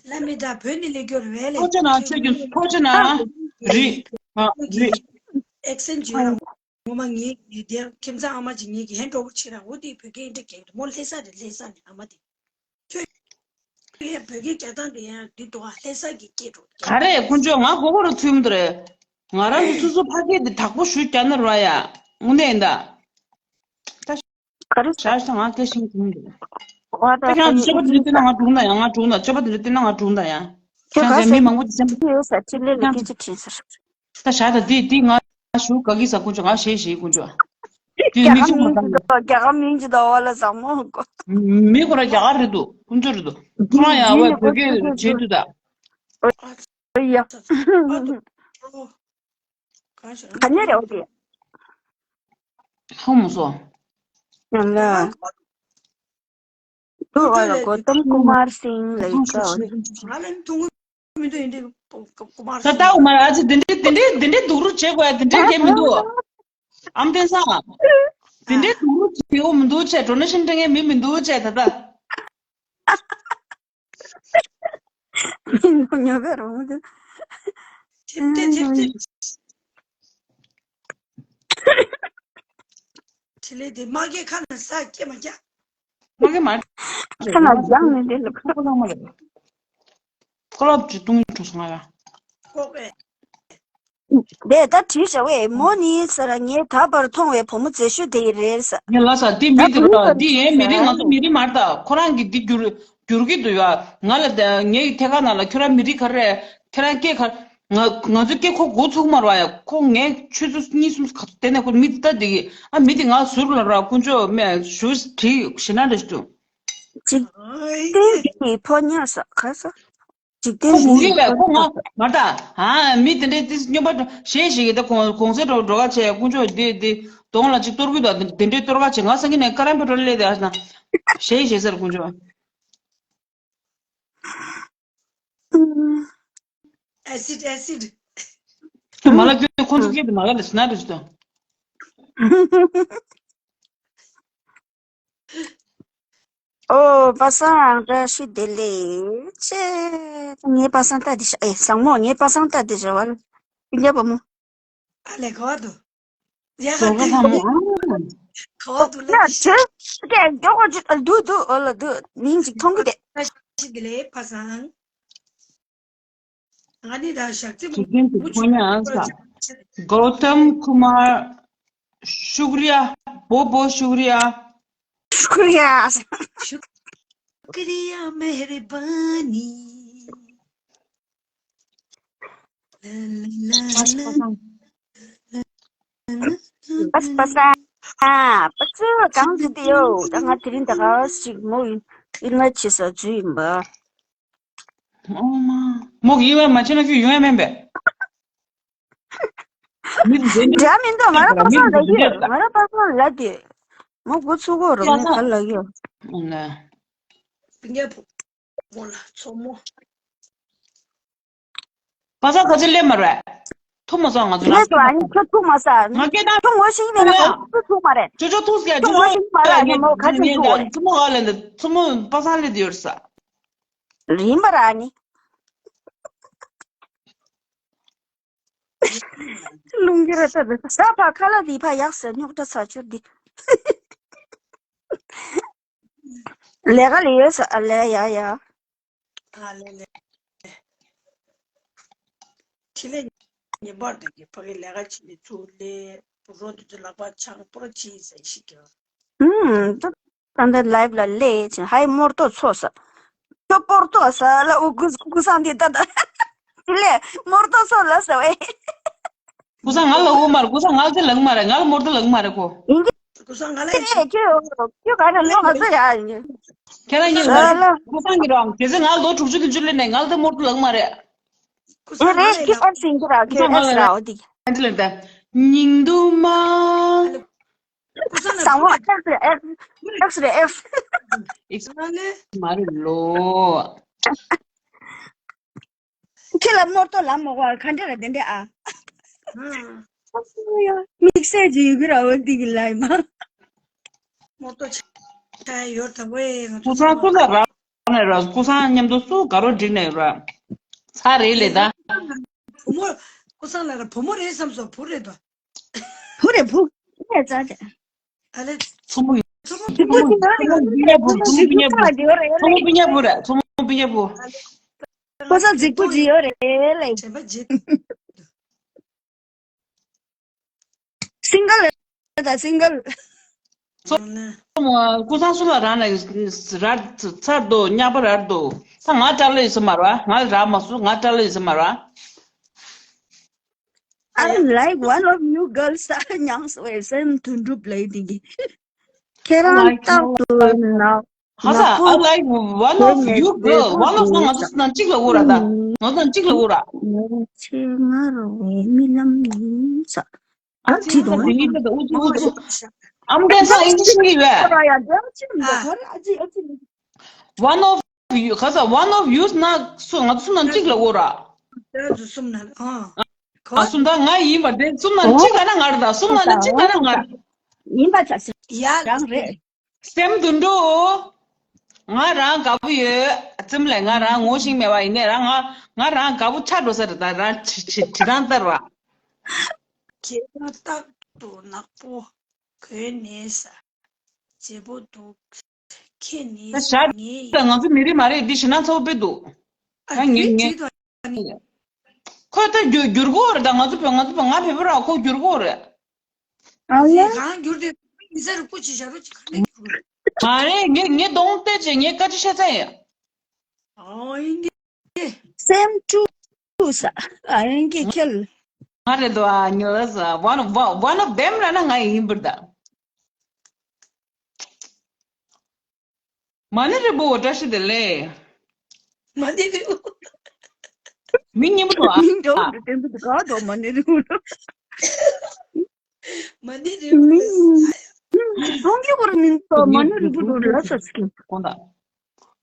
ལ་མི་ད་བོད་ནས་སླེབས་རྒྱུ་རེད་ལེ། ཐུགས་རྗེ་གནང་། ཆོས་རྒྱུན། ཐུགས་རྗེ་གནང་། རི། ཨ། རི། ཨེག་སེན་ཊི་བྱོས་ར། ངོ་མ་ངའི་དེ་ཁྱིམ་ཚང་ཨ་མ་ཅིག་ངེད་ཀྱི་ཧན་གྲོགས་པོ་ཆེ་ར། འོ་དེ་བོད་སྐད་འདྲ་སྐད་འདུག་མོ་ལྷ་ས་རེད། ལྷ་ས་ནས། ཨ་མ་དེ། ཁྱོད་ཡང་བོད་སྐད་རྒྱག་སྟངས་དེ་ཡང་འདི་འདུག་ཨ། ལྷ་ས་གི་སྐད་འགྲོ་རྒྱག་ག་རེ་དཀོན་མཆོག་ང་མགོ་སྐོར་ཚུད་མི་འདུག་རེད། ང་རང་གི་སོ་སོ་ཕ་སྐད་དེ་དག་པོ་ཞུ་རྒྱག་ན་ར་ཡ། དངོས་གནས་ཡིན་ད། ད་ག་རེ་བྱ་ཞིག་ང་སྐད་ཤེས་ཀྱི་མི་འདུག་ཨོ་ད་ད་ཁྱེད་རང་ཚོ་སྤྱོད་པ་དེ་འདྲ་བསྟན་ན་ང་གྲུང་ད་ཡ། ང་གྲུང་ད། སྤྱོད་པ་དེ་འདྲ་བསྟན་ན་ང་གྲུང་ད་ཡ། ཁྱེད་ཁྱེད་རང་ཚོ་མི་མང་པོ་དེ་སེམས་པ། ཡོད་ས་ཕྲིན་ལས་ལ་སྐད་ཆ་དྲིས་ཟེར། ད་བྱ་ད་འདི་འདི་ང་ཞུ་ག་གི་ས། དཀོན་མཆོག་ང་ཞེས་ཞེས། དཀོན་མཆོག་དེ་རྒྱ་མི་གར་ཤོག་མིང་མ་ཅིག་བཏང་། འདུག་རྒྱ་གར་མིང་ཅིག་འདུག་ཨོ་ལ་བཟང་མོ་གོ། མི་ཁོ་ར་རྒྱ་གར་རེད་འདུག་དཀོན་མཆོག་རེད་འདུག་ཁོ་རང་ཡ་བ་བོད་སྐད་བྱེད་འདུག་ད། ཨོ་ཡ། ག་ནས་རེད་འོ་དེ། ཧ་མ་སོང་། ཡང་ལ། འདུག་ཨ་ལ། གོ་ཏམ་ཀུ་མར་སིང་ལ་ཡིག་ཚང་། ང་ལ་མཐོང་གི་མི་འདུག་ཡིན་དེ་ཀུ་མར་ད་སིང་། ལྟ་འོ་མ་ར། ཨ་ཙི་དེ་འདྲའི་དེ་འདྲའི་དེ་འདྲའི་སྡུག་རུ་བྱེད་དགོས་ཡ་དེ་འདྲའི་གལ་མི་འདུག་ཨམ་བསྟན་སང་། དེ་འདྲའི་སྡུག་རུ་བྱེད་དགོས་མི་འདུག་བྱས། ཌོ་ནེ་ཤན་སྤྲད་མཁན་མི་མི་འདུག་བྱས་ད་ལྟ། མི་འདུག་ཉོ་བའི་རོང་དེ། ཐེབས་ཏེ་ཐེབས་ཏེ། ཕྲིན་ལས་དེ་མ་སྐྱེས་ཁ་ན་ས་སྐྱེས་མ་སྐྱེས། མ་སྐྱེས་མ་སྐྱེས། ཁ་ན་སྦྱངས་ནས་དེ་ལ་ཁ། ཁོ་ལ་མ་རེད། ཁོ་ལ་ཅི་ཏུང་ཁྲོ་སོང་ང་ལ། ཁོག་པས། དེ་ད་བྲིས་བྱ་བས་མོ་ནི་ཟེར། ངས་ད་བར་མཐོང་བའི་བུ་མོ་མཛེས་ཤོས་དེ་ཡི་རེད་ཟེར། ངས་ལ་ས་འདི་མི་དེ་རོ། འདི་ཡན་མི་རིགས། ང་ཚོ་མི་རིགས་མ་རེད་ད། ཁོ་རང་གི་འདི་བསྒྱུར་བསྒྱུར་གི་འདུག་ཡ། ང་ལ་ད་ངའི་ཐད་ཀར་ནང་ལ་ཁྱོད་རང་མི་རིགས་ག་རེ་རེད། ཁྱེད་རང་སྐད་ག་རེ། ང་ང་ཚོའི་སྐད་ཁོ་གོ་ཚུགས་མ་རེད་པ་ཡ། ཁོ་ངའི་ཆུ་ཚོད་གཉིས་གསུམ་ག་ཚོད་བསྡད་ནས་ཁོ་མི་ལྟ་བསྡད་ཀྱི། ཨ་མི་དེ་ང་ཟུར་ལ་ར་དཀོན་མཆོག་མེད་ཞུ་བྲིས་ཞེ་ན་འདྲ་ཞིག་འདུག་འཇིག་རྟེན་འདིའི་ཕོ་ཉ་ས་ག་ས། འཇིག་རྟེན་འདིའི་ཕོ་ཉ་ས། ཁོ་གོ་གི་པས་ཁོ་ང་མ་ད། ཨ་མི་དེ་འདྲའི་ཏིས་སྨྱོན་པ་གཞས་ཤིག་གི་ད་གོང་གོང་ཚད་འགྲོ་འགྲོ་ག་བྱས། དཀོན་མཆོག་དེ་དེ་གདོང་ལ་ཅིག་གཏོར་གི་འདུག་དེ་འདྲའི་གཏོར་ག་བྱས། ང་སང་ཉིན་ནས་ཀ་རམ་པ་འགྲོ་སླེབས་དེ་ཨ་ན་གཞས་ཤིག་ཟེར་དཀོན་མཆོག་ཨེ་སིད། ཨེ་སིད། ཁྱོད་མ་ལ་ཁྱོད་ཁོང་ཚོ་སྐད་དུ་མ་ལ་ལ་སི་ན་རེ་ཞིག་དང་། ཨོ་པ་སངས་བཀྲ་ཤིས་བདེ་ལེགས་ཆེ། ངའི་པ་སངས་ལྟ་དེ་ཤ་ཨེ་བཟང་མོ། ངའི་པ་སངས་ལྟ་དེ་ཤ་བ་ལ་སྤུན་ཀྱག་བུ་མོ། ཨ་ལས་ག་བ་འདུག་ཡ་ཧ་ཟོ་ག་ས་མོ། ག་བ་འདུག་ལ་ཡ་དེ་ཤ། ཆེ་སྐད་མགྱོགས་པོ་ཅིག་ཨ་འདུག་འདུག་ཨོ་ལ་འདུག་མིང་ཅིག་མཐོང་གི་བསྡད། བཀྲ་ཤིས་བདེ་ལེགས་པ་སངས། ང་ནི་ད་ཞག་རྩི་འཇིག་རྟེན་གྱི་ཕོ་ཉ་ཨ་ས། གོ་ཏམ་ཀུ་མར། ཤུ་ཀྲི་ཡ། བོ་བོ་ཤུ་ཀྲི་ཡ། ཤུ་ཀྲི་ཡ། ཤུ་ཀྲི་ཡ་མེ་ཧེ་རི་བ་ནི། ལ་ལ་ལ་ལ། པ་སངས། པ་སངས། ཨ་པ་སངས་གང་ཟེར་དེ་ཡོད། ད་ང་དེ་རིང་ད་ག་ཞིག་མོ་ཡིན་ན་ཆེ་ས་ཇུ་ཡིན་པ། ཨོ་མ། མོ་གི་ཡིན་བས་མ་བྱས་ན་ཁྱོད་ཡོང་ཡ་མེད་པས། མི་འདི་འདྲ་མི་འདུག་ང་རང་པ་སངས་ལབ་ཀྱི་ཡོད། ང་རང་པ་སངས་ལབ་དེ། མོ་མགོ་ཚུགས་གོ་རོགས་ནས་ག་ལབ་ཀྱི་ཡོད། ཨོ་ལ། པིང་ཡ་བུ་མོ་ལ་མཚོ་མོ། པ་སངས་ཁ་ཆེ་སླེབས་མ་རེད། ཐུག་མ་སོང་ང་ཚོ་ལ། སླེབས་སོང་ཨ་ནི་ཁྱོད་ཐུག་མ་སོང་། ང་སྐད་བཏང་ཁྱོད་ངོ་ཤེས་མེད་ན་ཨ་ཁོ་ཚོ་ཐུག་མ་རེད། ཅོ་ཅོ་ཐུག་སྐད་ཅོ་ཅོ་ངོ་ཤེས་མ་རེད་ཨ་ནི་མོ་ཁ་ཆེ་ཐུག་རེད། མཚོ་མོ་ག་ལ་འདི་མཚོ་མོ་པ་སངས་སླེབས་དེ་ཡོད་ས། རིམ་པ་ར་ནི། རླུང་གི་ར་ས་རེད། ས་ཕ་ཁ་ལ་དི་ཕ་ཡག་ས་རྙོག་དྲ་ཚ་ཆུར་དི། ལས་ཀ་ལས་ཡོད་ས་ཨ་ལས་ཡ་ཡ། ཨ་ལས་ལས། ཁྲི་ལས་ཉིན་པར་དུ་གི་ཕ་གི་ལས་ཀ་བྱེད་ནས་ཚུར་ལས་བུ་རོ་དུ་ཚུར་ལག་པ་འཆང་པོ་ར་ཆི་ཟེར་ཤི་གི། ཨུམ། ད་ལྟ་ལའིབ་ལ་སླེབས་ཕྱིན་ཧའི་མོར་ཏོ་ཚོ་ས། ཁྱོད་པོར་ཏོ་ས་ལ་འུ་གུ་གུ་སང་འདི་ད་ད། དེ་ལས་མོར་ཏོ་ཚོ་ལ་ས་བས། གུ་སང་ང་ལ་འུ་མར་གུ་སང་ང་ལ་ལང་མ་རེད། ང་ལ་མོར་ཏོ་ལང་མ་རེད་ཁོ། ཡིན་གྱི། ཀུ་སང་ང་ལ་ཡ་ཁྱེད་ཁྱེད་ཁྱེད་ག་ནས་ལོ་ང་ཚོ་ཡ་ཡིན། ཁྱེད་རང་ཡིན་ལ་ལ་ལ། ཀུ་སང་གི་རང་དེ་ཚེ་ང་ལོ་དྲུག་ཅུ་བདུན་ཅུ་སླེབས་ནས་ང་ལ་ད་མོར་ཏོ་ལག་མ་རེད། ཀུ་སང་ང་ལ་ཡ་ཁྱེད་ཨེབ་སིང་གི་ར་ཁྱེད་ཨེབ་ར་འོ་དི། ཨན་ཅི་ལེ་ད། ཉིང་དུ་མ། ཀུ་སང་ལ་སང་བ་ཨེབ་རེད་ཨེབ་ཨེབ་རེད་ཨེབ། ཨིག་ང་ལ་མ་རེད་ལོ། ཁྱེད་ལ་མོར་ཏོ་ལ་མོ་བ་ག་འདྲ་ར་དེ་འདྲ་ཨ། དམིགས་བསལ་གྱི་ཡོད་གི་ར་འོ་འདི་གི་ལ་ཡིན་མ། མོར་ཏོ་ཆ་ཡོད་ད་བས་ང་ཚོ་ཀུ་སང་སུ་ལ་རག་ནས་ར་ཀུ་སང་མཉམ་དུ་སུ་དགའ་རོགས་འགྲིག་ནས་ར། ཚ་རེད་ལེ་ད། བུ་མོ་ཀུ་སང་ལ་ར་བུ་མོ་རེད་བསམ་སོང་བུ་རེད་པ། བུ་རེད་བུ། ངས་ཙང་ཙང་། ཨ་ལེ། མཚོ་མོ། མཚོ་མོ་བུ་ཉག་བུ་ར། མཚོ་མོ་བུ་ཉག་བུ་ར། མཚོ་མོ་བུ་ཉག་བུ། ཁོ་ཚོ་རྫིག་པོ་ཅིག་ཡོད་རེད་ལེ། དྲན་པ་བརྗེད། སིང་གལ་རེད་ད་སིང་གལ། མཚོ་མོ་ཀུ་སང་སུ་ལ་རང་ལ་ར་ཚར་དོ་ཉག་པ་རར་དོ། ད་ང་ཏྲ་ལ་ཡོད་ས་མ་ར་ང་ར་མ་སུ་ང་ཏྲ་ལ་ཡོད་ས་མ་ར། I like one of you girls. ཉང་སོ་སེམས་དོན་གྲུབ་ལེ་དེ་གི། ཁྱེད་རང་རྟག་ཏུ་ནག་ཧ་ས། I like one of you girl. One of ང་ཚོ་ནང་གཅིག་ལ་འོ་ར་ད། ང་ཚོ་ནང་གཅིག་ལ་འོ་ར། ཆེ་ང་རོ་བའི་རྨི་ལམ་ཡིན་ས། ཨ་ཙི་དེ་ཡིན་ད་ཨུ་ཚུགས་ཨུ་ཚུགས། ཨམ་རྒན་ཚང་ཨིན་ཇི་ཤེས་ཀྱི་ཡོད། One of you ག་ས་one of you ན་སུ་ང་ཚོ་སུ་ནང་གཅིག་ལ་འོ་ར། ཨ་ཚོ་གསུམ་ན་ཨ། ཨ་གསུམ་ད་ང་ཡིན་པ་དེ་གསུམ་ན་གཅིག་ག་ན་ང་རེད་ད་གསུམ་ན་ནི་གཅིག་ག་ན་ང་རེད། ཡིན་པ་ཚ་ཡ་རང་རེད། སེམས་དུད་འགྲོ། ང་རང་དགའ་པོ་ཡོད། ཙམ་ལས་ང་རང་ངོ་ཤེས་མེད་པ་ཡིན་ནའི་རང་ང་ང་རང་དགའ་པོ་ཆགས་འགྲོ་ས་རེད་ད་རང་བྱེད་བྱེད་བྱེད་སྟངས་ལྟར་བ། ཁྱེད་རང་རྟག་ཏུ་ནག་པོ་གོན་ནས་ས། བརྗེ་པོ་འདུག་ཁྱེད་ནི་ད་ཞག་ངའི་ད་ང་ཚོ་མི་རིགས་མ་རེད་འདི་ཞེད་སྣང་ཚ་པོ་དཔེ་འདུག་ཨ་ད་ངས་ངས་ཁྱེད་ཁྱེད་ཁོས་ད་བསྒྱུར་བསྒྱུར་དགོས་རེད་ད་ང་ཚོ་བོད་ང་ཚོ་བོད་ང་བོད་པ་ར་ཁོ་བསྒྱུར་དགོས་རེད། ཨ་ལེ། གང་བསྒྱུར་ཏེ་མི་ཚེ་རུ་སྤུ་ཅི་བྱ་རུ་ཅི་ག་ནས་བསྒྱུར། མ་རེད་ངས་ངས་གདོང་གཏད་བྱས་ངས་བཀའ་ཁྲི་བཤད་ཚར་ཡིན། ཨོ་ཡིན་གྱི། སེམས་ཀྲུ་ས་ཨ་ཡིན་གྱི་ཁྱེད། ང་རེད་དོ་ཨ་ཉོ་ལ་ས་one of one of them ར་ན་ང་ཡིན་པར་ད། མ་ཎི་རིལ་བུ་བཀྲ་ཤིས་བདེ་ལེགས། མ་ཎི་རིལ་བུ། མི་སྙན་པོ་འདུག་ཨ། མིང་འདྲ་བོ་འདྲ་བསྟན་པོ་འདུག་ག་འདུག་མ་ཎི་རིལ་བུ་འདྲ། མ་ཎི་རིལ་བུ་མིང་། གདོང་གི་བར་མིང་ཐོག་མ་ཎི་རིལ་བུ་འདུག་ལ་ས་སྐྱིད། དགོངས་དག་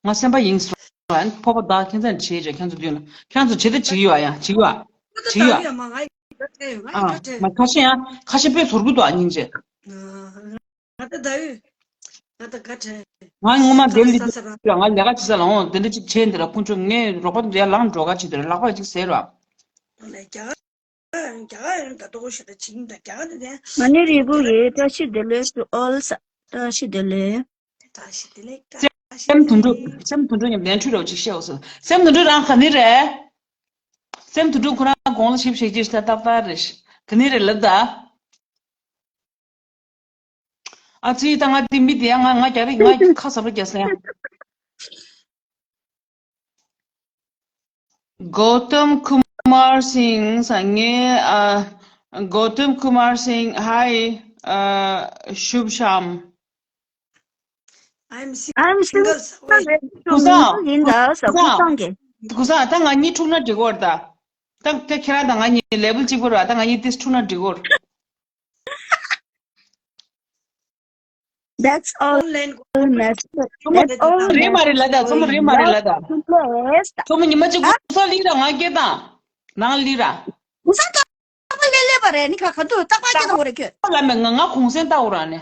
ང་སེམས་པ་ཡེངས་སོང་། ཕོ་བ་བདག་ཁྱེད་ཚང་བྱེད་ཅེས་ཁྱེད་ཚོ་མདུན་ལ་ཁྱེད་ཚོ་བྱེད་དེ་བྱེད་ཀྱི་ཡོད་ཨ་ཡ་བྱེད་ཀྱི་ཡོད་ཨ། བྱེད་ཀྱི་ཡོད་ཨ། ང་ཁ་ཤས་ཡང་ཁ་ཤས་དཔེ་ཟོར་གི་འདུག་ཨ་སྙིང་རྗེ། ང་ད་ད་ཡོད། ང་ད་ག་དྲན། ང་ངོ་མ་འདིར་ལི་ས་ས་ར། ང་ལས་ཀ་བྱེད་ས་ལ་འོང་དེ་འདྲ་ཅིག་བྱས་འདི་ར་ཁོང་ཚོ་ངས་རོགས་པ་འདི་ལ་ལངས་འགྲོ་ག་བྱེད་དེ་ར་ལག་པ་ཅིག་ཟེར་ར། ལས་རྒྱ་གར་རྒྱ་གར་ཡང་ད་དོ་ཞེ་ད་ཅིག་ད་རྒྱ་གར་དེ་དེ། མ་ཎི་རིལ་བུ་ཡིས་བཀྲ་ཤིས་བདེ་ལེགས་to all ས་བཀྲ་ཤིས་བདེ་ལེགས། བཀྲ་ཤིས་བདེ་ལེགས་བཀྲ་ཤིས་སེམས་དུད་འགྲོ་སེམས་དུད་འགྲོ་ཉམས་ལྡན་འཕྲུལ་རོགས་ཅིག་བཤད་འོ་ཟེར་སེམས་དུད་འགྲོ་རང་ག་ནི་རེད། སེམས་དུད་འགྲོ་ཁོ་རང་དགོང་ལ་ཞིབ་ཞིབ་ཅིག་ད་ཏག་ཏག་རེད་ག་ནི་རེད་ལབ་ད། ཨ་ཙི་ད་ང་དེ་མི་དེ་ཡང་ང་ང་རྒྱག་རེད་ང་ཁ་ཟབ་ར་རྒྱག་ས་ཡང་། Gautam Kumar Singh ས་ངའི་ཨ། Gautam Kumar Singh hi ཨ། Shubh Sham. I'm I'm single single. ས་ཝེ། ཀུ་སང་། ཡིན་ད་ས་ཀུ་སང་གི། ཀུ་སང་ད་ང་གཉིས་འཁྲུག་ན་འགྲིག་གོ་ར་ད། ད་ད་ཁྱེད་རང་ད་ང་གཉིས་level གཅིག་པོ་ར་ད་ང་གཉིས་ཏིས་འཁྲུག་ན་འགྲིག་གོ་ར། That's all. Online message. That's all. རེད་མ་རེད་ལ་ད་ཚོ་མོ་རེད་མ་རེད་ལ་ད། Yes. ཚོ་མོ་ཉི་མ་གཅིག་ཀུ་སང་ལི་ར་ང་སྐད་དང་། ནང་ལི་ར། ཀུ་སང་ད། ཏག་པ་ལེ་ལེ་བ་རེད་ནི་ཁ་ཁ་འདུག་ཏག་པ་སྐྱེ་དང་བ་རེད་ཁྱོད། ལ་མེ་ང་ང་གུང་སེང་ལྟ་བུ་ར་ནི།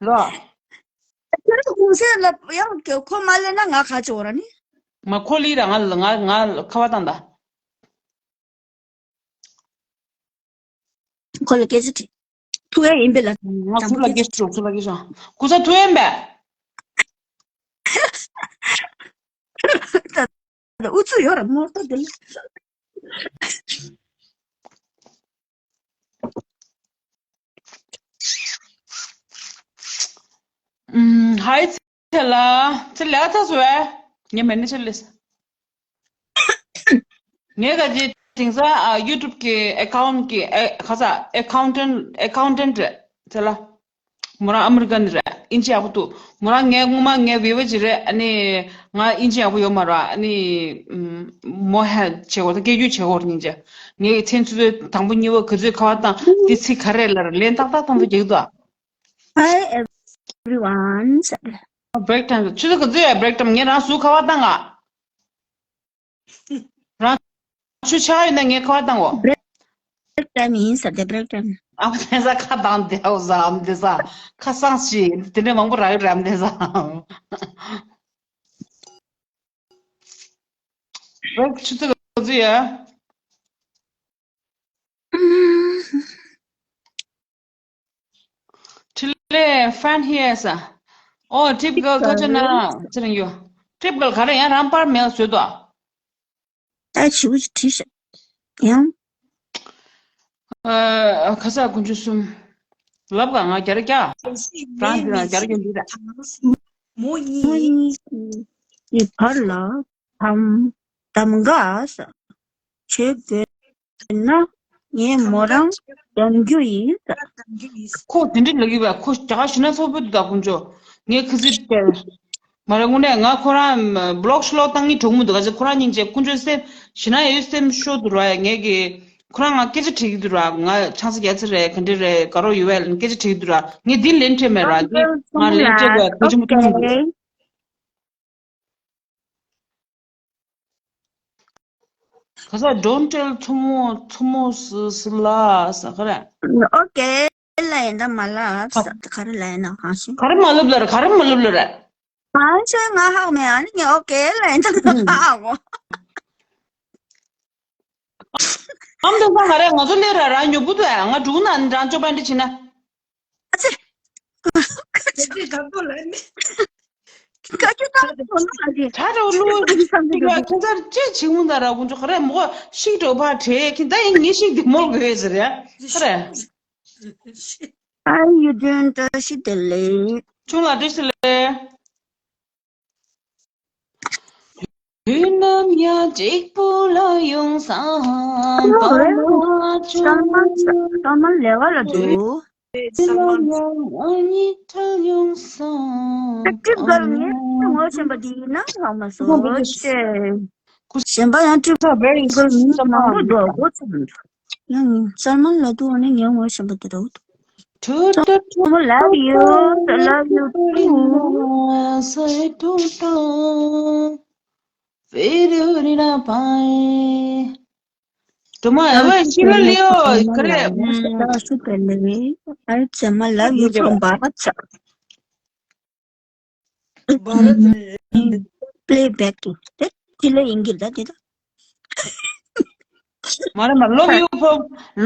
ལོ། ཁྱོད་གུང་སེང་ལ་ཡང་ཁྱོད་ཁོ་མ་ལེ་ན་ང་ཁ་ཆེ་བ་ར་ནི། མ་ཁོ་ལི་ར་ང་ང་ང་ཁ་བ་དང་ད། ཁོ་ལ་སྐད་ཆ་དྲིས། ཐུག་ཡ་ཡིན་པས་ལ། ང་ཚུར་ལ་སྐད་ཆ་དྲིས་ཚུར་ལ་སྐད་ཆ། ཀུ་སང་ཐུག་ཡ་ཡིན་པས། ད་ཨུ་ཚུགས་ཡོད་ར་མོ་ཏོ་དེ་ལ། ཧའི་ཚེ་ལ། ཚེ་ལ་ཚ་སུ་བས། ངའི་མེ་ནེ་ཇར་ལས། ངས་ད་ཅི་དེང་སང་ཨ་YouTube གི་account གི་ཨེ་ཁ་ས་accountant accountant ཚེ་ལ། མོ་རང་ཨ་མི་རི་ཀ་ནི་རེད། ཨིན་ཇི་ཡག་པོ་འདུག་མོ་རང་ངའི་སྔོན་མ་ངའི་བི་བ་ཅིག་རེད། ཨ་ནི་ང་ཨིན་ཇི་ཡག་པོ་ཡོད་མ་རེད། ཨ་ནི་ཨམ་མོ་ཧེ་བྱེད་དགོས་ད། སྐད་སྒྱུར་བྱེད་དགོས་རེད་སྙིང་རྗེ། ངའི་མཚན་ཆུ་ཚོད་དང་པོ་གཉིས་པ་ག་ཚོད་ཁ་པར་བཏང་། འདི་ཚིག་ག་རེ་ལབ་རེད། ལན་ཏག་ཏག་ཏག་ཏག་རྒྱག་འདུག Hi everyone. Break time. ཆུ་ཚོད་ག་ཚོད་ཡ་break time? ངས་རང་ཟུར་ཁ་པར་བཏང་ང་། རང་ཆུ་ཆག་ཡོད་ན་ངས་ཁ་པར་བཏང་གོ། Break time ཡིན་ས་དེ་break time. ཨ་མ་དེ་ས་ཁ་བཏང་དེ་ཨོ་ཟ་ཨམ་དེ་ས་ཁ་སང་ཞིག་དེ་འདྲ་མང་པོ་རག་ཡོད་རེད། ཨམ་དེ་ས་break ཆུ་ཚོད་ག་ཚོད་ཡ། འཕྲིན་ལས་fan here ས། ཨོ་ཊིབ་གལ་ཁ་ཆེ་ན་ཅི་རིང་ཡོད། ཊིབ་གལ་ག་རེ་ཡང་རང་པར་མེལ་བཟོས་དོ། ད་ཞིབ་པོ་ཅིག་བྲིས་ཤག་ཡང་། ཨ་ཁ་ས་དཀོན་མཆོག་གསུམ། ལབ་ག་ང་རྒྱ་ར་རྒྱ། རང་འདི་ན་རྒྱ་ར་རྒྱ་འདི་ར། མོ་གཉིས། མོ་གཉིས་ཀྱི་བར་ལ་དམ་དམ་ག་ས། བྱེད་དགོས་ན་ངས་མོ་རང་འདམ་རྒྱུ་ཡིན། ཁོ་དེ་འདྲ་ལབ་ཀྱི་བས། ཁོ་རྒྱ་གར་གཞོན་ནུ་ཚོགས་པའི་དུས་དག་དཀོན་མཆོག་ངས་ཁ་ཚིག་དེ་མ་རེད། དངོས་གནས་ང་ཁོ་རང་block ཤོ་ལོག་བཏང་གི་གྲོགས་མོ་འདུག་ག་ཚོད་ཁོ་རང་སྙིང་རྗེ། དཀོན་མཆོག་སེམས་ཞེ་ན་ཡོད་སེམས་ཤོར་འདུག་ར། ངས་ཀྱི་ཁོ་རང་ང་སྐད་ཆ་དྲིས་ཀྱི་འདུག་ར། ང་ཆང་ས་རྒྱག་ཚར་རེད། ག་འདྲ་རེད། དགའ་རོགས་ཡོད་བས་ལབ་སྐད་ཆ་དྲིས་ཀྱི་འདུག་ར། ངས་འདི་ལན་སྤྲད་མེད་ར། འདི་ང་ལན་སྤྲད་དགོས་གལ་ཆེན་པོ་མཐོང་གི་འདུག་ག་ས་don't tell མཚོ་མོ། མཚོ་མོ་སི་སི་ལ་ས་ག་རེ། ཨོ་ཀེ་ལ་ཡིན་ད་མ་ལབ་ས་ག་རེ་ལ་ཡིན་ན་གང་ཤེས། ག་རེ་མ་ལབ་ལ་རེད། ག་རེ་མ་ལབ་ལ་རེད། གང་ཤེས་ང་ཧ་གོ་མེད། ཨ་ནི་ངས་ཨོ་ཀེ་ལ་ཡིན་ད་ཧ་གོ། ཨམ་དེ་ས་ག་རེ་ང་ཚོ་ལས་ར་རང་ཉོ་བུ་དུ་ང་འགྲུག་ན་རང་ཅོ་པན་འདྲི་བྱེད་ན། ཨ་ཙི། ཁ་ཅིག་དགའ་པོ་ལ་ནི། ཁ་ཅིག་དགའ་པོ་ལ་ནི། ད་ར་ལུ་ཅིག་ལ་ཁྱེད་ཚར་ཅི་བྱེད་མུ་ད་ར་དཀོན་མཆོག་ག་རེ་མོ་ཤིག་འགྲོ་བ་བྲེ་ཁྱེད་ད་ཡིན་ངེས་ཤིག་དེ་མོ་དགོས་ཟེར་ཡ་ག་རེ། How you doing? བཀྲ་ཤིས་བདེ་ལེགས། ཆུང་ལ་བཀྲ་ཤིས་བདེ་ལེགས། དུས་ནམ་ཡང་གཅིག་པུ་ལ་ཡོང་སམ། ཨོ་ཝེལ་ཀམ། སམ་མར་ལེ་བ་ལ་འདུག་དུས་ནམ་ཡང་ང་གཉིས་བྲལ་ཡོང་སམ། ཊིབ་གལ་ངས་ངོ་ཤེས་པ་འདི་ཡིན་ན་ལྷག་མ་སོང་ཅེས། གཞན་པ་ཡང་ཊིབ་གལ་མི་མང་པོ་འདུག་མགོ་ཚོས་མི་འདུག་ཡང་སམ་མར་ལ་འདུག་ཨ་ནི་ངའི་ངོ་ཤེས་པ་འདི་འདྲ་འདུག་ཊུ་ཊུ་ཊུ། Love you, love you too. Say ཊུ་ཊུ། ཝི་རུ་རི་ར་པའི། དུ་མ་ཨ་བ་ཤི་ར་ལིའོ་ག་རེ། ད་སུ་པེ་ལེ་ཨ་ཙེ་མ་love you from Bharat. Bharat. Play back to དེ་ལ་ཡིན་གྱི་ད་དེ་ད། མ་རེད་མ། love you from,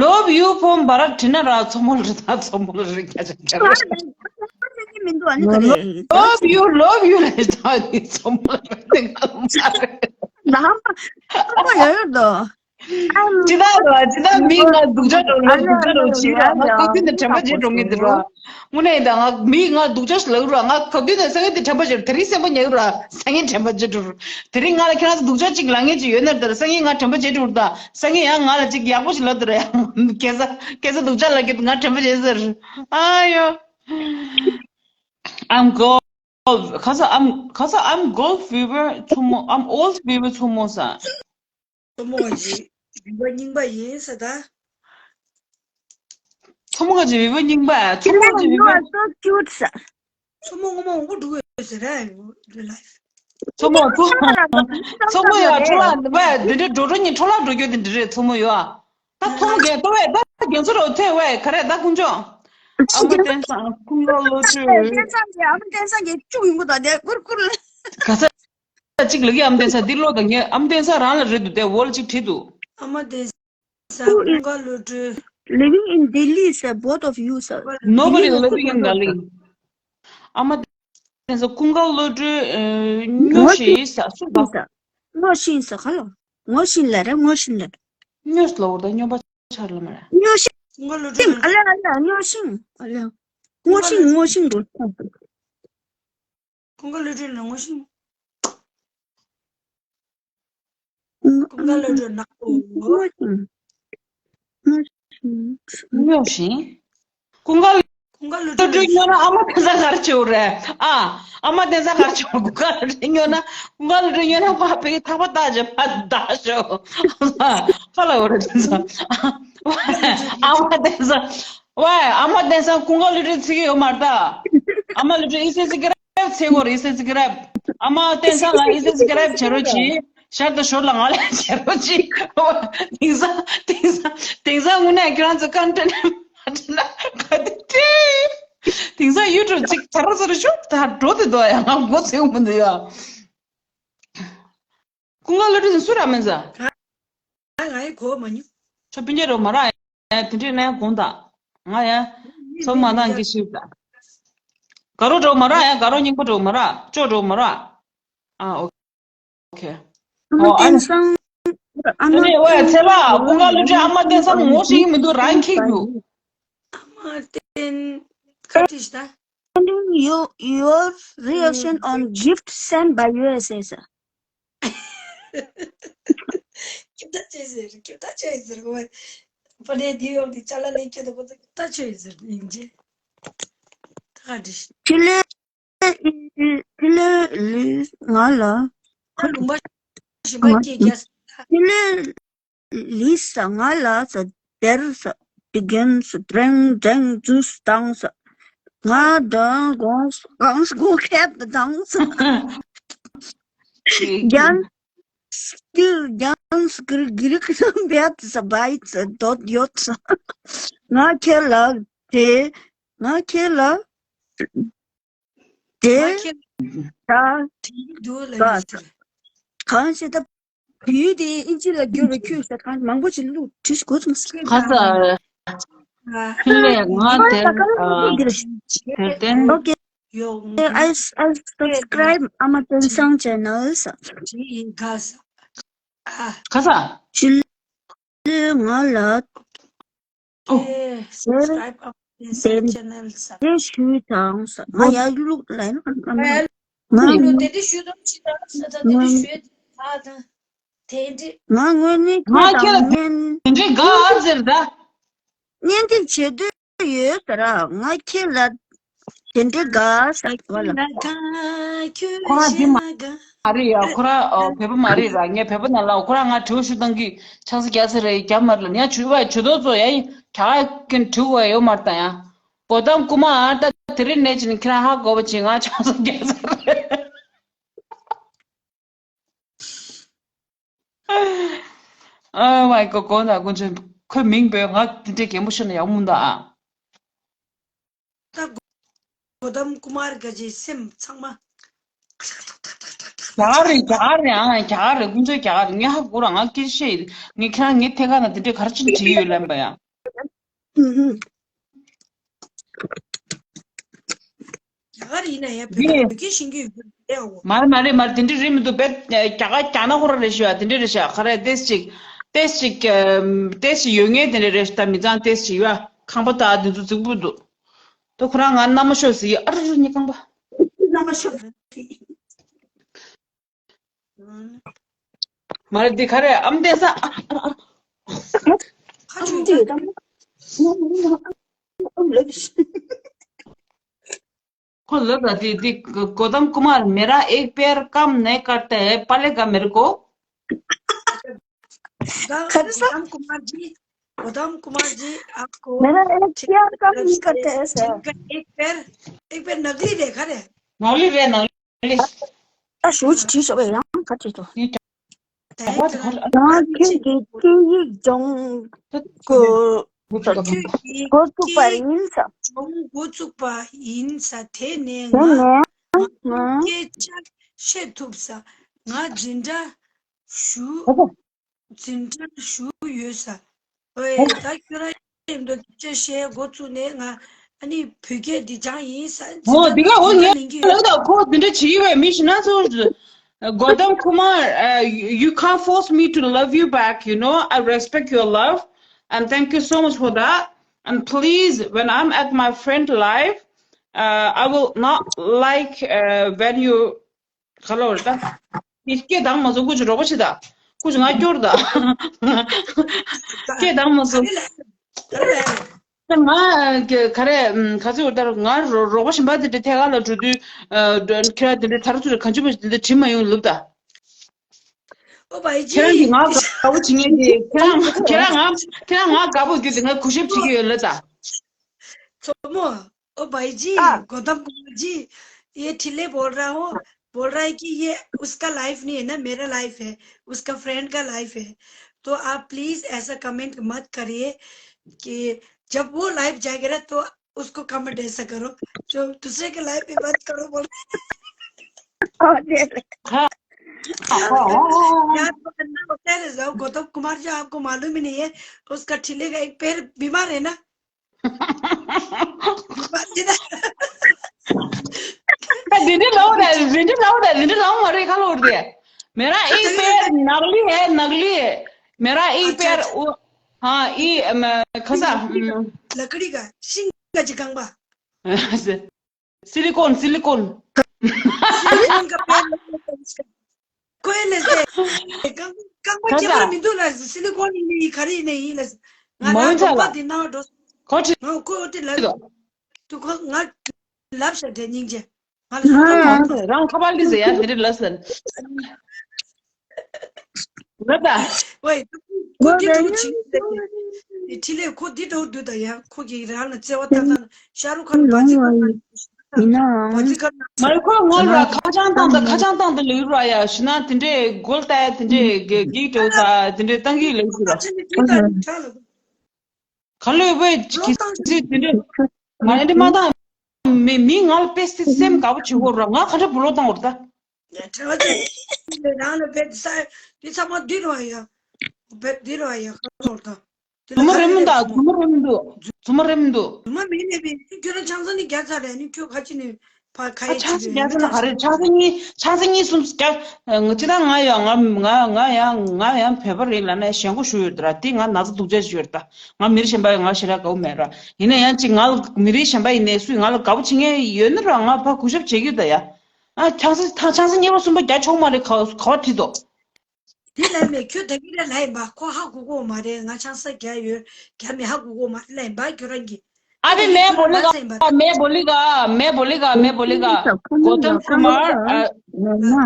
love you from Bharat བྲིས་ན་ར་མཚོ་མོ་རེད་ད། མཚོ་མོ་རེད་རྒྱ་ཆ་རྒྱ་རེད། མི་འདུག་ཨ་ནི་ག་རེ། Love you, love you ལས་ད་ནི་མཚོ་མོ་རེད་ང་མ་རེད། ལ་མ་མ་ཡོད་ཡོད་དོ། ཅི་ད་ར་ཅི་ད་མི་ང་སྡུག་ཅག་འགྲོ་ང་སྡུག་ཅག་འགྲོ་བྱེད་ར། ང་ཁ་ཁུ་ནས་དྲན་པ་བརྗེད་འགྲོ་ངེས་འདུག་ར། དངོས་གནས་ཡིན་ད་ང་མི་ང་སྡུག་ཅག་ཞིག་ལབ་ར། ང་ཁ་ཁུ་ནས་སང་ཉིན་དེ་དྲན་པ་བརྗེད་དེ་རིང་སེམས་པ་ཉལ་ར། སང་ཉིན་དྲན་པ་བརྗེད་འགྲོ། དེ་རིང་ང་ལ་ཁྱེད་རང་ཚོ་སྡུག་ཅག་ཅིག་ལབ་མཁན་ཅིག་ཡོད་ན་དེར་སང་ཉིན་ང་དྲན་པ་བརྗེད་འགྲོ་ད། སང་ཉིན་ཡང་ང་ལ་ཅིག་ཡག་པོ་ཞིག་ལབ་དེར་ཡང་སྐལ་བཟང་སྐལ་བཟང་སྡུག་ཅག་ལབ་ཀྱི་འདུག་ང་དྲན་པ་བརྗེད་ཟེར། ཨ་ཡོ། I'm gold. ཁ་ས་I'm ཁ་ས་I'm gold fever མཚོ་མོ། I'm old fever མཚོ་མོ་ས། མཚོ་མོ་གི་བི་བ་རྙིང་པ་ཡིན་ས་ད། མཚོ་མོ་གི་བི་བ་རྙིང་པ། མཚོ་མོ་གི་བི་བ། You are so cute ས། མཚོ་མོ་ངོ་མ་འོང་པོ་འགྲོ་གི་ཡོད་ཟེར་ར། མཚོ་མོ་མཚོ་མཚོ་མོ་ཡ་འཕྲོ་བརླག་འདི་འདྲ་འགྲོ་འགྲོ་ཉིན་འཕྲོ་བརླག་འགྲོ་རྒྱུ་དེ་འདྲ་རེད། མཚོ་མོ་ཡོ། ད་མཐོང་རྒྱལ་ཏོ་བས་ད་རྒྱལ་ཚོ་རོ་ཐེ་བས་ག་རེ་ད་དཀོན་མཆོག་ཨ་མ་བསྟན་སང་ཁུང་ལོ་ལོ་ཆུ། བསྟན་སང་གི་ཨ་མ་བསྟན་སང་གི་བཅུག་ཡོང་གི་ད་དེ་ཀུར་ཀུར། ག་ས་གཅིག་ལ་གི་ཨ་མ་བསྟན་སང་འདི་ལོ་ད་ངས་ཨ་མ་བསྟན་སང་རང་ལ་རེད་འདུག་དེ་འོལ་གཅིག་བྲིས་འདུག་ཨ་མ་བསྟན་སང་ཀུན་དགའ་བློ་གྲོས། Living in Delhi is a both of you sir. Nobody living in Delhi. ཨ་མ་བསྟན་སང་ཀུན་དགའ་བློ་གྲོས་སྨྱོ་ཤི་ས་སུ་བ། སྔོ་ཤིང་ས་ག་ལ། ངོ་ཤིང་ལ་རེད། ངོ་ཤིང་ལ་རེད། སྨྱོ་ལ་འོ་ད་སྨྱོ་པ་ཆར་ལ་མ་རེད། སྨྱོ་ཤིང་། སྔོ་ལོ་ཨ་ལ་ཨ་ལ་སྨྱོ་ཤིང་ཨ་ལ། ངོ་ཤིང་ངོ་ཤིང་རེད། ཀུན་དགའ་བློ་གྲོས་ལ་ངོ་ཤིང་། ཀུན་དགའ་བློ་གྲོས་ནག་པོ། ངོ་ཤིང་། ངོ་ཤིང་། སྨྱོ་ཤིང་། ཀུན་དགའ་ ཀུན་དགའ་བློ་གྲོས་ཉོ་ན་ཨ་མ་བསྟན་འཛིན་ག་རེ་བྱེད་དགོས་རེད། ཨ། ཨ་མ་བསྟན་འཛིན་ག་རེ་བྱེད་དགོས། ཀུན་དགའ་བློ་གྲོས་ཉོ་ན། ཀུན་དགའ་བློ་གྲོས་ཉོ་ན་ཕ་ཕའི་ཐག་པ་བཏགས་བྱས་ཕར་བདག་ཤོག་ཁ་ལ་འོ་རེད་བསྟན་འཛིན། ཨ་མ་བསྟན་འཛིན། ཝེ། ཨ་མ་བསྟན་འཛིན་ཀུན་དགའ་བློ་གྲོས་ཚིག་གི་ཡོད་མ་རེད་ད། ཨ་མ་བློ་གྲོས་ཨི་སི་ཟི་ཀི་རེབ་ཚེ་གོ་རེ་ཨི་སི་ཟི་ཀི་རེབ། ཨ་མ་བསྟན་འཛིན་ལ་ཨི་སི་ཟི་ཀི་རེབ་བྱེད་རོགས་གྱིས། ཤར་དང་ཞོར་ལ་ང་ལ་བྱེད་རོགས་གྱིས། དེང་སང་དེང་སང་དེང་སང་དངོས་གནས་ཁྱེད་རང་ཚོ་ཀོན་ཊེན་ཊི་མ་བྲིས་ན་ག་དུས་བྲིས། དེང་སང་ཡུ་ཊུབ་ཅིག་ཚར་ཚར་ཤོག་ད་འགྲོ་དེ་འདུག་ཡ། ང་མགོ་ཚོས་མི་འདུག་ཡ། ཀུན་དགའ་བློ་གྲོས་སུ་ར་མེད་ཟ། ང་ཡི་གོ་མ་མྱོང་། ཁྱོད་སྤུན་ཀྱག་རོགས་མ་རག་ཡ། དེ་འདྲས་ན་ཡང་དགོངས་དག་ང་ཡ། ཚོགས་མ་ནང་གི་ཤིག་ད། དགའ་རོགས་རོགས་མ་རག་ཡ། དགའ་རོགས་རྙིང་པ་རོགས་མ་རག་ཅོ་རོགས་མ་རག་ཨ། ཨོ་ཁེ། ཨ་མ་ཨོ་ཨ་བསྟན་འཛིན། ཨ་མ་དེ་ནས་ཝེ་ཚེ་ལགས། ཀུན་དགའ་བློ་གྲོས་ཨ་མ་བསྟན་འཛིན་ངོ་ཤེས་ཀྱི་མི་འདུག་རང་ཁྱེད་རྒྱུ། ཨ་མ་བསྟན་ཁ་ཏིས་ད། Sending you your reaction on gift sent by U S A, sir. ཁྱོད་ད་ཅི་ཟེར། ཁྱོད་ད་ཅི་ཟེར་གོ། ཕ་ནས་འདི་ཡོང་དེ་ཅ་ལག་ལེན་ཁྱོད་ད་གོ་ད་ཅི་ཟེར་ཡིན་ཅེ། ད་ག་འདྲི། ཕི་ལེ་ཕི་ལེ་ལིས་ང་ལ། ཁ་ལུང་པ་ཞིམ་པ་སྐྱེས་རྒྱ་ས། ཕི་ལེ་ལིས་ང་ལ་ས་དེར་ས་དེ་གན་ས་དྲེང་དྲེང་ཇུས་བཏང་ས། ང་དང་གོང་གོང་གོང་ཁེབས་བཏང་ས། རྒྱན་སྐྱིད་རྒྱན་སྐྱིད་གི་རིགས་སམ་བེད་ས་བའི་ས་དོད་ཡོད་ས། ང་ཁྱེད་ལ་དེ་ང་ཁྱེད་ལ་དེ་ང་ཁྱེད་ད་དེ་འདུག་ལ་ཡིན་ཟེར། གང་ཞིག་ད་བུ་དེ་ཨིན་ཇི་ལ་བསྒྱུར་བའི་ཁྱོད་ས་གང་མང་པོ་ཞིག་ལུགས་བྲིས་དགོས་ཙམ་ཟེར། ཁ་ས། ཕི་ལེ་ང་དེ་ཨ་དེར་བརྟེན། Okay. I I subscribe Ama Tensang channel. ཁ་ས། ཕི་ལེ་ང་ལ་ཨོ། དེ་དེ་ཞུས་དང་ས་ང་ཡར་ལུག་ལ་ཡིན་ང་ལུ་དེ་དེ་ཞུས་དང་ཅི་དང་ས་ད་དེ་དེ་ཞུས་ད་དང་དེ་འདྲི། ང་དངོས་གནས་ཁྱེད་དང་ངན་དེ་འདྲི་དགའ་ཟེར་ད། གཉེན་སྒྲིག་བྱེད་འདོད་ཡོད་ཟེར་ང་ཁྱེད་ལ་དེ་འདྲི་དགའ་ཟེར་བ་ལ། ཁོ་རང་འདི་མ་རེད་ཡ། ཁོ་རང་བོད་པ་མ་རེད་ར། ངས་བོད་པ་ནང་ལ་ཁོ་རང་ང་དྲི་བ་ཞུ་སྟངས་ཀྱི་ཆང་ས་རྒྱག་ས་རེད་རྒྱབ་མ་རེད་ལ། ངས་ཇུས་པ་ཇུས་གཏོགས་ཚོ་ཡ་ཡི་ག་ག་གིན་དྲི་དགོས་ཡ་ཡོད་མ་རེད་ད་ཡ། གོ་དམ་སྐུ་མ་ཨ་ད་དེ་རིང་ནས་ཅི་ནི་ཁྱེད་རང་ཧ་གོ་བ་ཅིག་ང་ཆང་ས་རྒྱག་ས་རེད། Oh my god. གོ་ན་དཀོན་མཆོག་ཁོའི་མིང་བོས་ང་དེ་འདྲའི་གད་མོ་ཤོར་ན་ཡག་མོ་འདུག་ཨ། ད་གོ་དམ་ཀུ་མར་ག་ཅེ་སེམས་ཚང་མ། རྒྱ་གར་རེད། རྒྱ་གར་རེད། ཨ་རྒྱ་གར་རེད། དཀོན་མཆོག་རྒྱ་གར་རེད། ངས་ཧ་གོ་ར་ང་སྐད་ཆ་བཤད་ཡིན། ངས་ཁྱེད་རང་ངའི་ཐད་ཀར་ན་དེ་འདྲའི་ག་རེ་ཅིག་བྲིས་ཡོད་ལབ་པ་ཡ། རྒྱ་གར་ཡིན་ན་ཡང་བོད་སྐད་ཤེས་ཀྱི་ཡོད་རེད་འོ། མ་རེད་མ་རེད་མ་རེད། དེ་འདྲ་རེད་མི་འདུག་བེད་རྒྱ་གར་རྒྱ་ནག་ཁོ་ར་རེད་ཤི་ཡ། དེ་འདྲ་རེད་ཤག་ག་རེ་ཏེས་ཅིག་ཏེས་ཅིག་ཏེས་ཅིག་ཡོད་ངེས་དེ་འདྲ་རེད་ཤག་ད་མི་ཚང་ཏེས་ཅིག་ཡོད་ཁང་པ་ད་དེ་ཚོ་རྫིག་པོ་འདུག་ད་ཁོ་རང་ང་མནའ་མ་ཤོར་ཟིག་ཨ་ར་ར་ཉི་རྐང་པ། མནའ་མ་ཤོར། མ་རེད་འདི་ག་རེ་ཨམ་བསྟན་ས། ཁོ་ལབ་ལ་འདི་འདི་གོ་དམ་ཀུ་མར། मेरा एक पैर काम नहीं करता है, पालेगा मेरे को। गौतम कुमार जी, गौतम कुमार जी, आपको मेरा एक पैर काम नहीं करता है, सर। एक पैर, एक पैर नकली देखा रे। नकली रे, नकली। ད་ཞུ་ཅི་ཞུ་བའི་ཡང་ག་ཅི་ཏོ། ཡང་ཁྱེད་ཀྱི་སྐད་ཡིག་སྦྱོང་དགོས་འགོ་བཙུགས་པ་ཡིན་ས། སྦྱོང་འགོ་བཙུགས་པ་ཡིན་ས། དེ་ནས་ང་ང་སྐད་ཆ་བཤད་ཐུབ་ས། ང་འཛིན་གྲྭ་ཞུ། འཛིན་གྲྭར་ཞུགས་ཡོད་ས། ཨོའི་ད་ཁྱོད་རང་ཡིན་འདུག་སྐད་ཆ་བཤད་འགོ་བཙུགས་ནས་ང་ཨ་ནི་བོད་སྐད་འདི་སྦྱངས་ཡིན་ས། འོ་འདི་ག་འོ་ངས་ལབ་ད་ཁོ་འདི་འདྲ་བྱེད་ཀྱི་བས་མི་ཞིག་ན་ཚོ། Gautam Kumar, uh, you, you can't force me to love you back, you know. I respect your love, and thank you so much for that. And please, when I'm at my friend live, uh, I will not like, uh, when you ག་ལ་བར་ད། དེ་སྐད་བཏང་མ་སོང་། ཀུ་ཅི་རོགས་པ་བྱེད་ད། ཀུ་ཅི་ང་སྐྱོར་ད། སྐད་བཏང་མ་སོང་། ང་ག་རེ་ག་ཚོད་ལྟར་ང་རོགས་པ་གཞན་པ་དེ་འདྲ་ཐད་ཀར་ལ་འགྲོ་དུས་ཁྱེད་རང་དེ་འདྲ་དར་ཚུར་གང་བྱུང་བ་དེ་འདྲ་བྲིས་མ་ཡོང་ལུགས་ད། ཨོ་བའི་ཇི། ཁྱེད་རང་གིས་ང་དགའ་པོ་བྱེད་མཁན་དེ་ཁྱེད་རང་ཁྱེད་རང་ང་ཁྱེད་རང་ང་དགའ་པོ་བརྒྱུད་དེ་ང་གུས་ཞབས་བྱེད་ཀྱི་ཡོད་ལ་ད། མཚོ་མོ། ओ भाई जी, हाँ। गौतम कुमार जी, ये ठिल्ले बोल रहा हूँ, बोल रहा है कि ये उसका लाइफ नहीं है ना, मेरा लाइफ है, उसका फ्रेंड का लाइफ है। तो आप प्लीज ऐसा कमेंट मत करिए कि जब वो लाइफ जाएगा ना, तो उसको कमेंट ऐसा करो, जो दूसरे के लाइफ में मत करो, बोल रहे हैं। हाँ, हाँ, हाँ, हाँ। यार, वो बंदा होता है ना, गौतम कुमार जो आपको मालूम ही नहीं है, उसका ठिल्ले का एक पैर बीमार है ना, ད་འདི་འདྲ་ལབ་རེད། འདི་འདྲ་ལབ་རེད། འདི་འདྲ་ལབ་མ་རེད། ཁ་ལོ་རེད། मेरा एक पैर नकली है, नकली है। मेरा एक पैर वो, हाँ, ये, अम, खसा, अम, लकड़ी का, सिंह का चिकंबा। Silicon, silicon. सिलिकॉन का पैर। कोई ले से। कंपनी खसा। जेबर मिंदु ला सिलिकॉन नहीं, खरी नहीं ला। ང་ལ་མང་ཚ་ལ། ཁོ་ཁྲི། ང་ཁོ་དེ་ལ། དུ་ཁོ་ང་ལབ་ཤ་དེ་སྙིང་རྗེ། ང་ལ་སུ་ཁ་མང་ཚ་རང་ཁ་པར་ལི་ཟེར་ཡ་དེ་རི་ལ་སན། ང་ད། ཝེ། ཁོ་དེ་འགྲོ་ཆིང་དེ། ཁྲི་ལེ་ཁོ་དེ་འགྲོ་དུ་ད་ཡ་ཁོ་གི་རང་ལ་བརྩེ་བ་ཏག་ཏག་ཤ་རུ་ཁ་ལ་བ་ཙི་ཁ་ན། ཡིན་ནའང་། བ་ཙི་ཁ་ན། མ་རེད། ཁོ་ངོ་ལ་ཁ་བྱང་བཏང་དང་ཁ་བྱང་བཏང་དུ་ལུས་ར་ཡ་ཞུ་ན་དེ་འདྲའི་སྒོལ་ལྟ་ཡ་དེ་འདྲའི་གི་གིག་འགྲོ་ད་དེ་འདྲའི་བཏང་གི་ལུས་ཤི་ར། ཁ་ལོས་བས་ཀྱི་སི་དེ་འདྲ་མ་ཡིན་དེ་མ་དང་མི་མི་ང་ལ་དཔེ་སི་སེམས་དགའ་པོ་བྱེད་ཧོར་ར། ང་ག་འདྲ་བུ་ལོག་བཏང་བར་ད། ཡ་ཁྲ་བ་ཅན་རང་ལ་བས་ས་དེ་ཚང་མ་འདི་རུ་བ་ཡ་བས་འདི་རུ་བ་ཡ་ཁ་ལོར་དང་། དེ་ཚོ་མ་རེད་མི་འདུག་ཚོ་མ་རེད་མི་འདུག་ཚོ་མ་རེད་མི་འདུག་ཚོ་མ་མི་ནས་བས་ཁྱོད་རང་ཆང་ས་ནི་རྒྱ་ཚ་རེད་ནི་ཁྱོད་ཁ་ཅི་ནས། ཕ་ཁ་ཨ་ཡེ་ཆང་ས་ཅི་རྒྱག་ས་ན་ག་རེ། ཆང་ས་གཉིས་ཆང་ས་གཉིས་གསུམ་རྒྱག་ང་ཅི་ད་ང་ཡང་ང་ང་ང་ཡང་ང་ཡང་བོད་པ་རེད་ལབ་ན་ཞེན་ཁོག་ཞུ་ཡོད་ར། དེ་ང་ན་ཚ་སྡུག་ཅག་ཞུ་ཡོད་ར། ང་མི་རིགས་གཞན་པ་ཡང་ང་ཞེ་དྲག་དགའ་བོ་མེད་ར། ཡིན་ན་ཡང་ཅིག་ང་ལ་མི་རིགས་གཞན་པ་ཡིན་ནའི་སུས་ང་ལ་དགའ་བོ་བྱེད་མཁན་ཡོད་ན་ར་ང་ཕ་གུས་ཞབས་བྱེད་ཀྱི་ཡོད་ད་ཡ། ཨ་ཆང་ས་ཐང་ཆང་ས་གཉིས་པ་གསུམ་པ་རྒྱག་ཆོག་མ་རེད། ག་ག་བ་ཁྲིད་དོ། དེ་ལས་མེད་ཁྱོད་ད་གི་རེ་ལ་ཡིན་པ་ཁོ་ཧ་གོ་གོ་མ་རེད། ང་ཆང་ས་རྒྱག་ཡོད་རྒྱག་མེད་ཧ་གོ་གོ་མ་རེད་ལ་ཡིན་པ་ཁྱོད་རང་གི་ཨ་ཕི་མེ་བོ་ལི་ག་མེ་བོ་ལི་ག་མེ་བོ་ལི་ག་མེ་བོ་ལི་ག་གོ་དམ་ཀུ་མར།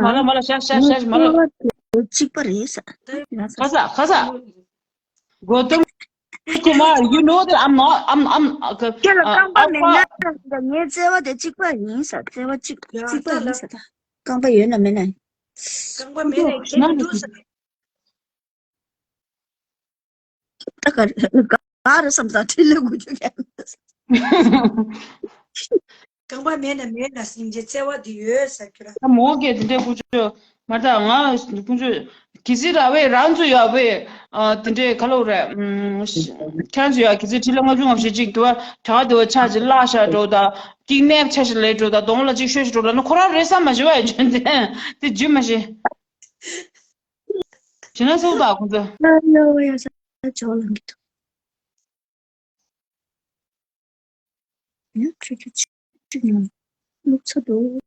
མ་ལ་མ་ལ་ཤ་ཤ་ཤ་མ་ལ། གཅིག་པ་རེད་ས། ཁ་ས་ཁ་ས། གོ་དམ་ཀུ་མར། you know that I'm not, I'm, I'm, ཁྱེད་ལ་རྐང་པ་མེད་ན་ངའི་བརྩེ་བ་དེ་གཅིག་པ་ཡིན་ས། བརྩེ་བ་གཅིག་གཅིག་པ་ཡིན་ས། ད་རྐང་པ་ཡོད་ན་མེད་ན་ཡིན། རྐང་པ་མེད་ན་ཁྱེད་ཀྱི་འདུག་ས། ད་ག་ག་རེ་བསམ་ད་ཁྲིད་ལས་དགོས་རྒྱུ་ཡང་། རྐང་པ་མེད་ན་མེད་ལ་སྙིང་རྗེ་བརྩེ་བ་དེ་ཡོད་ཟེར་རྒྱུ་ར། ད་མོ་གས་དེ་འདྲའི་ཀུ་ཅོ་མ་ད་ང་ཀུ་ཅོ་གི་སི་ར་བས་རང་ཚོ་ཡོད་བས། ཨ་དེ་འདྲའི་ག་ལོ་རེད། ཁྱེད་ཚོ་ཡོད་གི་སི་ཁྲི་ལ་ལྔ་བཅུ་ང་བཞི་གཅིག་དུ་བ་གྲ་དེ་བ་ཆ་ཅིག་བརླག་ཤ་འགྲོ་ད་ཀིག་ནེབ་ཆ་ཞིག་ལས་འགྲོ་ད་གདོང་ལ་ཅིག་ཤོད་ཞིག་འགྲོ་ད་ནི་ཁོ་རང་རེད་བསམ་མ་ཞུ་བ་ཡོད་ཅན་དེ་རྒྱུ་མ་ཤེས། བྱས་ན་སོགས་དང་ཁོང་ཚོ། ཨ་ཡོ་ཡ་ས་ཇོ་ལང་གི་ཐུག་ཡ་ཁྱོད་ཁྱོད་ཅིག་ཅིག་ཡོང་ལུག་ཚ་འདུག་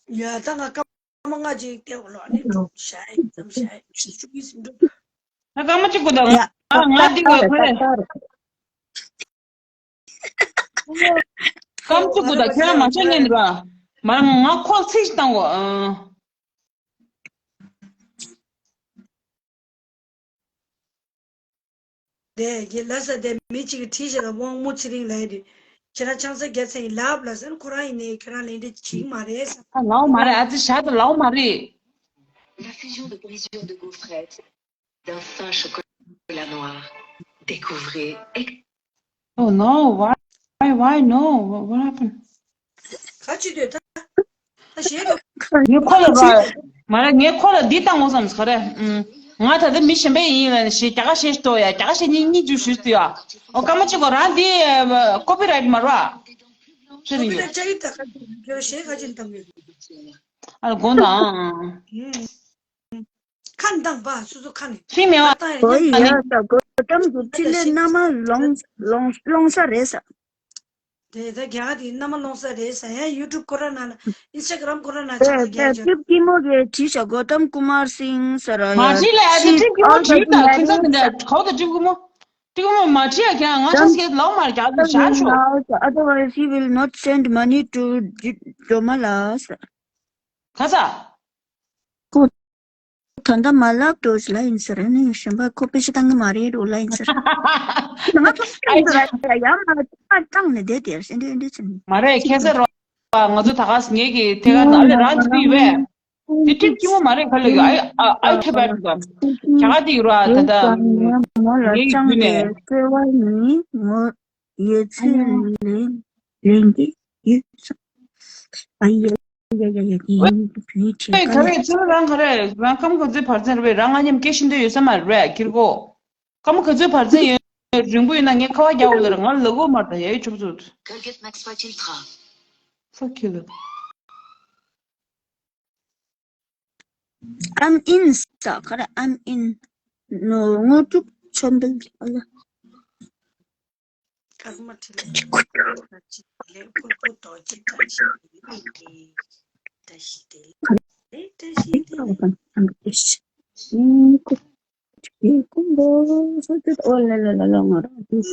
ཡ་ད་ང་སྐར་མ་ལྔ་ཅིག་བལྟས་འོ་ལོ་ཨ་ནི་འགྲོ་ཤ་ཡི་ཙམ་ཤ་ཡི་ཤི་ཤུ་གི་སིམ་འགྲོ། ད་སྐར་མ་གཅིག་གོ་ད་ང་ང་འདི་གོ་ཁོ་རེད། སྐར་མ་གཅིག་གོ་ད་ཁྱེད་རང་མ་ཆ་ཉན་ར། མ་ང་ཁོ་ཚིག་ཞིག་བཏང་གོ། དེ་གི་ལ་ས་དེ་མི་གཅིག་གི་ཁྲིད་བྱས་ལ་དབང་མོ་ཚེ་རིང་ལ་ཡི་རེད། ཁྱེད་རང་ཆང་ས་རྒྱ་ཚན་ཡི་ལབ་ལ་ཟེར་ཁོ་རང་ཡིན་ནའི་ཁྱེད་རང་ལེན་འདྲེ་བྱིང་མ་རེད་ས། ཨ་ལའོ་མ་རེད། ཨ་ཙི་ཞག་ཏུ་ལའོ་མ་རེད། La fusion de brisure de gaufrette, d'un fin chocolat noir. Découvrez. Oh no, why, why, why, no? What, what happened? ག་ཅི་འདོད་ད། ད་ཞེས་དོ། ངས་ཁོ་ལ་ར། མ་ར་ངས་ཁོ་ལ་འདི་བཏང་འོང་བསམ་ས་རེད། ང་ད་ལྟ་མི་གཞན་པ་ཡིན་ལ་ཞེས་རྒྱ་གར་ཞེས་ཏོ་ཡ་རྒྱ་གར་ཞེས་གཉིས་གཉིས་ཅུ་ཞུས་ཏེ་ཡ། ཨོ་སྐར་མ་གཅིག་གོ་རང་འདི་ཀོ་པི་རའིཊ་མ་ར། ཅི་རིང་ཡོད། ཀོ་པི་རའིཊ་ཅ་ཡི་ད་ག་གྱོད་ཞེས་ག་ཅིན་བཏང་ཡོད། ཨ་དགོངས་དང་། ཁ་འདང་པ་སུ་སུ་ཁ་ནས་ཤི་མེད་བ། ཁ་བཏང་ཡ་གོ་ཡི་ཡ་ད་གོ་གཏམ་གྱི་ཕྲིན་ལས་མནའ་མ་ལོང་ལོང་ལོང་ས་རེད་ས། དེ་ད་རྒྱ་གར་དེ་མནའ་མ་སློང་ས་རེད་ཟེར་ཡང་YouTube ཁོ་ར་ནང་ལ་Instagram ཁོ་ར་ནང་ཆ་ཚང་རྒྱ་ཆོ། ཀྲིབ་ཀི་མོ་གི་བྲིས་ཤག Gautam Kumar Singh ཟེར་ཡ། མ་བྲིས་ལ་ཨ་ཅེ་ཀྲིབ་ཀི་མོ་བྲིས་ད་ཁྱོད་ཚོ་དེ་འདྲ་གའོ་ད་ཀྲིབ་ཀི་མོ། ཀྲིབ་ཀི་མོ་མ་བྲིས་ཡ་ཁྱེད་ང་ཆ་སྐད་ལོག་མ་རྒྱག་དུ་ཞར་ཤོག Otherwise he will not send money to Jomala. ག་ས། ད་ལྟ་མ་ལབ་འགྲོ་ཞིག་ལ་ཡིན་ཟེར་ནི་གཞན་པ་ཁོ་པེ་ཤི་བཏང་གི་མ་རེད་འགྲོ་ལ་ཡིན་ཟེར། ང་ཚོ་ཡིན་ཟེར་ཡ་ཡ་མ་བཏང་ནས་བསྡད་དེ་ཨེ་འདྲ་ཨེ་འདྲ་ཟེར་ནི། མ་རེད་ཁྱེད་ཚོ་རོགས་ང་ཚོ་ད་ག་ངེད་ཀྱི་ཐད་ཀར་ནང་ལས་རང་བྱེད་ཀྱི་ཡོད་པས། དེ་ཁྲིད་སྐྱིད་མོ་མ་རེད་ག་ལ་ཡོད་ཨ་ཨ་ཨ་ཁྱེད་པར་འགྲོ་ག་ག་དེ་ཡོད་ར་ད་ད་ངེད་ཀྱི་བུ་ནས། ཨེ་ག་རེ་ཚོ་རང་ག་རེ་རང་སྐམ་ག་ཚོད་བར་ཚན་རེད་རང་ང་མཉམ་སྐད་ཤིན་ཏུ་ཡོད་ས་མ་རེད་ཁྱེད་ཀོ། སྐམ་ག་ཚོད་བར་ཚན་ཡོད་རིང་པོ་ཡོད་ན་ངས་ཁ་བ་རྒྱག་འོ་ལ་ར་ང་ལ་གོ་མ་རེད་ཡ་ཡོད་ཆུབ་ཚོད། Go get Max Fighting Car. Fuck you. I'm in ས་ག་རེ་I'm in. ནོ་དངོས་གྲུབ་ཆོམ་འཕེལ་ཨ་ལ། ཀརྨ་ཁྲི་ལས་ཀོ་ཀོ་རྡོ་རྗེ་བཀྲ་ཤིས་བདེ་ལེགས་བཀྲ་ཤིས་བདེ་ལེགས་བཀྲ་ཤིས་བདེ་ལེགས།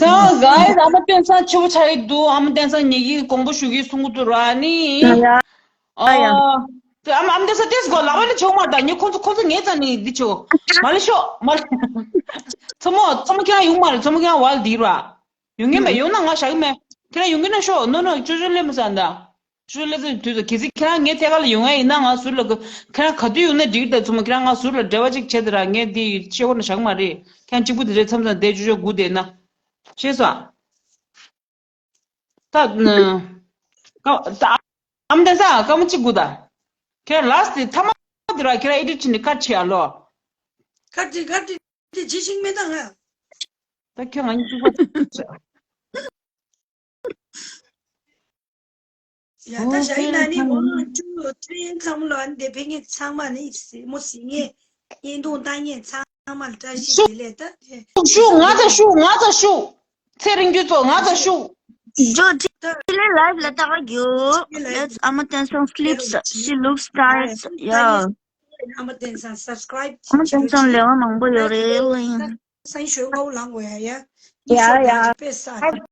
So guys, ཨ་མ་བསྟན་སང་ཆུ་བོ་ཆགས་ཀྱི་འདུག་ཨ་མ་བསྟན་སང་ཉལ་གྱི་དགོངས་པ་ཞུ་གི་གསུང་གི་འདུག་ར་ནི། ཨ་ཡ། ཨ་ཡ། ཨ་མ་ཨ་མ་བསྟན་སང་ཏེས་གོ་ལག་པ་ནི་ཆོག་མ་ད་ཉི་ཁོང་ཚོ་ཁོང་ཚོ་ངའི་རྩ་ནི་འདི་ཆོ། མ་ལ་ཤོག་མ་ལ། ཚ་མོ་ཚ་མོ་ཁྱེད་རང་ཡོང་མ་རེད་ཚ་མོ་ཁྱེད་རང་བ་ལ་འདི་ར། ཡོང་གི་མེད་ཡོང་ན་ང་བཞག་གི་མེད། ཁྱེད་རང་ཡོང་གི་ན་ཤོག་ནོ་ནོ་ཅོ་ཅོ་ལེ་མ་ས་ད། ཅོ་ཅོ་ལེ་ཚོ་དུས་ཚོད་གལ་སྲིད་ཁྱེད་རང་ངའི་ཐད་ཀ་ལ་ཡོང་ཡ་ཡིན་ན་ང་ཟུར་ལ་གི་ཁྱེད་རང་ག་དུས་ཡོང་ན་འགྲིག་ད་ཚུ་མ་ཁྱེད་རང་ང་ཟུར་ལ་འབྲེལ་བ་ཅིག་བྱེད་ད་ར་ངས་འདི་ཤེས་གོ་ན་བཞག་མ་རེད་ཁྱེད་རང་གཅིག་པུ་དེ་རེད་མཚམས་མཚམས་བསྡད་ཅོ་ཅོ་སྒུག་བསྡད་ན། ཤེས་སོང་། ད་ད་ཨམ་དེ་ས་ཀ་མ་གཅིག་སྒུག་ད། ཁྱེད་རང་ལ་སི་ཐ་མ་དེ་ར་ཁྱེད་རང་ཨེ་ཌི་ཊི་བྱེད་ནི་ཁ་ཆེ་ཨ་ལོ། ཁ་ཆེ་ཁ་ཆེ། དེ་ཇི་ཞིག་མེད་ད་ང་། ད་ཁྱོད་ང་གཉིས་གཅིག་པ་ཡ་ད་ཞའི་ན་ནི་མོ་ཅུ་ཐུན་ཚང་ལོ་ཨན་དེ་ཕེ་ངེ་ཚང་མ་ནི་སི་མོ་སི་ངེ་ཡིན་དུང་ད་ངེ་ཚང་མ་ལ་བཀྲ་ཤིས་བདེ་ལེགས་ད་དེ་ཤུ་ང་ཚ་ཤུ་ང་ཚ་ཤུ་ཚེ་རིང་རྒྱུ་ཚོ་ང་ཚ་ཤུ། ཇོ་ཅི་ལེ་ལའིབ་ལ་ད་ག་རྒྱུ། Let's ཨ་མ་བསྟན་སང་flips, she looks tired. Yeah. ཨ་མ་བསྟན་སང་subscribe ཨ་མ་བསྟན་སང་ལེ་བ་མང་པོ་ཡོད་རེད་ལོ་ཡིན། སང་ཞོ་ངའུ་ལང་གོ་ཡ་ཡ། ཡ་ཡ། དཔེ་ས།